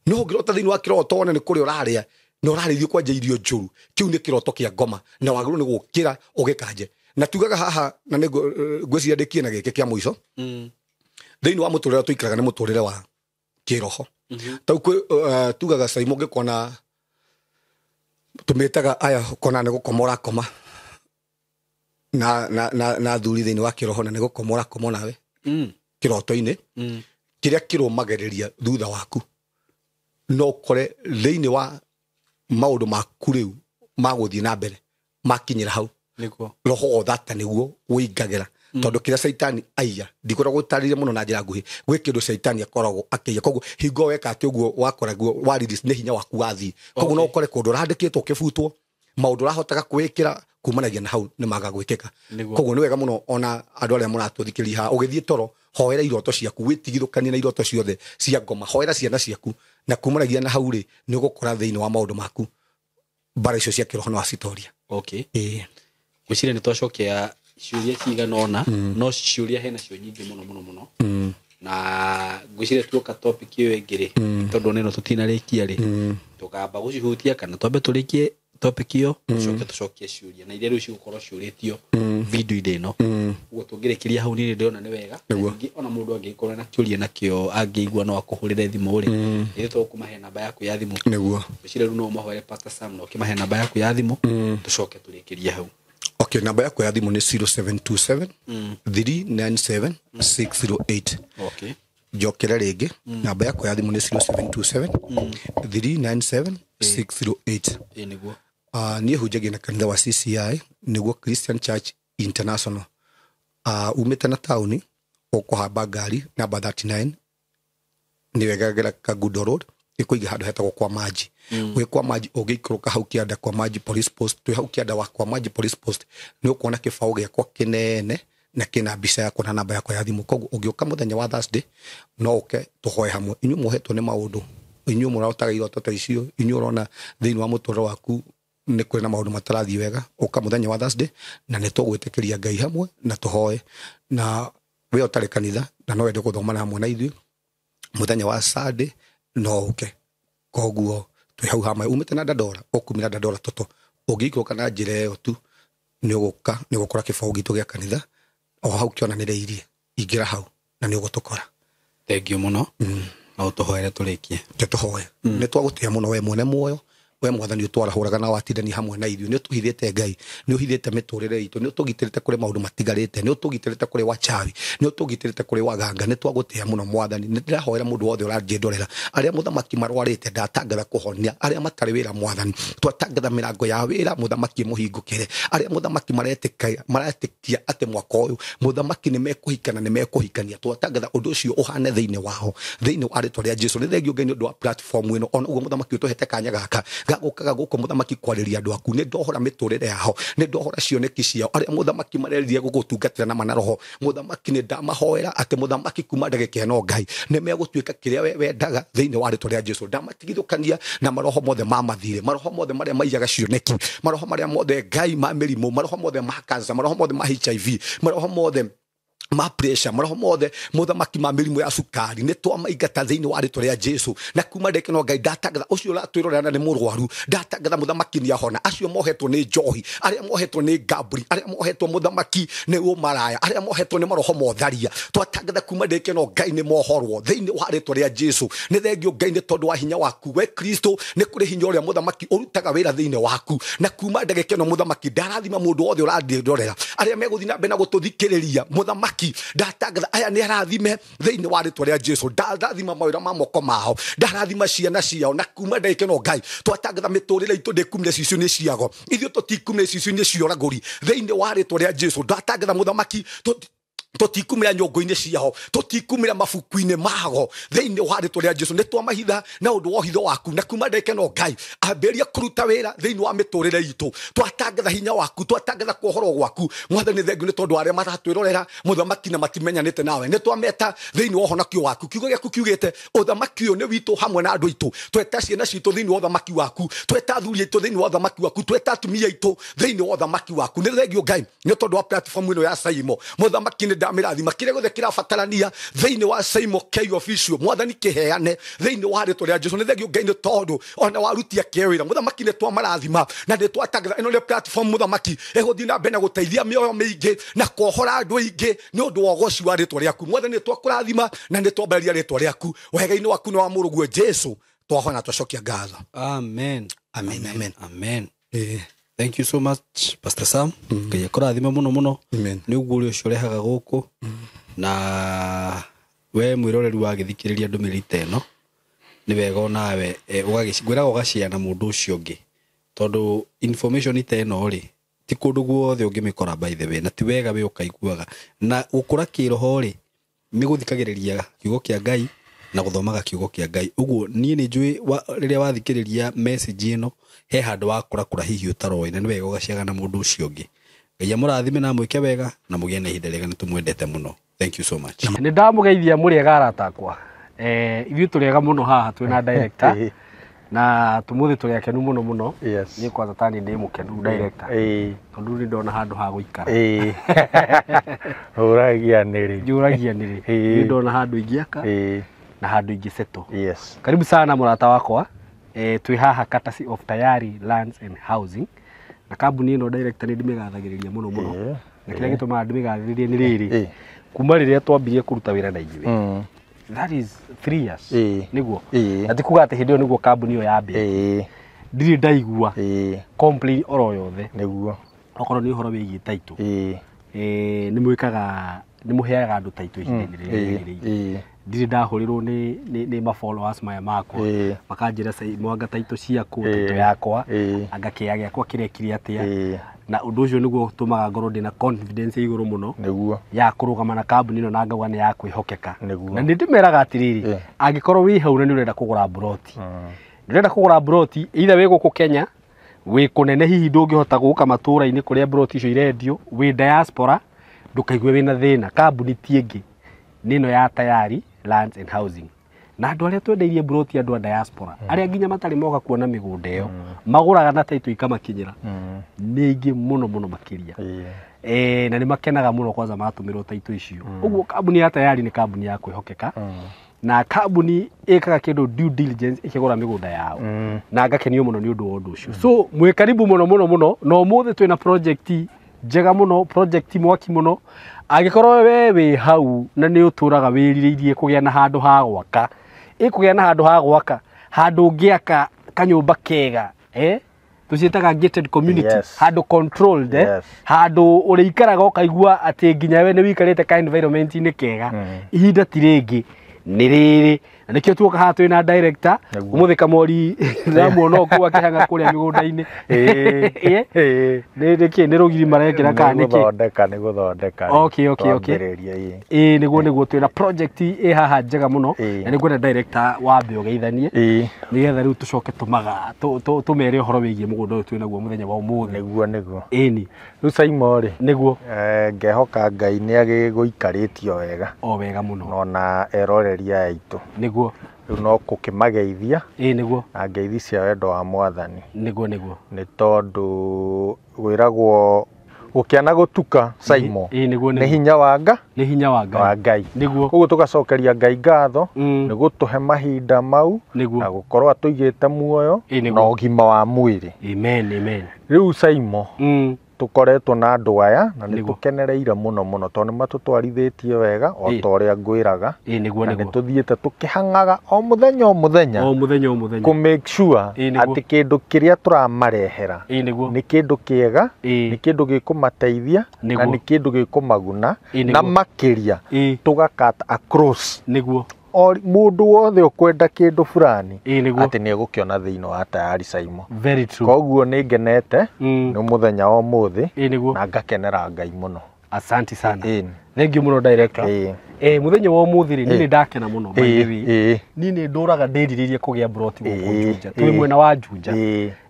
No ũngĩrota thĩinĩ wa kĩroto wone nĩ kũrĩa ũrarĩa Na ũrarĩithio kwanja irio njũru, kĩu nĩ kĩroto kĩa ngoma na wagĩrĩirwo nĩ gũkĩra ũgĩkanje. Na tugaga haha na nĩ ngwĩciria ndĩkie na gĩkĩ kĩa mũico. Thĩinĩ wa mũtũrĩre tũikaraga nĩ mũtũrĩre wa kĩroho. Tau tugaga Saimo ũngĩkona tũmĩtaga aya ũkona nĩ gũkoma ũrakoma na thuri thĩinĩ wa kĩroho na nĩ gũkoma ũrakoma nawe kĩroto-inĩ kĩrĩa kĩrũmagĩrĩria thutha waku no ũkore thĩinĩ wa maũndũ maku rĩu ma gũthiĩ na mbere makinyĩra hau roho wa ũthata nĩguo ũingagĩra tondũ kĩrĩa caitani aiya ndikoragwo ũtarĩrie mũno na njĩra nguhĩ gwĩ kĩndũ caitani akoragwo akĩiya koguo hingo weka atĩ ũguo wakoragwo wa release nĩ hinya waku wathiĩ koguo no ũkore kũndũ ũrandĩkĩtwo ũkĩbutwo maũndũ ũrahotaga kwĩkĩra kumanagia na hau nĩ maga gwĩkĩka koguo nĩ wega mũno ona andũ arĩa mũratũthikĩrĩria haha ũgĩthiĩ toro hoera iroto ciaku wĩtigithũkanie na iroto ciothe cia ngoma hoera ciana ciaku na kumanagia na hau rĩ nĩ ũgũkora thĩinĩ wa maũndũ maku mbara icio cia kĩroho no wacitoria. Okay. Ngwĩciria nĩ twacokia ciũria cigana ũna no ciũria hena cio nyingĩ mũno mũno mũno na ngwĩciria tuoka topic ĩyo ĩngĩ rĩ tondũ nĩno tũtinarĩkia rĩ tũkamba gũcihutia kana twambe tũrĩkie topic ĩyo tũcoke tũcokie ciũria na iria rĩu cigũkorwo ciũrĩtio video-inĩ ĩno ũguo tũngĩrĩkĩria hau niĩ ndĩrona nĩ wega ningĩ ona mũndũ angĩkorwo na kĩũria nakĩo angĩigua no akũhũrĩre thimũ rĩ ithuĩ tũkũmahe namba yaku ya thimũ nĩguo ngwĩciria rĩu no ũmahoere Pastor Sam na ũkĩmahe namba yaku ya thimũ tũcoke tũrĩkĩrie hau. Okay, namba yakwa ya thimũ nĩ 0727 397 608. Okay. Njokere rĩngĩ namba yakwa ya thimũ nĩ 0727 397 608. Nĩguo. Niĩ hunjagia na kanitha wa CCI nĩguo Christian Church International. Umĩte na taũni ũkũhamba ngari namba 39 nĩyo ĩgeragĩra Kangundo Road ĩkũiga handũ hetagwo kwa Maji. Wĩ kwa Maji ũngĩikũrũka hau kĩanda kwa Maji Police Post, twĩ hau kĩanda wa kwa Maji Police Post nĩ ũkuona kĩbaũ gĩakwa kĩnene na kĩna mbica yakwa na namba yakwa ya thimũ. Koguo ũngĩũka mũthenya wa Thursday no ũke tũhoe hamwe. Inyuĩ muohetwo nĩ maũndũ, inyuĩ mũraotaga iroto ta icio, inyuĩ ũrona thĩinĩ wa mũtũrĩre waku nĩ kũrĩ na maũndũ matarathiĩ wega, ũka mũthenya wa Thursday na nĩ tũgwĩtĩkĩria Ngai hamwe na tũhoe. Na we ũtarĩ kanitha na no wende gũthoma hamwe na ithuĩ mũthenya wa Sunday no ũke. Koguo twĩ hau hamwe umĩte na Dandora ũkumĩra Dandora toto ũngĩikũrũka na njĩra ĩyo tu nĩ ũgũka nĩ ũgũkora kĩbaũ gitũ gĩa kanitha o hau kĩonanĩrĩirie ingĩra hau na nĩ ũgũtũkora. Thengiũ mũno no tũhoere tũrĩkie. Tũhoe. Nĩ twagũtĩa mũno we mwene muoyo we mwathani ũtwarahũraga na watindania hamwe na ithuĩ nĩ ũtũhithĩte Ngai nĩ ũhithĩte mĩtũrĩre itũ nĩ ũtũgitĩrĩte kũrĩ maũndũ matigarĩte nĩ ũtũgitĩrĩte kũrĩ wachawi nĩ ũtũgitĩrĩte kũrĩ waganga nĩ twagũtĩa mũno mwathani. Nĩ ndĩrahoera mũndũ wothe ũranjĩndorera arĩa mũthamaki marwarĩte ndatangatha kũhonia arĩa matarĩ wĩra mwathani twatangatha mĩrango ya wĩra mũthamaki mũhingũkĩre arĩa mũthamaki maretĩkia atĩ mwaka ũyũ mũthamaki nĩ mekũhikana nĩ mekũhikania twatangatha ũndũ ũcio ũhane thĩinĩ wao thĩinĩ wa rĩtwa rĩa Jesu. Nĩ thengio Ngai nĩ ũndũ wa platform ĩno ona ũguo mũthamaki ũtũhete kanya gaka gagũkaga gũkũ mũthamaki kwarĩria andũ aku nĩ ndohora mĩtũrĩre yao nĩ ndohora cioneki ciao arĩa mũthamaki mareririe gũgũtungatĩra na mana roho mũthamaki nĩ ndamahoera atĩ mũthamaki kuma ndagĩka ĩno Ngai nĩ megũtuĩka kĩrĩa we wendaga thĩinĩ wa rĩtwa rĩa Jesu. Ndamatigithũkania na maroho mothe ma mathirĩ maroho mothe marĩa maiyaga cioneki maroho marĩa mothe Ngai ma mĩrimũ maroho mothe ma cancer maroho mothe ma HIV maroho mothe ma pressure maroho mothe mũthamaki ma mĩrimũ ya cukari nĩ twamaingata thĩinĩ wa rĩtwa rĩa Jesu. Na kuma ndeke no Ngai ndatangatha ũcio ũratwĩrorera na nĩ mũrwaru ndatangatha mũthamaki nĩ ahona acio mohetwo nĩ njohi arĩa mohetwo nĩ ngamburi arĩa mohetwo mũthamaki nĩ ũmaraya arĩa mohetwo nĩ maroho motharia twatangatha kuma ndeke no Ngai nĩ mohorwo thĩinĩ wa rĩtwa rĩa Jesu. Nĩ thengio Ngai nĩ tondũ wa hinya waku we Kristo nĩ kũrĩ hinya ũrĩa mũthamaki ũrutaga wĩra thĩinĩ waku na kuma ndagĩka ĩno mũthamaki ndarathima mũndũ wothe ũrandĩrorera arĩa megũthiĩ na mbere na gũtũthikĩrĩria mũthamaki ndatangatha aya nĩ arathime thĩinĩ wa rĩtwa rĩa Jesu. Ndarathima mawĩra ma moko mao ndarathima ciana ciao na kuma ndagĩka ĩno Ngai twatangatha mĩtũrĩre itũ ndĩkumire cicio-inĩ ciago ithuĩ tũtikumire cicio-inĩ cia ũragũri thĩinĩ wa rĩtwa rĩa Jesu. Ndatangatha mũthamaki tũtikumĩra nyũngũ-inĩ ciao tũtikumĩra mabuku-inĩ mago thĩinĩ wa rĩtwa rĩa Jesu. Nĩ twamahitha na ũndũ wa ũhitho waku na kuma ndagĩka ĩno Ngai ambĩrĩria kũruta wĩra thĩinĩ wa mĩtũrĩre itũ twatangatha hinya waku twatangatha kuohorwo gwaku mwathani. Thengio nĩ tondũ arĩa maratwĩrorera mũthamaki na matimenyanĩte nawe nĩ twameta thĩinĩ wa ũhonokio waku kiugo gĩaku kiugĩte ũthamaki ũyũ nĩ witũ hamwe na andũ aitũ tweta ciana citũ thĩinĩ wa ũthamaki waku tweta athuri aitũ thĩinĩ wa ũthamaki waku tweta atumia aitũ thĩinĩ wa ũthamaki waku. Nĩ thengio Ngai nĩ tondũ wa platform ĩno ya Saimo mũthamaki nĩ ndamĩrathima kĩrĩa gĩothe kĩrabatarania thĩinĩ wa Saimo K Official mwathani kĩheane thĩinĩ wa rĩtwa rĩa Jesu. Nĩ thengio Ngai nĩ tondũ ona warutia kĩo wĩra mũthamaki nĩ twamarathima na nĩ twatangatha ĩno nĩ platform mũthamaki ĩgũthiĩ na mbere na gũteithia mĩoyo mĩingĩ na kuohora andũ aingĩ nĩ ũndũ wa ũgoci wa rĩtwa rĩaku. Mwathani nĩ twakũrathima na nĩ twambararia rĩtwa rĩaku wega-inĩ waku nĩ wa mũrũguo Jesu twahona twacokia ngatho. Amen. Amen, amen. Amen. Thank you so much Pastor Sam. Ngai akũrathime mũno mũno nĩ ũguo ũrĩa ũcio ũrehaga gũkũ na we mwĩroreri wa gĩthikĩrĩria ndũmĩrĩri ta ĩno nĩ wega onawe ngwĩraga ũgaciana mũndũ ũcio ũngĩ tondũ information ta ĩno rĩ ti kũndũ guothe ũngĩmĩkora by the way na ti wega we ũkaiguaga na gũkũra kĩroho rĩ nĩ gũthikagĩrĩria kiugo kĩa Ngai na gũthomaga kiugo kĩa Ngai. Ũguo niĩ nĩ njũĩ rĩrĩa wathikĩrĩria message ĩno he handũ wakũra kũra hihi ũtaroĩ na nĩ wega ũgaciaga na mũndũ ũcio ũngĩ. Ngai amũrathime na amwĩke wega na mũgĩe na ihinda rĩega nĩ tũmwendete mũno. Thank you so much. Nĩ ndamũgeithia mũrĩega arata akwa. Ithuĩ tũrĩega mũno haha twĩna director na tũmũthĩ tũrĩ akenu mũno mũno. Niĩ kwanza tani ndĩ mũkenu director tondũ nĩ ndona handũ ha gũikara. Ũragia nĩrĩ? Njũragia nĩrĩ. Nĩ ndona handũ ingĩaka na handũ ingĩsettle. Yes. Karibu sana mũrata wakwa. Twĩ haha courtesy of Tayari Lands and Housing na kambuni ĩno director nĩ ndĩmĩgathagĩrĩria mũno mũno. Na kĩrĩa gĩtũmaga ndĩmĩgathĩrĩrie nĩ rĩrĩ kuma rĩrĩa twambirie kũruta wĩra na ithuĩ that is 3 years nĩguo na ti kuga atĩ hĩndĩ ĩyo nĩguo kambuni ĩyo yambĩrĩirie ndirĩ ndaigua complain oro yothe nĩguo okorwo nĩ ũhoro wĩgiĩ title nĩ mwĩkaga nĩ mũheaga andũ title ihinda-inĩ rĩrĩa rĩagĩrĩire. Ndirĩ ndahũrĩrwo nĩ ma followers maya makwa makanjĩra mwanga title ciaku title yakwa anga kĩea gĩakwa kĩrekire atĩa na ũndũ ũcio nĩguo ũtũmaga ngorwo ndĩna confidence igũrũ mũno nĩguo ya kũrũgama na kambuni ĩno na ngauga nĩ ya kwĩhokeka. Na nĩ ndĩmeraga atĩrĩrĩ angĩkorwo wĩ hau na nĩ ũrenda kũgũra mburoti ndĩrenda kũgũra mburoti either wĩ gũkũ Kenya wĩ kũnene hihi ndũngĩhota gũka matũũra-inĩ kũrĩa mburoti icio irendio wĩ diaspora ndũkaigue wĩna thĩna kambuni ti ĩngĩ nĩ ĩno ya Tayari Lands and Housing. Na andũ arĩa twendeirie mburoti andũ a diaspora arĩa nginya matarĩ moka kuona mĩgũnda ĩyo magũraga na title ikamakinyĩra nĩ aingĩ mũno mũno makĩria na nĩ makenaga mũno kwanza matũmĩrwo title icio. Ũguo kambuni ya Tayari nĩ kambuni ya kwĩhokeka na kambuni ĩkaga kĩndũ due diligence ĩkĩgũra mĩgũnda yao na ngakenio mũno nĩ ũndũ wa ũndũ ũcio. So mwĩ karibu mũno mũno mũno na ũmũthĩ twĩna project njega mũno project mwaki mũno. Angĩkorwo we wĩ hau na nĩ ũtũraga wĩrirĩirie kũgĩa na handũ ha gwaka ĩkũgĩa na handũ ha gwaka handũ ũngĩaka kanyũmba kega tũciĩtaga gated community handũ controlled handũ ũrĩikaraga ũkaigua atĩ nginya we nĩ wĩikarĩte ka environment-inĩ kega ihinda ti rĩngĩ nĩ rĩrĩ na nĩkĩo tuoka haha twĩna director ũmũthĩ Kamori ndĩramuona kũu akĩhang'a kũrĩa mĩgũnda-inĩ. Nĩ nĩ rũgiri marekĩra kana nĩkĩ? Nĩ gũthondeka. Okay. Nĩguo nĩguo twĩna project ĩ haha njega mũno na nĩngwenda director wambe ũgeithanie nĩgetha rĩu tũcoke tũmere ũhoro wĩgiĩ mũgũnda ũyũ twĩnaguo mũthenya wa ũmũthĩ. Nĩguo nĩguo. Ĩni. Rĩu Saimo rĩ nĩguo ngehoka Ngai nĩ agĩgũikarĩtio wega. O wega mũno. Ona eroreria aitũ. Nĩguo. Rĩu no gũkĩmageithia nĩguo na ngeithi cia wendo wa mwathani. Nĩguo nĩguo. Nĩ tondũ gwĩragwo gũkĩana gũtuka Saimo nĩ hinya wa Ngai. Nĩguo. Koguo tũgacokeria Ngai ngatho nĩ gũtũhe mahinda mau na gũkorwo atũigĩte muoyo na ũgima wa mwĩrĩ. Amen amen. Rĩu Saimo tũkoretwo na andũ aya na nĩ tũkenereire mũno mũno tondũ nĩ matũtwarithĩtie wega o ta ũrĩa ngwĩraga na nĩ tũthiĩte tũkĩhang'aga o mũthenya o mũthenya o mũthenya o mũthenya kũ make sure atĩ kĩndũ kĩrĩa tũramarehera nĩ kĩndũ kĩega nĩ kĩndũ gĩkũmateithia na nĩ kĩndũ gĩkũmaguna na makĩria tũgakata across nĩguo o mũndũ wothe ũkwenda kĩndũ fulani atĩ nĩ egũkĩona thĩinĩ wa Tayari Saimo. Very true. Koguo nĩ ngenete nĩ mũthenya wa ũmũthĩ na ngakenera Ngai mũno. Asante sana. Thank you mũno director. Mũthenya wa ũmũthĩ rĩ niĩ nĩ ndakena mũno by the way. Niĩ nĩ ndũraga ndĩrirĩirie kũgĩa mburoti gũkũ Juja. Twĩ mwena wa Juja.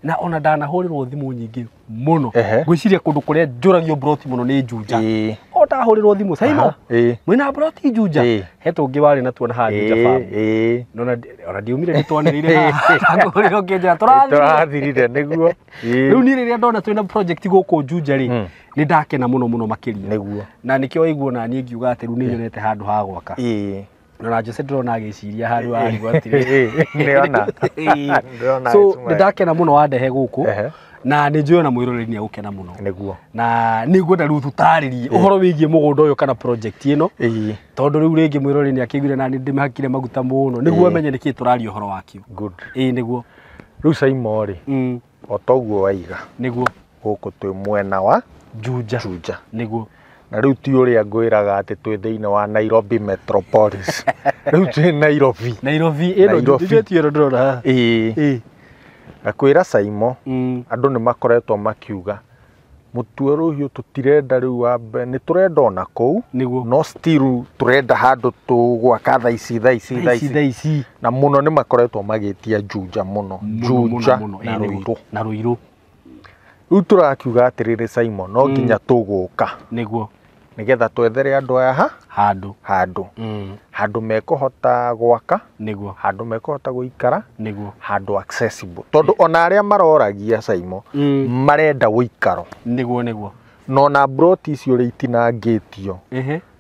Na ona ndanahũrĩrwo thimũ nyingĩ mũno. Ngwĩciria kũndũ kũrĩa njũragio mburoti mũno nĩ Juja. O ndahũrĩrwo thimũ Saimo mwĩna mburoti Juja. He tũngĩ warĩ na tuona haha Juja farm. Ona ndiumire nĩtwanĩrĩire haha. Ndahũrĩrwo ngĩnjĩra tũrathirire nĩguo. Rĩu niĩ rĩrĩa ndona twĩna project gũkũ Juja rĩ nĩ ndakena mũno mũno makĩria. Nĩguo. Na nĩkĩo waigua ona niĩ ngiuga atĩ rĩu nĩ nyonete handũ ha gwaka. Ĩĩ. Na Jose ndĩrona agĩciria handũ ha atĩrĩ. Nĩona. So nĩndakena mũno wandehe gũkũ. Na nĩ njũĩ ona mwĩroreri nĩ egũkena mũno. Nĩguo. Na nĩ ngwenda rĩu tũtarĩrie ũhoro wĩgiĩ mũgũnda ũyũ kana project ĩno. Tondũ rĩu rĩngĩ mwĩroreri nĩ akĩiguire na nĩ ndĩmĩhakire maguta mũno nĩguo amenye nĩkĩĩ tũraria ũhoro wakĩo. Good. Ĩĩ nĩguo. Rĩu Saimo rĩ, o toguo waiga. Nĩguo. Gũkũ twĩ mwena wa Juja. Juja. Nĩguo. Na rĩu ti ũrĩa ngwĩraga atĩ twĩ thĩinĩ wa Nairobi Metropolis. Rĩu twĩ Nairobi. Nairobi ĩno Juja ti ĩno ndĩrona haha. Ĩĩ. Ngakwĩra Saimo, andũ nĩ makoretwo makiuga mũtue rũhiũ tũtirenda rĩu wambe nĩ tũrenda ona kũu no still tũrenda handũ tũgwaka thaa ici thaa ici thaa ici na mũno nĩ makoretwo magĩtia Juja mũno Juja na Ruiru na Ruiru. Rĩu tũrakiuga atĩrĩrĩ Saimo no nginya tũgũka nĩguo nĩgetha twethere andũ aya ha handũ handũ handũ mekũhota gwaka nĩguo handũ mekũhota gũikara nĩguo handũ accessible tondũ ona arĩa maroragia Saimo marenda ũikaro nĩguo nĩguo no na broti icio ũrĩa itinangĩtio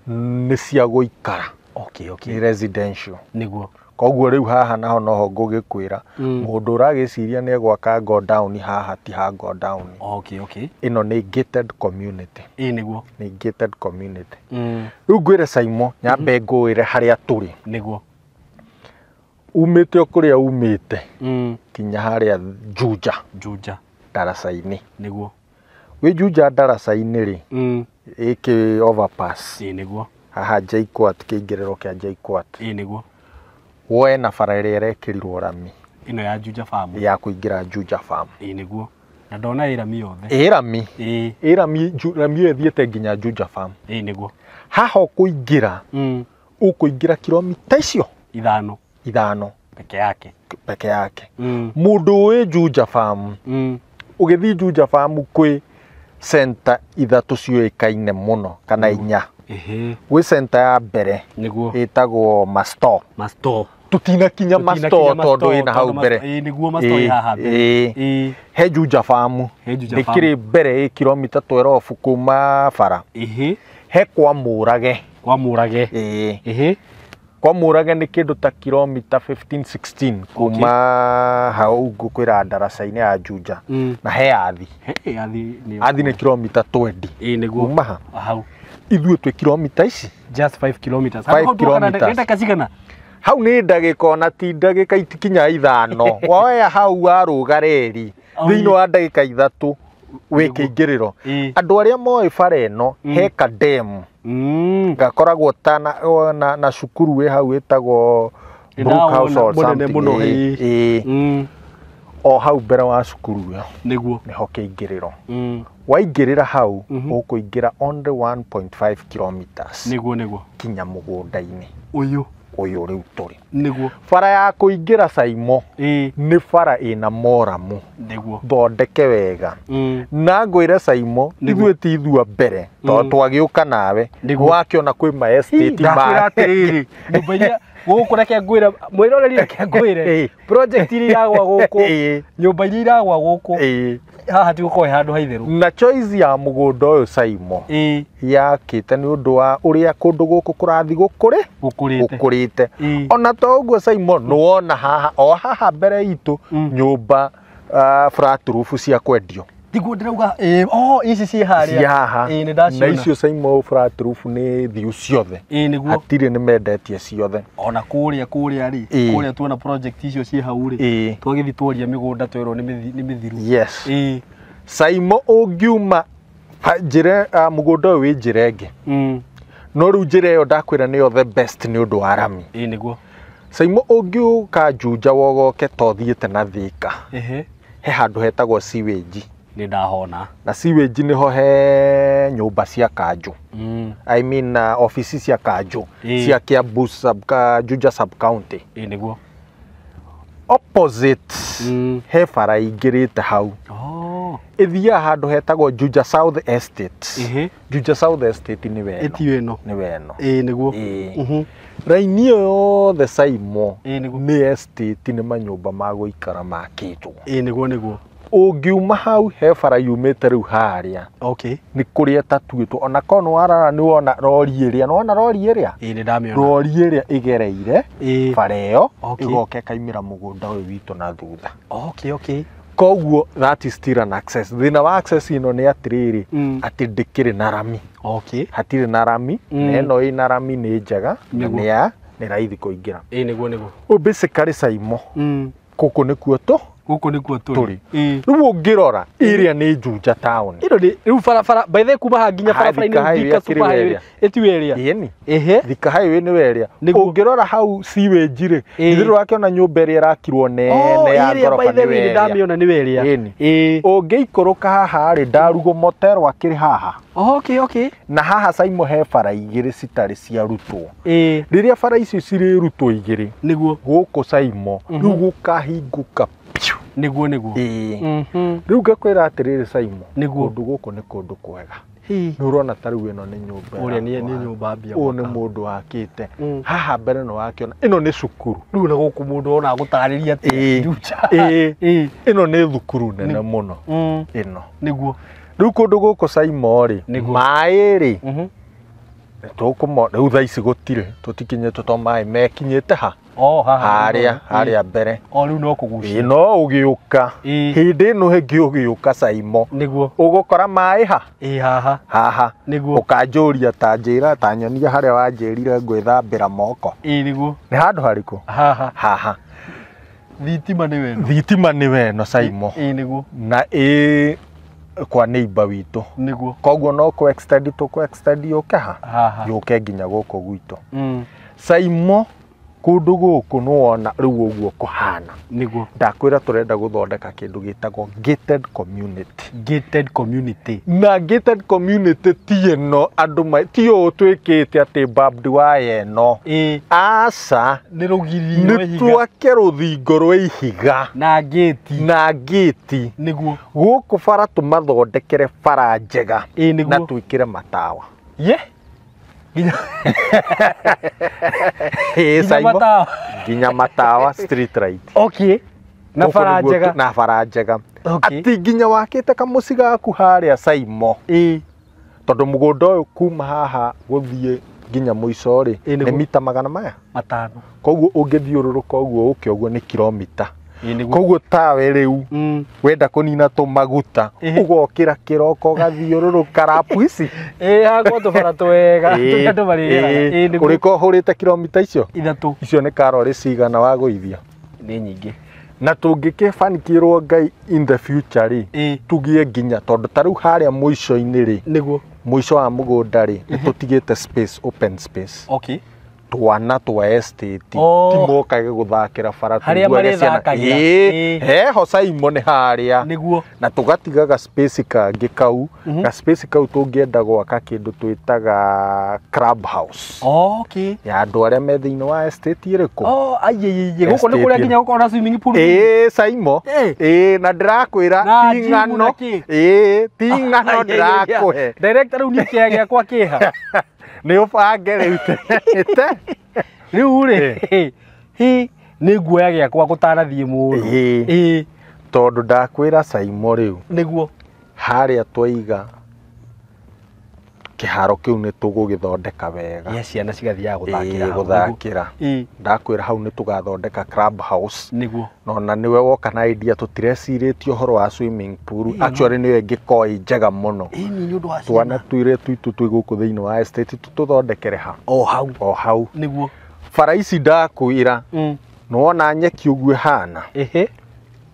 nĩ cia gũikara. Okay, okay. Nĩ residential nĩguo. Koguo rĩu haha naho noho ngũgĩkwĩra mũndũ ũragĩciria nĩ egwaka go down haha ti ha go down. Okay, okay. Ĩno nĩ gated community. Ĩĩ nĩguo. Nĩ gated community. Rĩu ngwĩre Saimo nyambe ngũĩre harĩa tũrĩ. Nĩguo. Umĩte o kũrĩa umĩte kinya harĩa Juja. Juja. Ndaraca-inĩ. Nĩguo. Wĩ Juja ndaraca-inĩ rĩ, ĩkĩ overpass. Ĩĩ nĩguo. Haha JKUAT kĩingĩrĩro kĩa JKUAT. Ĩĩ nĩguo. Woe na bara ĩrĩa ĩrekĩrirwo rami ĩno ya Juja Farm ya kũingĩra Juja Farm. Ĩĩ nĩguo. Na ndona ĩ rami yothe. Ĩ rami. Ĩĩ. Ĩ rami rami ĩyo ĩthiĩte nginya Juja Farm. Ĩĩ nĩguo. Haha ũkũingĩra ũkũingĩra kilomita icio ithano ithano peke yake peke yake. Mũndũ ũĩ Juja Farm ũgĩthiĩ Juja Farm kwĩ center ithatũ ciũĩkaine mũno kana inya. Gwĩ center ya mbere nĩguo ĩtagwo Masto. Masto. Tũtinakinya Masto tondũ ĩna hau mbere. Ĩĩ nĩguo Masto ĩ haha mbere. Ĩĩ. He Juja Farm. Ndĩkĩrĩ mbere ĩ kilomita 12 kuma bara. He kwa Mũrage. Kwa Mũrage. Ĩĩ. Kwa Mũrage nĩ kĩndũ ta kilomita 15 16 kuma hau ngũkwĩra ndaraca-inĩ ya Juja. Na he Athi. He Athi nĩ Athi nĩ kilomita 20. Ĩĩ nĩguo. Kuma ha hau. Ithuĩ twĩ kilomita ici just 5 kilometers. 5 kilometers. Ndagĩka cigana? Hau nĩ ndagĩka ona ti ndagĩka itikinya ithano. Woya hau warũga reri thĩinĩ wa ndagĩka ithatũ wĩ kĩingĩrĩro. Andũ arĩa moĩ bara ĩno he kademu gakoragwo ta na cukuru wĩ hau ĩtagwo Brook House or something. Ĩĩ. O hau mbere wa cukuru ĩyo nĩguo nĩho kĩingĩrĩro. Waingĩrĩra hau ũkũingĩra only 1.5 kilometers nĩguo nĩguo kinya mũgũnda-inĩ ũyũ ũyũ rĩu tũrĩ. Nĩguo. Bara ya kũingĩra Saimo nĩ bara ĩna moramu nĩguo thondeke wega. Na ngwĩre Saimo ithuĩ ti ithua mbere tondũ twagĩũka nawe wakĩona kwĩ ma estate ma atĩrĩrĩ nyũmba iria gũkũ reke ngwĩre mwĩroreri reke ngwĩre project iria iragwa gũkũ nyũmba iria iragwa gũkũ haha ti gũkorwo handũ haitherũ. Na choice ya mũgũnda ũyũ Saimo yakĩte nĩ ũndũ wa ũrĩa kũndũ gũkũ kũrathiĩ gũkũrĩte. Ona to ũguo Saimo nĩwona haha o haha mbere itũ nyũmba flat roof cia kwendio. Tiguo ndĩrauga oh ici ciĩ harĩa. Ciĩ haha. Ĩĩ nĩndaciona. Na icio Saimo flat roof nĩ thiu ciothe. Ĩĩ nĩguo. Hatirĩ nĩ mendetie ciothe. Ona kũrĩa kũrĩa rĩ kũrĩa tuona project icio ciĩ hau rĩ twagĩthiĩ tworia mĩgũnda twerwo nĩ mĩthiru. Yes. Ĩĩ. Saimo ũngiuma njĩra mũgũnda ũyũ wĩ njĩra ĩngĩ. No rĩu njĩra ĩyo ndakwĩra nĩyo the best nĩ ũndũ wa rami. Ĩĩ nĩguo. Saimo ũngiũka Juja wogoke to thiĩte na Thika. He handũ hetagwo sewage. Nĩ ndahona. Na sewage nĩho he nyũmba cia kanjũ. I mean ofici cia kanjũ cia Kiambu sub Juja sub county. Ĩĩ nĩguo. Opposite he bara ingĩrĩte hau. Ĩthiaga handũ hetagwo Juja South Estate. Juja South Estate nĩ weno. Ĩtio ĩno. Nĩ weno. Ĩĩ nĩguo. Raini ĩyo yothe Saimo nĩ estate nĩ manyũmba ma gũikara makĩtwo. Ĩĩ nĩguo nĩguo. Ũngiuma hau he bara yumĩte rĩu harĩa. Okay. Nĩ kũrĩa tatuĩtwo ona korwo nĩ warora nĩ wona rori ĩrĩa, nĩ wona rori ĩrĩa? Ĩĩ nĩ ndamĩona. Rori ĩrĩa ĩgereire bara ĩyo ĩgoka ĩkaimĩra mũgũnda ũyũ witũ na thutha. Okay, okay. Koguo that is still an access. Thĩna wa access ĩno nĩ atĩrĩrĩ, atĩ ndĩkĩrĩ na rami. Okay. Hatirĩ na rami, na ĩno ĩna rami nĩ njega na nĩ ya nĩ raithi kũingĩra. Ĩĩ nĩguo nĩguo. Ũyũ basically Saimo. Gũkũ nĩkuo tũ Gũkũ nĩkuo tũrĩ. Rĩu ũngĩrora ĩrĩa nĩ Juja town. Ĩno nĩ rĩu barabara by the way kuma haha nginya barabara-inĩ Thika Super Highway ĩtiwe ĩrĩa. Ĩni. Ehe. Thika Highway nĩwe ĩrĩa. Ũngĩrora hau sewage rĩ, githĩ ndũrakĩona nyũmba ĩrĩa ĩrakirwo nene ya ngoroba nĩwe ĩrĩa. Ndamĩona nĩwe ĩrĩa. Ĩni. Ũngĩikũrũka haha rĩ, Ndarugo Motel akĩrĩ haha. Okay, okay. Na haha Saimo he bara igĩrĩ citarĩ ciarutwo. Rĩrĩa bara icio cirĩrutwo igĩrĩ, nĩguo gũkũ Saimo rĩu gũkahingũka piũ. Nĩguo nĩguo. Rĩu ngakwĩra atĩrĩrĩ Saimo, nĩguo kũndũ gũkũ nĩ kũndũ kwega. Nĩ ũrona ta rĩu ĩno nĩ nyũmba. Ũrĩa nĩ nyũmba mbia. Ũyũ nĩ mũndũ wakĩte. Haha mbere nĩ wakĩona ĩno nĩ cukuru. Rĩu na gũkũ mũndũ ona agũtarĩria atĩa Juja. Ĩno nĩ thukuru nene mũno. Ĩno. Nĩguo. Rĩu kũndũ gũkũ Saimo rĩ, maĩ rĩ, tũkũmo rĩu thaa ici gũtirĩ, tũtikinyĩte to maĩ mekinyĩte ha. Oh, haha harĩa harĩa mbere. O rĩu no kũgucia. No ũgĩũka. Hĩndĩ ĩno ĩngĩ ũgĩũka Saimo. Nĩguo. Ũgũkora maĩ ha? Ĩĩ haha. Haha. Nĩguo. Ũkanjũria ta njĩra ta nyonia harĩa wanjĩrire ngwĩthambĩra moko. Ĩĩ nĩguo. Nĩ handũ harĩkũ? Haha. Haha. Thitima nĩwe ĩno. Thitima nĩwe ĩno Saimo. Ĩĩ nĩguo. Na ĩĩ kwa neighbor witũ. Nĩguo. Koguo no kũ extend tũkũ extend yũke ha? Haha. Yũke nginya gũkũ gwitũ. Saimo kũndũ gũkũ nĩ wona rĩu ũguo kũhana. Nĩguo. Ndakwĩra tũrenda gũthondeka kĩndũ gĩtagwo gated community. Gated community. Na gated community ti ĩno andũ ti ũũ twĩkĩte atĩ barbed wire ĩno. Aca. Nĩ rũgiri rwa ihiga. Nĩ twake rũthingo rwa ihiga. Na gate. Na gate. Nĩguo. Gũkũ bara tũmathondekere bara njega. Nĩguo. Na twĩkĩre matawa. Ye. Nginya matawa. Nginya matawa street light. Okay. Na bara njega. Na bara njega. Atĩ nginya wakĩte kamũciĩ gaku harĩa Saimo. Tondũ mũgũnda ũyũ kuma haha gũthiĩ nginya mũico rĩ, nĩ mita magana maya? Matano. Koguo ũngĩthiũrũrũka ũguo ũke ũguo nĩ kilomita. Koguo tawe rĩu wenda kũnina tũmaguta ũgokĩra kĩroko ũgathiũrũrũka rapu ici. Ĩĩ hakwa tũbara twega tũrĩa andũ marĩgeraga. Ũrĩko ũhũrĩte kilomita icio? Ithatũ. Icio nĩ karori cigana wagũithia? Nĩ nyingĩ. Na tũngĩkĩbanikĩrwo Ngai in the future rĩ, tũgĩe nginya tondũ ta rĩu harĩa mũico-inĩ rĩ, nĩguo mũico wa mũgũnda rĩ, nĩ tũtigĩte space, open space. Okay. Twana twa estate timokage gũthakĩra bara harĩa marĩthakagĩra. Heho Saimo nĩ harĩa. Nĩguo. Na tũgatigaga space kangĩ kau, ga space kau tũngĩenda gwaka kĩndũ twĩtaga club house. Okay. Ya andũ arĩa me thĩinĩ wa estate ĩrĩkũ? Oh, aiye gũkũ nĩ kũrĩa nginya gũkorwo na swimming pool. Ĩĩ Saimo. Ĩĩ na ndĩrakwĩra ti ng'ano. Ĩĩ ti ng'ano ndĩrakũhe. Director rĩu niĩ kĩea gĩakwa kĩha. Nĩ ũbange rĩu te. Rĩu rĩ, hi nĩ nguoya gĩakwa gũtanathiĩ mũno. Ĩĩ. Tondũ ndakwĩra Saimo rĩu. Nĩguo. Harĩa twaiga kĩharo kĩu nĩ tũgũgĩthondeka wega. Yes, ciana cigathiaga gũthakĩra hau. Gũthakĩra. Ndakwĩra hau nĩ tũgathondeka club house. Nĩguo. No na nĩwe woka na idea tũtirecirĩtie ũhoro wa swimming pool. Actually nĩyo ĩngĩkorwo ĩ njega mũno. Ĩni nĩ ũndũ wa ciana. Twana twĩre twitũ twĩ gũkũ thĩinĩ wa estate tũthondekere ha. O hau. O hau. Nĩguo. Bara ici ndakwĩra. Nĩwona nyeki ũguo ĩhana. Ehe.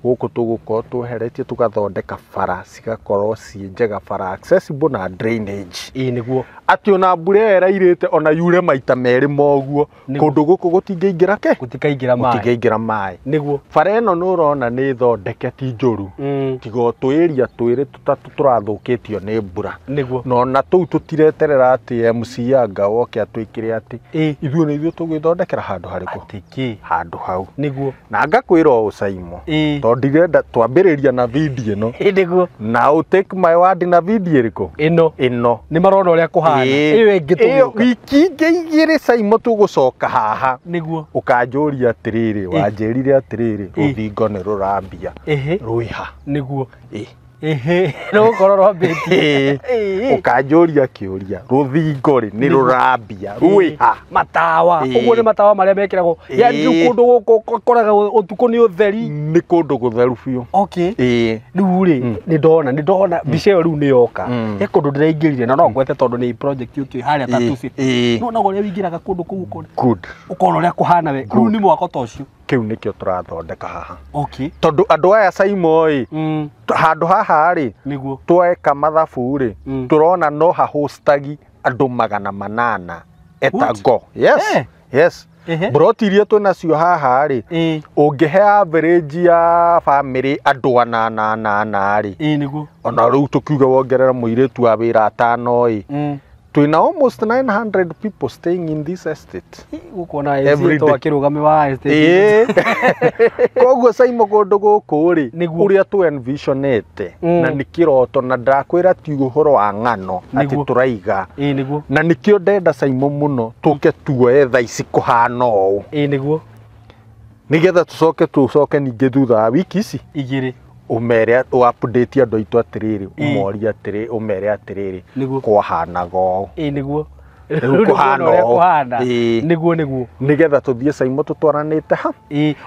Gũkũ tũgũkorwo tweheretie tũgathondeka bara cigakorwo ciĩ njega, bara accessible na drainage. Ĩĩ nĩguo. Atĩ ona mbura ĩyo ĩrairĩte ona yure maita merĩ moguo, kũndũ gũkũ gũtingĩingĩra kĩ? Gũtikaingĩra maĩ. Gũtingĩingĩra maĩ. Nĩguo. Bara ĩno nĩ ũrona nĩ thondeke ti njũru. Tiga o twĩria twĩrĩ tũtatũ tũrathũkĩtio nĩ mbura. Nĩguo. Na ona tũu tũtireterera atĩ MC anga woke atwĩkĩre atĩ ithuĩ nĩ ithuĩ tũgwĩthondekera handũ harĩkũ? Atĩ kĩ? Handũ hau. Nĩguo. Na ngakwĩra ũũ Saimo. Tondũ ndirenda twambĩrĩria na video ĩno. Nĩguo. Now take my word na video ĩrĩkũ? Ĩno. Ĩno. Nĩ marona ũrĩa kũhana. Ĩyo ĩngĩ tũgĩũka. Wiki ingĩ igĩrĩ Saimo tũgũcoka haha. Nĩguo. Ũkanjũria atĩrĩrĩ, wanjĩrire atĩrĩrĩ, rũthingo nĩ rũrambia. Rwĩha. Nĩguo. Rũgũkorwo rwambĩtie. Ũkanjũria kĩũria, rũthingo rĩ nĩ rũrambia, rwĩha. Matawa. Ũguo nĩ matawa marĩa mekĩragwo. Yaani rĩu kũndũ gũkũ ũkoraga ũtukũ nĩ ũtheri. Nĩ kũndũ gũtheru biũ. Okay. Rĩu rĩ nĩ ndona mbica ĩyo rĩu nĩ yoka. He kũndũ ndĩraingĩrire na no ngwete tondũ nĩ project yũkĩte harĩa Tattoo City. No ũrĩa wĩingĩraga kũndũ kũu ũkona. Good. Ũkona ũrĩa kũhana we. Rĩu nĩ mwako ta ũcio. Kĩu nĩkĩo tũrathondeka haha. Okay. Tondũ andũ aya Saimo ĩ handũ haha rĩ Nĩguo. tweka mathabu rĩ tũrona no hahostagi andũ 800 etago. Yes. Yes. Broti iria twĩnacio haha rĩ ũngĩhe average ya family andũ anana anana rĩ Nĩguo. ona rĩu tũkiuga wongerera mũirĩtu wa wĩra atano ĩ twĩna almost 900 people staying in this estate. Gũkũ MC akĩrũgame wa estate. Koguo Saimo kũndũ gũkũ rĩ ũrĩa tũ envisionete na nĩ kĩroto na ndakwĩra ti ũhoro wa ng'ano atĩ tũraiga. Nĩguo. Na nĩkĩo ndenda Saimo mũno tũke tuoe thaa ici kũhana ũũ. Nĩguo. Nĩgetha tũcoke ningĩ thutha wa wiki ici igĩrĩ umere update andũ aitũ atĩrĩrĩ ũmorie atĩrĩ ũmere atĩrĩrĩ kwahanaga ũũ. Nĩguo. Rĩu kũhana ũũ. Nĩguo nĩguo. Nĩgetha tũthiĩ Saimo tũtwaranĩte ha.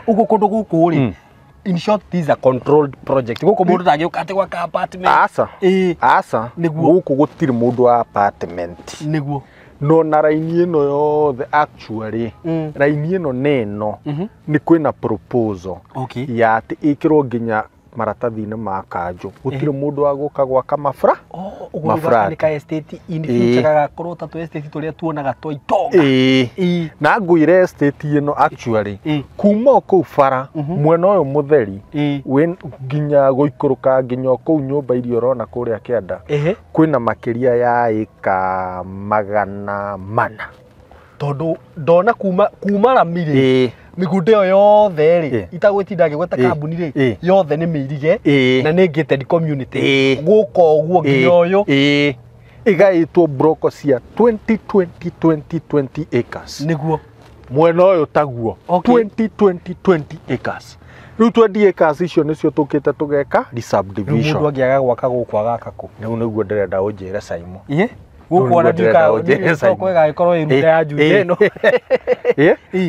Ũguo kũndũ gũkũ rĩ in short this is a controlled project. Gũkũ mũndũ ndangĩũka atĩ gwaka apartment. Aca. Aca. Nĩguo. Gũkũ gũtirĩ mũndũ wa apartment. Nĩguo. No na raini ĩno yothe actually raini ĩno nĩ ĩno nĩ kwĩna proposal ya atĩ ĩkĩrwo nginya maratathi-inĩ ma kanjũ gũtirĩ mũndũ wa gũka gwaka mabra. Ũguo nĩ ka estate in future gagakorwo ta tũ estate tũrĩa tuonaga twa itonga. Na ngwĩre estate ĩno actually kuma o kũu bara mwena ũyũ mũtheri nginya gũikũrũka nginya o kũu nyũmba iria ũrona kũrĩa kĩanda kwĩna makĩria ya ĩka 400. Tondũ ndona kuma rami rĩ mĩgũnda ĩyo yothe rĩ itagwĩtinda ngĩgweta kambuni rĩ yothe nĩ mĩirige na nĩ gated community gũka ũguo nginya ũyũ ĩgaĩtwo broko cia 20 20 20 20 acres. Nĩguo. Mwena ũyũ taguo 20 20 20 acres. Rĩu 20 acres icio nĩcio tũkĩte tũgeka resubdivision. Rĩu mũndũ angĩaga gwaka gũkũ agaka kũ? Rĩu nĩguo ndĩrenda ũnjĩre Saimo. Gũkũ ona ndikaga ĩgagĩkorwo ĩrunda ya njuja ĩno.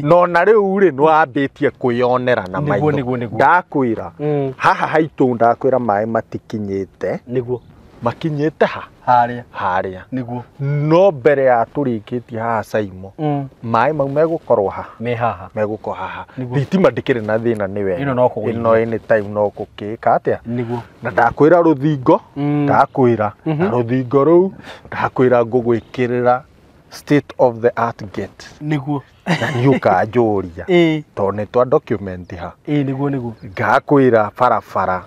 No na rĩu rĩ nĩwambĩtie kwĩyonera na maitho. Ndakwĩra haha haitũ ndakwĩra maĩ matikinyĩte. Nĩguo. Makinyĩte ha? Harĩa. Harĩa. Nĩguo. No mbere ya tũrĩkĩtie haha Saimo maĩ mau megũkorwo ha? Me haha. Megũkorwo haha. Thitima ndĩkĩrĩ na thĩna nĩ wega. Ĩno no kũgũithia. Ĩno anytime no gũkĩka atĩa? Nĩguo. Na ndakwĩra rũthingo, ndakwĩra na rũthingo rũu ndakwĩra ngũgwĩkĩrĩra state of the art gate. Nĩguo. Na nĩ ũkanjũria. Tondũ nĩ twa document ha. Nĩguo nĩguo. Ngakwĩra barabara.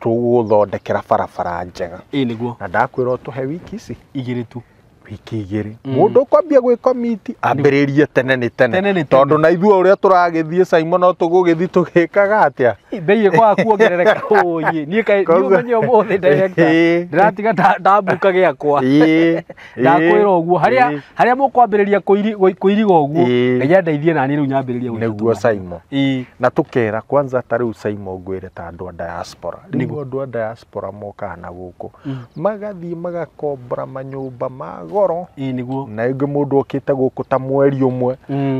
Tũgũthondekera barabara njega. Nĩguo. Na ndakwĩra ũtũhe wiki ici igĩrĩ tu. Wiki igĩrĩ. Mũndũ ũkwambia gwĩkomiti ambĩrĩrie tene nĩ tene. Tondũ na ithuĩ ũrĩa tũragĩthiĩ Saimo no tũgũgĩthiĩ tũgĩkaga atĩa? Bei ĩkwaga kuongerereka. Niĩ kaĩ niĩ ũmenye ũmũthĩ director ndĩratiga ndambuka gĩakwa. Ndakwĩra ũguo harĩa mũkwambĩrĩria kũiriga ũguo Ngai andeithie nani rĩu nyambĩrĩrie gwĩka. Nĩguo Saimo. Na tũkera kwanza ta rĩu Saimo ngwĩre ta andũ a diaspora. Rĩu andũ a diaspora mokaga na gũkũ magathiĩ magakombora manyũmba ma goro. Nĩguo. Na ĩngĩ mũndũ okĩte gũkũ ta mweri ũmwe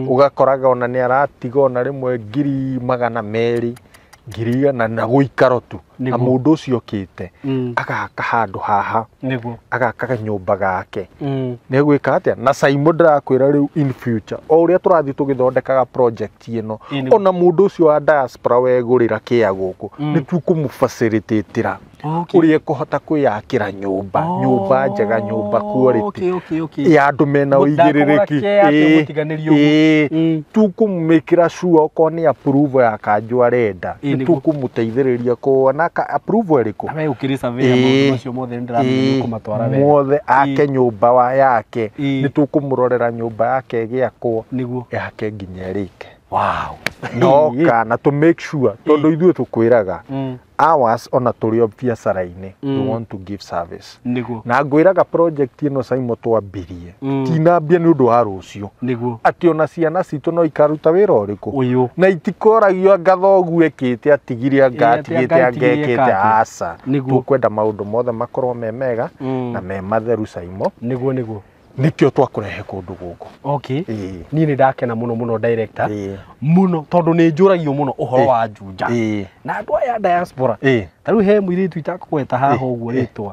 ũgakoraga ona nĩ aratiga ona rĩmwe 200,000 100,000 na gũikaro tu. Na mũndũ ũcio okĩte agaka handũ haha. Nĩguo. Agaka kanyũmba gake. Nĩ egwĩka atĩa? Na Saimo ndĩrakwĩra rĩu in future o ũrĩa tũrathiĩ tũgĩthondekaga project ĩno ona mũndũ ũcio wa diaspora wegũrĩra kĩa gũkũ nĩ tũkũmũfacilitatĩra ũrĩa ekũhota kwĩyakĩra nyũmba, nyũmba njega, nyũmba quality ya andũ mena ũigĩrĩrĩki. Tũkũmĩkĩra sure okorwo nĩ approval ya kanjũ arenda nĩ tũkũmũteithĩrĩria kuona approval ĩrĩkũ. Na we ũkĩrĩ surveyor maũndũ macio mothe nĩ ndĩramenya nĩ ũkũmatwara wega. Mothe ake nyũmba yake nĩ tũkũmũrorera nyũmba yake ĩgĩakwo nĩguo yake nginya ĩrĩke. Wow. No kana to make sure tondu ithuĩ tukwĩraga hours ona tũrĩ o biacara-inĩ we want to give service. Niguo. Na ngwĩraga project ĩno Saimo twambirie tinambia nĩ ũndũ wa rũciũ. Niguo. Atĩ ona ciana citũ no ikaruta wĩra ũrĩkũ ũyũ na itikoragio anga thoguo ekĩte atigire anga atigĩte anga ekĩte aca. Tũkwenda maũndũ mothe makorwo me mega na me matheru Saimo. Niguo niguo. Nikio twakũrehe kũndũ gũkũ. Okay. Niĩ nĩ ndakena mũno mũno director. Mũno tondũ nĩ njũragio mũno ũhoro wa Juja. Na andũ aya diaspora. Ta rĩu he mũirĩtu itakũgweta haha ũguo rĩtwa.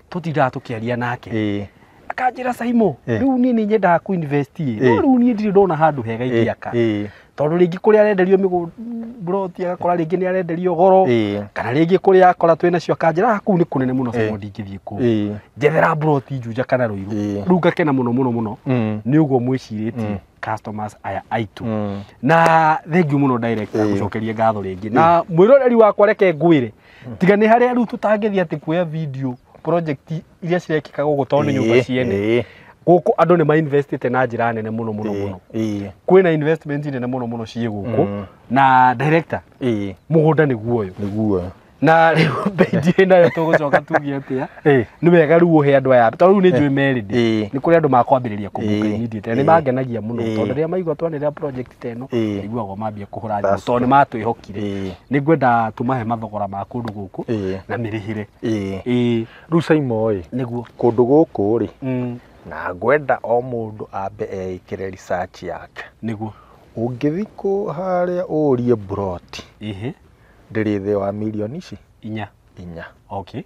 Tũtindaga tũkĩaria nake. Akanjĩra Saimo, rĩu niĩ nĩ nyendaga kũ invest no rĩu niĩ ndirĩ ndona handũ hega ingĩaka. Tondũ rĩngĩ kũrĩa arenderio mĩgũnda agakora rĩngĩ nĩ arenderio goro kana rĩngĩ kũrĩa akora twĩnacio akanjĩra kũu nĩ kũnene mũno Saimo ndingĩthiĩ kũu. Njethera mburoti Juja kana Ruiru. Rĩu ngakena mũno mũno mũno nĩ ũguo mwĩcirĩtie customers aya aitũ. Na thank you mũno director gũcokeria ngatho rĩngĩ. Na mwĩroreri wakwa reke ngwĩre tiga nĩ harĩa rĩu tũtangĩthiĩ atĩ kuoya video project iria cirekĩka gũkũ tondũ nĩ nyũmba ciene. Gũkũ andũ nĩ mainvestĩte na njĩra nene mũno mũno mũno. Kwĩna investment nene mũno mũno ciĩ gũkũ. Na director mũgũnda nĩguo ũyũ. Nĩguo. Na rĩu bei ndirĩ nayo tũgũcoka tuge atĩa. Nĩ wega rĩu ũhe andũ aya tondũ rĩu nĩ njũĩ merĩndĩ. Nĩ kũrĩ andũ makwambĩrĩria kũmbuka immediately. Nĩ mangenagia mũno tondũ rĩrĩa maigua twanĩrĩra project ta ĩno maiguagwo mambia kũhũra thimũ tondũ nĩ matwĩhokire. Nĩ ngwenda tũmahe mathogora ma kũndũ gũkũ na mĩrĩhĩre. Rĩu Saimo ĩ nĩguo kũndũ gũkũ rĩ na ngwenda o mũndũ ambe eĩkĩre research yake. Nĩguo. Ũngĩthiĩ kũ harĩa ũrie mburoti ndĩrĩ thĩ wa mirioni ici inya. Inya. Okay.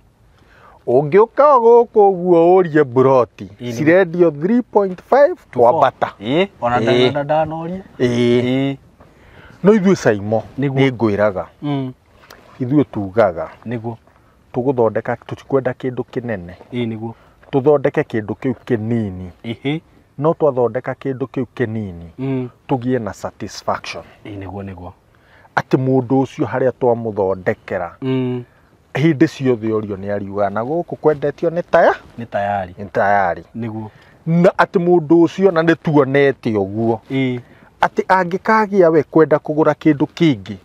Ũngĩũka gũkũ ũguo ũrie mburoti cirendio 3.5 kwambata. Ona ndanoria. No ithuĩ Saimo nĩ ngwĩraga ithuĩ tugaga nĩguo tũgũthondeka tũtikwenda kĩndũ kĩnene. Nĩguo. Tũthondeke kĩndũ kĩu kĩnini. No twathondeka kĩndũ kĩu kĩnini tũgĩe na satisfaction. Nĩguo nĩguo. Atĩ mũndũ ũcio harĩa twamũthondekera hĩndĩ ciothe ũrio nĩ ariuga na gũkũ kwendetio nĩ taya nĩ tayari. Nĩ tayari. Nĩguo. Na atĩ mũndũ ũcio na nĩ tuonete ũguo atĩ angĩkagĩa we kwenda kũgũra kĩndũ kĩngĩ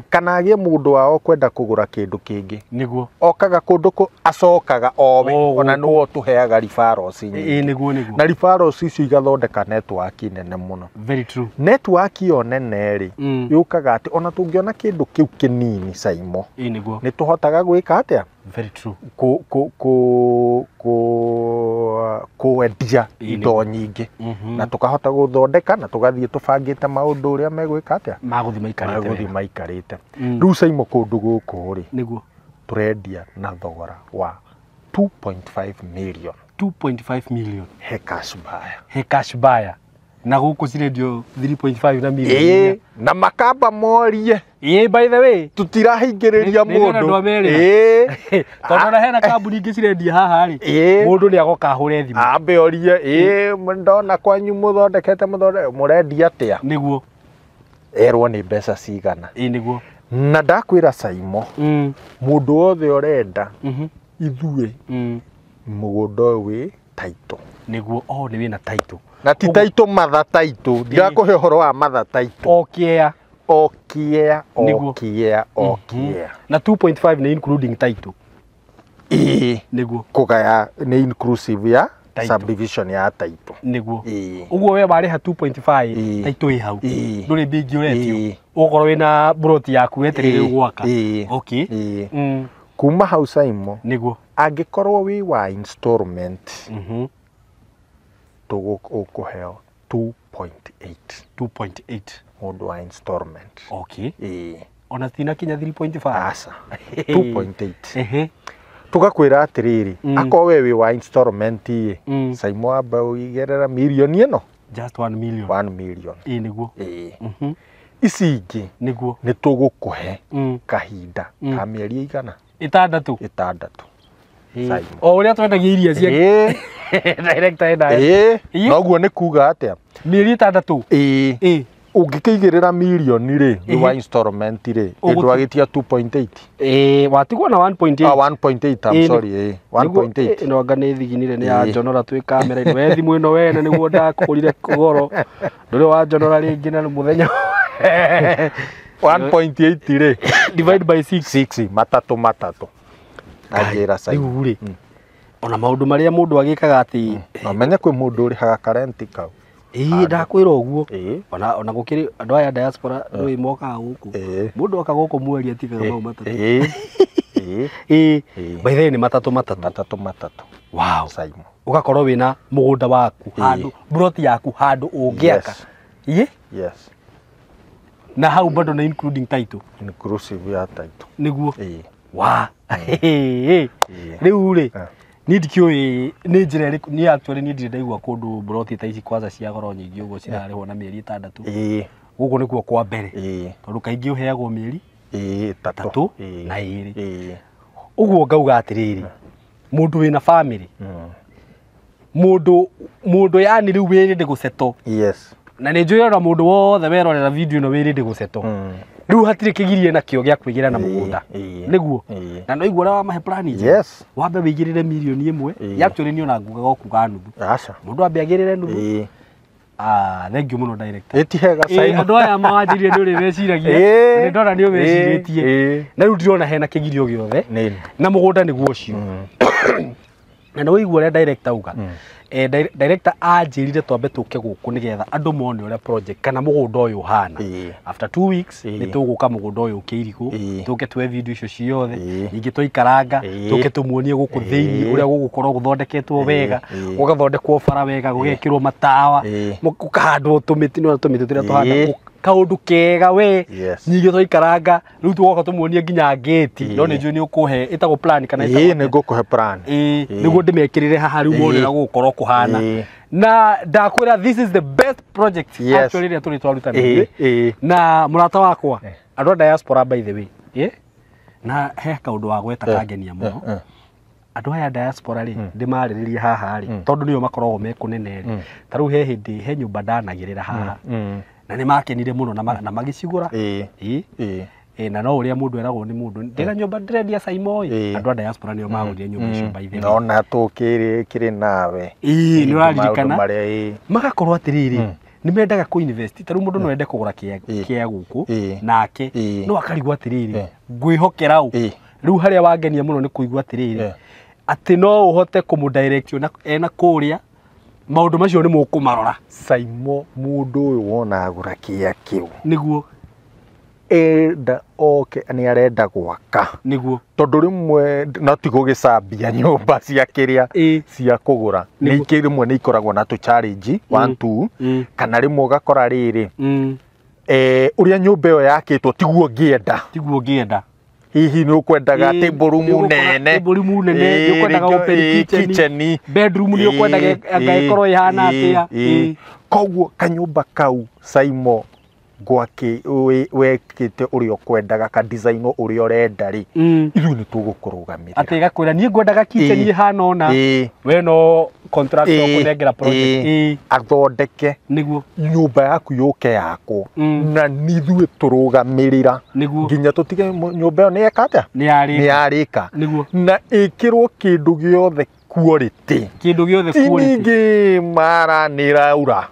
kana agĩe mũndũ wao kwenda kũgũra kĩndũ kĩngĩ nĩguo okaga kũndũ kũ acokaga owe ona nĩwe ũtũheaga referrals nyingĩ. Nĩguo nĩguo. Na referrals icio igathondeka network nene mũno. Very true. Network ĩyo nene rĩ yũkaga atĩ ona tũngĩona kĩndũ kĩu kĩnini Saimo nĩguo nĩ tũhotaga gwĩka atĩa Very true. Kwendia indo nyingĩ na tũkahota gũthondeka na tũgathiĩ tũbangĩte maũndũ ũrĩa megwĩka atĩa magũthiĩ maikarĩte. Rĩu Saimo kũndũ gũkũ rĩ nĩguo tũrendia na thogora wa 2.5 million. 2.5 million he cash buyer. He cash buyer. Na gũkũ cirendio 3.5 na million. Na makamba morie. By the way tutirahingĩrĩria mũndũ. Tondũ ona hena kambuni ingĩ cirendia haha rĩ mũndũ nĩ agoka ahũre thimũ ambe orie ndona kwanyu mũthondekete mũrendia atĩa. Nĩguo. Erwo nĩ mbeca cigana. Nĩguo. Na ndakwĩra Saimo mũndũ wothe ũrenda ithuĩ mũgũnda ũyũ wĩ title. Nĩguo. Nĩ wĩna title. Na ti title mother title. Ndirakũhe ũhoro wa mother title. Okiea. Okiea, okiea, okiea. Na 2.5 nĩ including title. Nĩguo. Kũgaya nĩ inclusive ya subdivision ya title. Nĩguo. Ũguo we warĩha 2.5 title ĩ hau. Ndũrĩ mbingi ũretio. Ũgũkorwo wĩna mburoti yaku wetereire gwaka. Okay. Kuma hau Saimo nĩguo angĩkorwo wĩ wa installment ũkũheo 2.8. 2.8 mũndũ wa installment. Okay. Ona tinakinya 3.5. Aca. 2.8. Tũgakwĩra atĩrĩrĩ akorwo we wĩ wa installment ĩ Saimo amba ũigĩrĩra mirioni ĩno just 1 million. 1 million. Nĩguo. Ici ingĩ nĩguo nĩ tũgũkũhe kahinda ka mĩeri ĩigana ĩtandatũ. Ĩtandatũ. O ũrĩa twendagia iria cia director ena. Noguo nĩ kuga atĩa mĩeri ĩtandatũ. Ũngĩkĩigĩrĩra mirioni rĩ nĩ wa installment rĩ ndwagĩtia 2.8. Watigwo na 1.8. 1.8 I'm sorry. 1.8. No anga nĩ thiginire nĩ ya njonora twĩ kamera-inĩ. We thimũ ĩno wene nĩguo ndakũrire goro. Ndũrĩ wa njonora rĩngĩ na mũthenya 1.8 rĩ divide by 6 6 matatũ matatũ. Anjĩra Simon. Rĩu rĩ ona maũndũ marĩa mũndũ agĩkaga atĩ no menye kwĩ mũndũ ũrĩhaga karenti kau. Ĩĩ ndakwĩra ũguo. Ona gũkĩrĩ andũ aya diaspora ndũĩ mokaga gũkũ. Mũndũ oka gũkũ mweri atigaga mau matatũ. Ĩĩ. By the way nĩ matatũ matatũ. Matatũ matatũ. Wow. Simon. Ũgakorwo wĩna mũgũnda waku handũ plot yaku handũ ũngĩaka. Ĩĩ? Yes. Na hau bado na including title. Inclusive ya title. Nĩguo. Ĩĩ. Wa. Rĩu rĩ niĩ ndikĩũĩ nĩ njĩra ĩrĩkũ niĩ actually niĩ ndirĩ ndaigua kũndũ broti ta ici kwanza cia goro nyingĩ ũguo cirarĩhwo na mĩeri 6. Ĩĩ. Gũkũ nĩkuo kwa mbere. Ĩĩ. Tondũ kaingĩ ũheagwo mĩeri 3 na 2. Ĩĩ. Ũguo ngauga atĩrĩrĩ mũndũ wĩna family mũndũ yani rĩu wĩrĩ gũceto. Yes. Na nĩ njũĩ ona mũndũ wothe werorera video ĩno wĩrĩ gũceto. Rĩu hatirĩ kĩgirie nakĩo gĩa kwĩgĩra na mũgũnda. Nĩguo. Na no igua ũrĩa wamahe plan njega. Yes. Wambe wĩigĩrĩre mirioni 1. Actually niĩ ona ngugaga ũkuga nuthu. Aca. Mũndũ ambe agĩrĩre nuthu. Thank you mũno director. Ĩti hega Simon. Andũ aya mawanjirie nĩ ũrĩ meciragia. Nĩ ndona nĩ ũmecirĩtie. Na rĩu ndirona hena kĩgirio gĩothe. Na mũgũnda nĩguo ũcio. Na nĩ waigua ũrĩa director auga. Director anjĩrire twambe tũke gũkũ nĩgetha andũ mone ũrĩa project kana mũgũnda ũyũ ũhana. After 2 weeks nĩ tũgũka mũgũnda ũyũ ũkĩirigũ, tũke tuoe video icio ciothe, ningĩ tũikaranga, tũke tũmuonie gũkũ thĩinĩ ũrĩa gũgũkorwo gũthondeketwo wega, gũgathondekwo bara wega, gũgekĩrwo matawa, gũkahandwo tũmĩtĩ, nĩ tũmĩtĩ tũrĩa tũhanda kaũndũ kega we. Ningĩ tũikaranga, rĩu tũgoka tũmuonie nginya gate, no nĩ njũĩ nĩ ũkũhe ĩtagwo plan kana ĩtagwo. Ĩĩ nĩ ngũkũhe plan. Ĩĩ nĩguo ndĩmekĩrĩre haha rĩu mone ũrĩa gũgũkorwo kũhana. Na ndakwĩra this is the best project actually ĩrĩa tũrĩ twaruta na na mũrata wakwa andũ a diaspora by the way. Na he kaũndũ wa gweta kangenia mũno. Andũ aya diaspora rĩ ndĩmarĩrĩrie haha rĩ tondũ nĩo makoragwo me kũnene rĩ. Ta rĩu he hĩndĩ he nyũmba ndanagĩrĩra haha. Na nĩ makenire mũno na magĩcigũra. Ĩĩ. Na no ũrĩa mũndũ eragwo nĩ mũndũ ndĩra nyũmba ndĩrendia Simon ĩ. Andũ a diaspora nĩo magũrire nyũmba icio by the way. No na tũkĩrĩ kĩrĩ nawe. Ĩĩ nĩ ũraririkana. Magakorwo atĩrĩrĩ nĩ mendaga kũ invest ta rĩu mũndũ no ende kũgũra kĩa gũkũ nake no akarigwo atĩrĩrĩ ngwĩhokera ũ. Rĩu harĩa wangenia mũno nĩ kũigua atĩrĩrĩ atĩ no ũhote kũmũ direct ena kũrĩa maũndũ macio nĩ mũkũmarora. Simon mũndũ ũyũ wona agũra kĩa kĩu. Nĩguo. Enda oke nĩ arenda gwaka. Nĩguo. Tondũ rĩmwe no ti gũgĩcambia nyũmba cia kĩrĩa cia kũgũra. Nĩ rĩmwe nĩ ikoragwo na tũ challenge 1 2 kana rĩmwe ũgakora rĩrĩ ũrĩa nyũmba ĩyo yakĩtwo tiguo ngĩenda. Tiguo ngĩenda. Hihi nĩ ũkwendaga table room nene. Table room nene, nĩ ũkwendaga open kitchen, bedroom nĩ ũkwendaga anga ĩkorwo ĩhana atĩa. Koguo kanyũmba kau Simon gwake wekĩte ũrĩa ũkwendaga ka design ũrĩa ũrenda rĩ ithuĩ nĩ tũgũkũrũgamĩrĩra. Atĩ gakwĩra niĩ ngwendaga kitchen ĩhana ũna we no contract ũkũnengera project athondeke nĩguo nyũmba yaku yũke yakwo na nithuĩ tũrũgamĩrĩra nginya tũtige nyũmba ĩyo nĩ yeka atĩa nĩ yarĩka na ĩkĩrwo kĩndũ gĩothe quality kĩndũ gĩothe quality ningĩ mara nĩ raura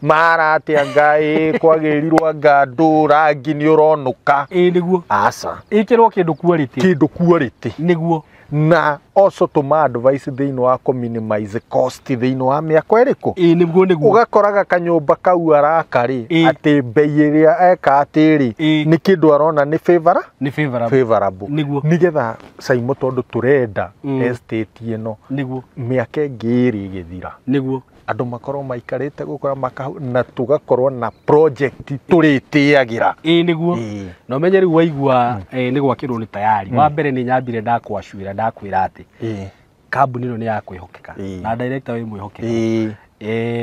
mara atĩa ngai kwagĩrirwo anga andũ rangi nĩ ũronũka. Ĩĩ nĩguo. Aca. Ĩkĩrwo kĩndũ quality. Kĩndũ quality. Nĩguo. Na also tũma advice thĩinĩ wa kũ minimize cost thĩinĩ wa mĩako ĩrĩkũ. Ĩĩ nĩguo nĩguo. Ũgakoraga kanyũmba kau araka rĩ atĩ bei ĩrĩa eka atĩ rĩ nĩ kĩndũ arona nĩ favor. Nĩ favorable. Favorable. Nĩguo. Nĩgetha Simon tondũ tũrenda estate ĩno. Nĩguo. Mĩaka ĩngĩ ĩrĩ ĩgĩthira. Nĩguo. Andũ makorwo maikarĩte gũkora na tũgakorwo na project tũrĩtĩagĩra. Ĩĩ nĩguo. Na ũmenye rĩu waigua nĩ gwakĩrwo nĩ tayari. Wa mbere nĩ nyambire ndakwacwĩra ndakwĩra atĩ kambuni ĩno nĩ ya kwĩhokeka na director wĩ mwĩhokeku.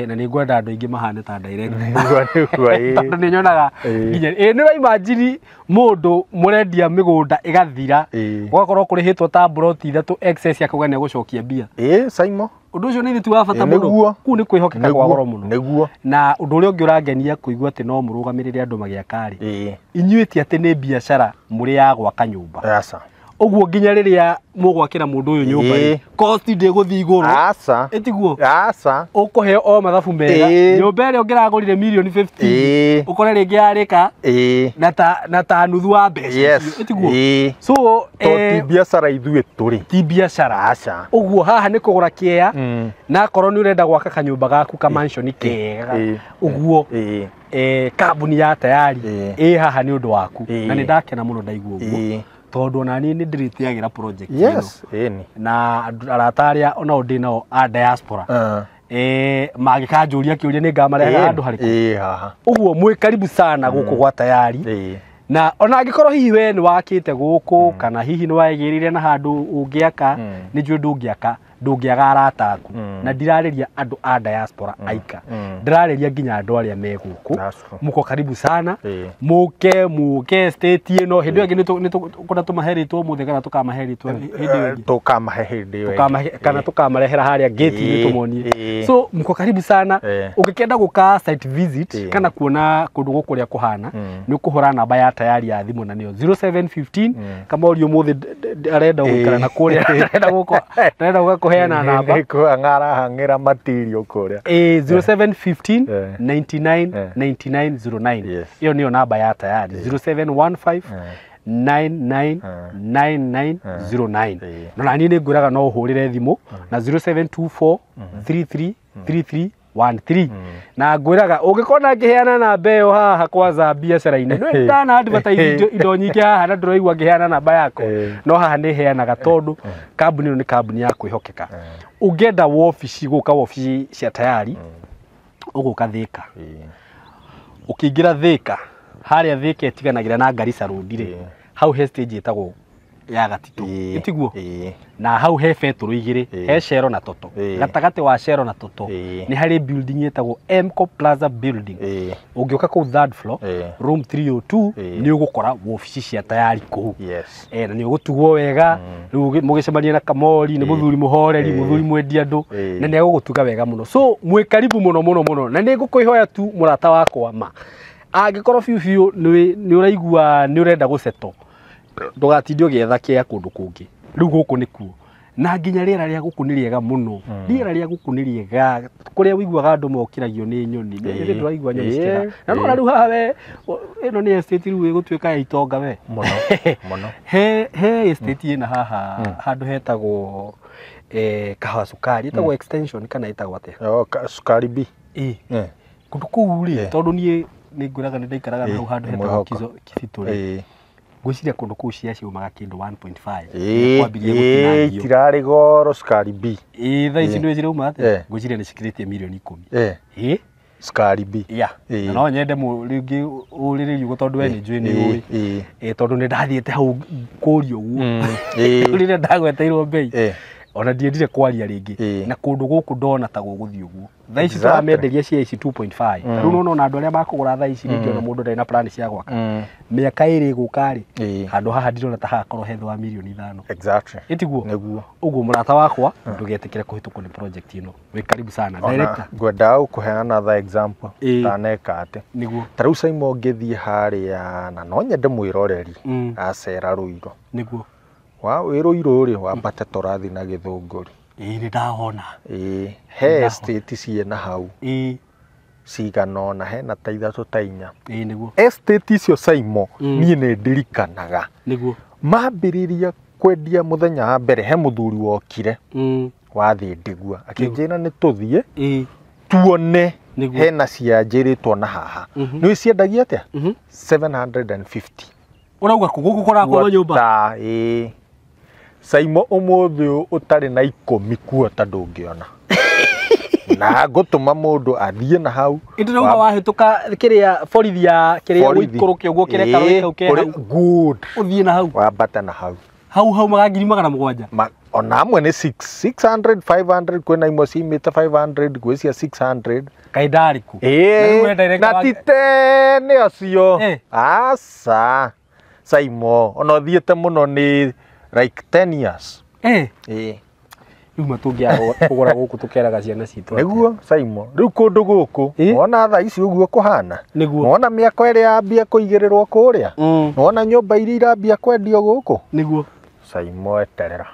Na nĩ ngwenda andũ aingĩ mahane ta director. Nĩguo. Tondũ nĩ nyonaga nginya nĩ ũraimagine mũndũ mũrendia mĩgũnda ĩgathira gũgakorwo kũrĩhĩtwo ta broti 3 excess akauga nĩ egũcokia mbia. Ĩĩ Simon. Ũndũ ũcio nĩ wa bata mũno. Kũu nĩ kwĩhokeka kwa goro mũno. Nĩguo. Na ũndũ ũrĩa ũngĩ ũrangenia kũigua atĩ no mũrũgamĩrĩre andũ magĩaka rĩ. Inyuĩ ti atĩ nĩ biacara mũrĩ ya gwaka nyũmba. Aca. Ũguo nginya rĩrĩa mũgwakĩra mũndũ ũyũ nyũmba rĩ, cost ndĩgũthiĩ igũrũ. Aca. Ĩtiguo? Aca. Ũkũheo o mathabu mega. Nyũmba ĩrĩa ũngĩragũrire mirioni 50 ũkore rĩngĩ yarĩka na ta nuthu wa mbeca icio. Ĩtiguo? So to ti biacara ithuĩ tũrĩ. Ti biacara. Aca. Ũguo haha nĩ kũgũra kĩea na akorwo nĩ ũrenda gwaka kanyũmba gaku ka mansion kega ũguo kambuni ya Tayari ĩ haha nĩ ũndũ waku. Na nĩ ndakena mũno ndaigua ũguo. Tondũ ona niĩ nĩ ndĩrĩtĩagĩra project ĩno. Yes, ĩni. Na arata arĩa onao ndĩ nao a diaspora. Mangĩkanjũria kĩũria nĩ ngamarehaga handũ harĩkũ. Haha. Ũguo mwĩ karibu sana gũkũ gwa Tayari. Na ona angĩkorwo hihi we nĩ wakĩte gũkũ kana hihi nĩ waigĩrĩire na handũ ũngĩaka, nĩ njũĩ ndũngĩaka, ndũngĩaga arata aku. Na ndirarĩria andũ a diaspora aika. Ndĩrarĩria nginya andũ arĩa me gũkũ. Muko karibu sana. Mũke estate ĩno. Hĩndĩ ĩyo ĩngĩ nĩ kũrĩa tũmahe rĩtwa ũmũthĩ kana tũkamahe rĩtwa hĩndĩ ĩyo ĩngĩ. Tũkamahe hĩndĩ ĩyo ĩngĩ. Kana tũkamarehera harĩa gate-inĩ tũmonie. So muko karibu sana. Ũngĩkenda gũka site visit kana kuona kũndũ gũkũ ũrĩa kũhana, nĩ ũkũhũra namba ya Tayari ya thimũ na nĩyo 0715 kama ũria ũmũthĩ arenda gũikara na kũrĩa arenda gũka arenda gũka kũheana namba. Nĩ kũhang'ara material kũrĩa. 0715 99 99 09. Ĩyo nĩyo namba ya Tayari. 0715 99 99 09. No na niĩ nĩ ngwĩraga no ũhũrĩre thimũ na 0724 33 33 13. Na ngwĩraga ũngĩkona ngĩheana namba ĩyo haha kwanza biacara-inĩ, nĩ ndana advertise indo nyingĩ haha na ndũraigua ngĩheana namba yakwa, no haha nĩ heanaga tondũ kambuni ĩno nĩ kambuni ya kwĩhokeka. Ũngĩenda wobici gũka wobici cia Tayari, ũgũka Thika. Ũkĩingĩra Thika, harĩa Thika ĩtiganagĩra na Garissa Road rĩ, hau he stage ĩtagwo ya Gatitũ. Ĩtiguo? Na hau he betũrũ igĩrĩ, he Shell na Toto. Gatagatĩ wa Shell na Toto nĩ harĩ building ĩtagwo Mco Plaza building. Ũngĩũka kũu third floor, room 302, nĩ ũgũkora wobici cia Tayari kũu. Na nĩ ũgũtugwo wega, rĩu mũgĩcemania na Kamori, nĩ mũthuri mũhoreri, mũthuri mwendi andũ, na nĩ egũgũtuga wega mũno. So mwĩ karibu mũno mũno mũno. Na nĩ ngũkwĩhoya tu mũrata wakwa ma. Angĩkorwo biũ biũ nĩ ũraigua nĩ ũrenda gũceto, ndũgatinde ũgĩetha kĩa kũndũ kũngĩ. Rĩu gũkũ nĩkuo. Na nginya rĩera rĩa gũkũ nĩ rĩega mũno. Rĩera rĩa gũkũ nĩ rĩega. Kũrĩa ũiguaga andũ mokĩragio nĩ nyoni. Nĩ ndũraigua nyoni cikĩra. Na no rĩu haha we, ĩno nĩ estate rĩu ĩgũtuĩka ya itonga we. Mũno, mũno. He estate ĩna haha handũ hetagwo Kahawa Sukari, ĩtagwo extension kana ĩtagwo atĩa? Sukari B. Kũndũ kũu rĩ, tondũ niĩ nĩ ngwĩraga nĩ ndaikaraga hau handũ hetagwo Kizito rĩ. Ngwĩciria kũndũ kũu cia ciumaga kĩndũ 1.5. Kwambirie itirarĩ goro Sukari B. Thaa ici nĩ cirauma atĩa? Ngwĩciria nĩ cikĩrĩtie mirioni 10. Sukari B. Na no nyende rĩngĩ ũrĩrĩrie ũguo tondũ we nĩ njũĩ nĩ ũĩ. Tondũ nĩ ndathiĩte hau kũria ũguo. Rĩrĩa ndagweteirwo mbei. Ona ndiendire kwaria rĩngĩ. Na kũndũ gũkũ ndona ta gũgũthiĩ ũguo. Thaa ici tũramenderia cia ici 2.5. Rĩu nĩ ũrona andũ arĩa makũgũra thaa ici rĩngĩ ona mũndũ ndarĩ na plan cia gwaka. Mĩaka ĩrĩ ĩgũka rĩ, handũ haha ndirona ta hagakorwo he thĩ wa mirioni 5. Exactly. Ĩtiguo? Nĩguo. Ũguo mũrata wakwa, ndũgetĩkĩre kũhĩtũkwo nĩ project ĩno. Wĩ karibu sana. Director. Ngwendaga gũkũhe another example. Ndaneka atĩ. Nĩguo. Ta rĩu Simon ũngĩthiĩ harĩa na no nyende mwĩroreri acera Rũirũ. Nĩguo. Wa wĩ Rũirũ rĩ, wambate tũrathiĩ na Gĩthũngũri. Nĩ ndahona. He estate ciĩna hau. Cigana ũna, hena ta 3 ta 4. Nĩguo. Estate icio Simon, niĩ nĩ ndirikanaga. Nĩguo. Mambĩrĩria kwendia mũthenya wa mbere, he mũthuri wokire. Wathiĩ Ndigua. Akĩnjĩra nĩ tũthiĩ. Tuone hena cianjĩrĩtwo na haha. Nĩ ciendagia atĩa? 750. Ũrauga kũ gũkũ kũrakorwo nyũmba? Simon ũmũthĩ ũtarĩ na 10 kuota ndũngĩona. Na ngũtũma mũndũ athiĩ na hau. Ĩndĩ wahĩtũka kĩrĩa borithi ya kĩrĩa gũikũrũke ũguo kĩrĩa karũĩ kau ke hau. Good. Ũthiĩ na hau. Wambate na hau. Hau hau maga 700,000. Ona amwe nĩ 600, 500, kwĩna imwe ciumĩte 500, gwĩ cia 600. Kaĩ ndarĩ kũ? Na ti tene acio. Aca. Simon, ona ũthiĩte mũno nĩ like 10 years. Rĩu matũngĩaga kũgũra gũkũ tũkeraga ciana citũ. Nĩguo Simon, rĩu kũndũ gũkũ wona thaa ici ũguo kũhana. Nĩguo. Wona mĩako ĩrĩa yambia kũigĩrĩrwo kũrĩa. Wona nyũmba iria irambia kwendio gũkũ. Nĩguo. Saimo eterera.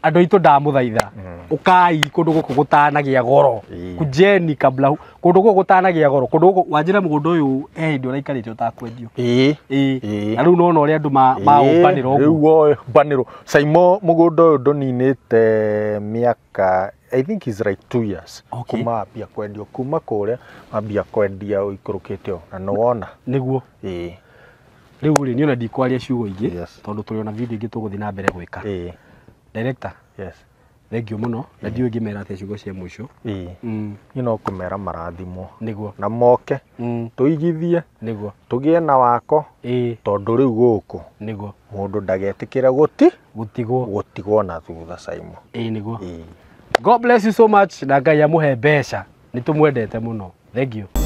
Andũ aitũ ndamũthaitha ũkai kũndũ gũkũ gũtanagĩa goro. Kujeni kabla kũndũ gũkũ gũtanagĩa goro. Kũndũ gũkũ wanjĩra mũgũnda ũyũ he hĩndĩ ũraikarĩte ũtakwendio. Ĩĩ. Na rĩu nona ũrĩa andũ maũmbanĩra ũguo. Rĩu ũmbanĩrwo. Saimo mũgũnda ũyũ ndũninĩte mĩaka I think it's like 2 years. Okay. Kuma wambia kwendio kuma kũrĩa wambia kwendia ũikũrũkĩte ũũ na nĩwona. Nĩguo. Ĩĩ. Rĩu rĩ niĩ ona ndikwaria ciugo ingĩ Yes. tondũ tũrĩ ona video ingĩ tũgũthiĩ na mbere gwĩka. Ĩĩ. Director. Yes. Thank you mũno na ndiũĩ ngĩmera atĩa ciugo cia mũico. Ĩĩ. Niĩ no kũmera marathimwo. Nĩguo. Na moke. Tũigithie. Nĩguo. Tũgĩe na wako. Ĩĩ. Tondũ rĩu gũkũ. Nĩguo. Mũndũ ndagetĩkĩre gũtigwo. Gũtigwo na thutha Saimo. Ĩĩ nĩguo. Ĩĩ. God bless you so much na Ngai amũhe mbeca. Nĩ tũmwendete mũno. Thank you.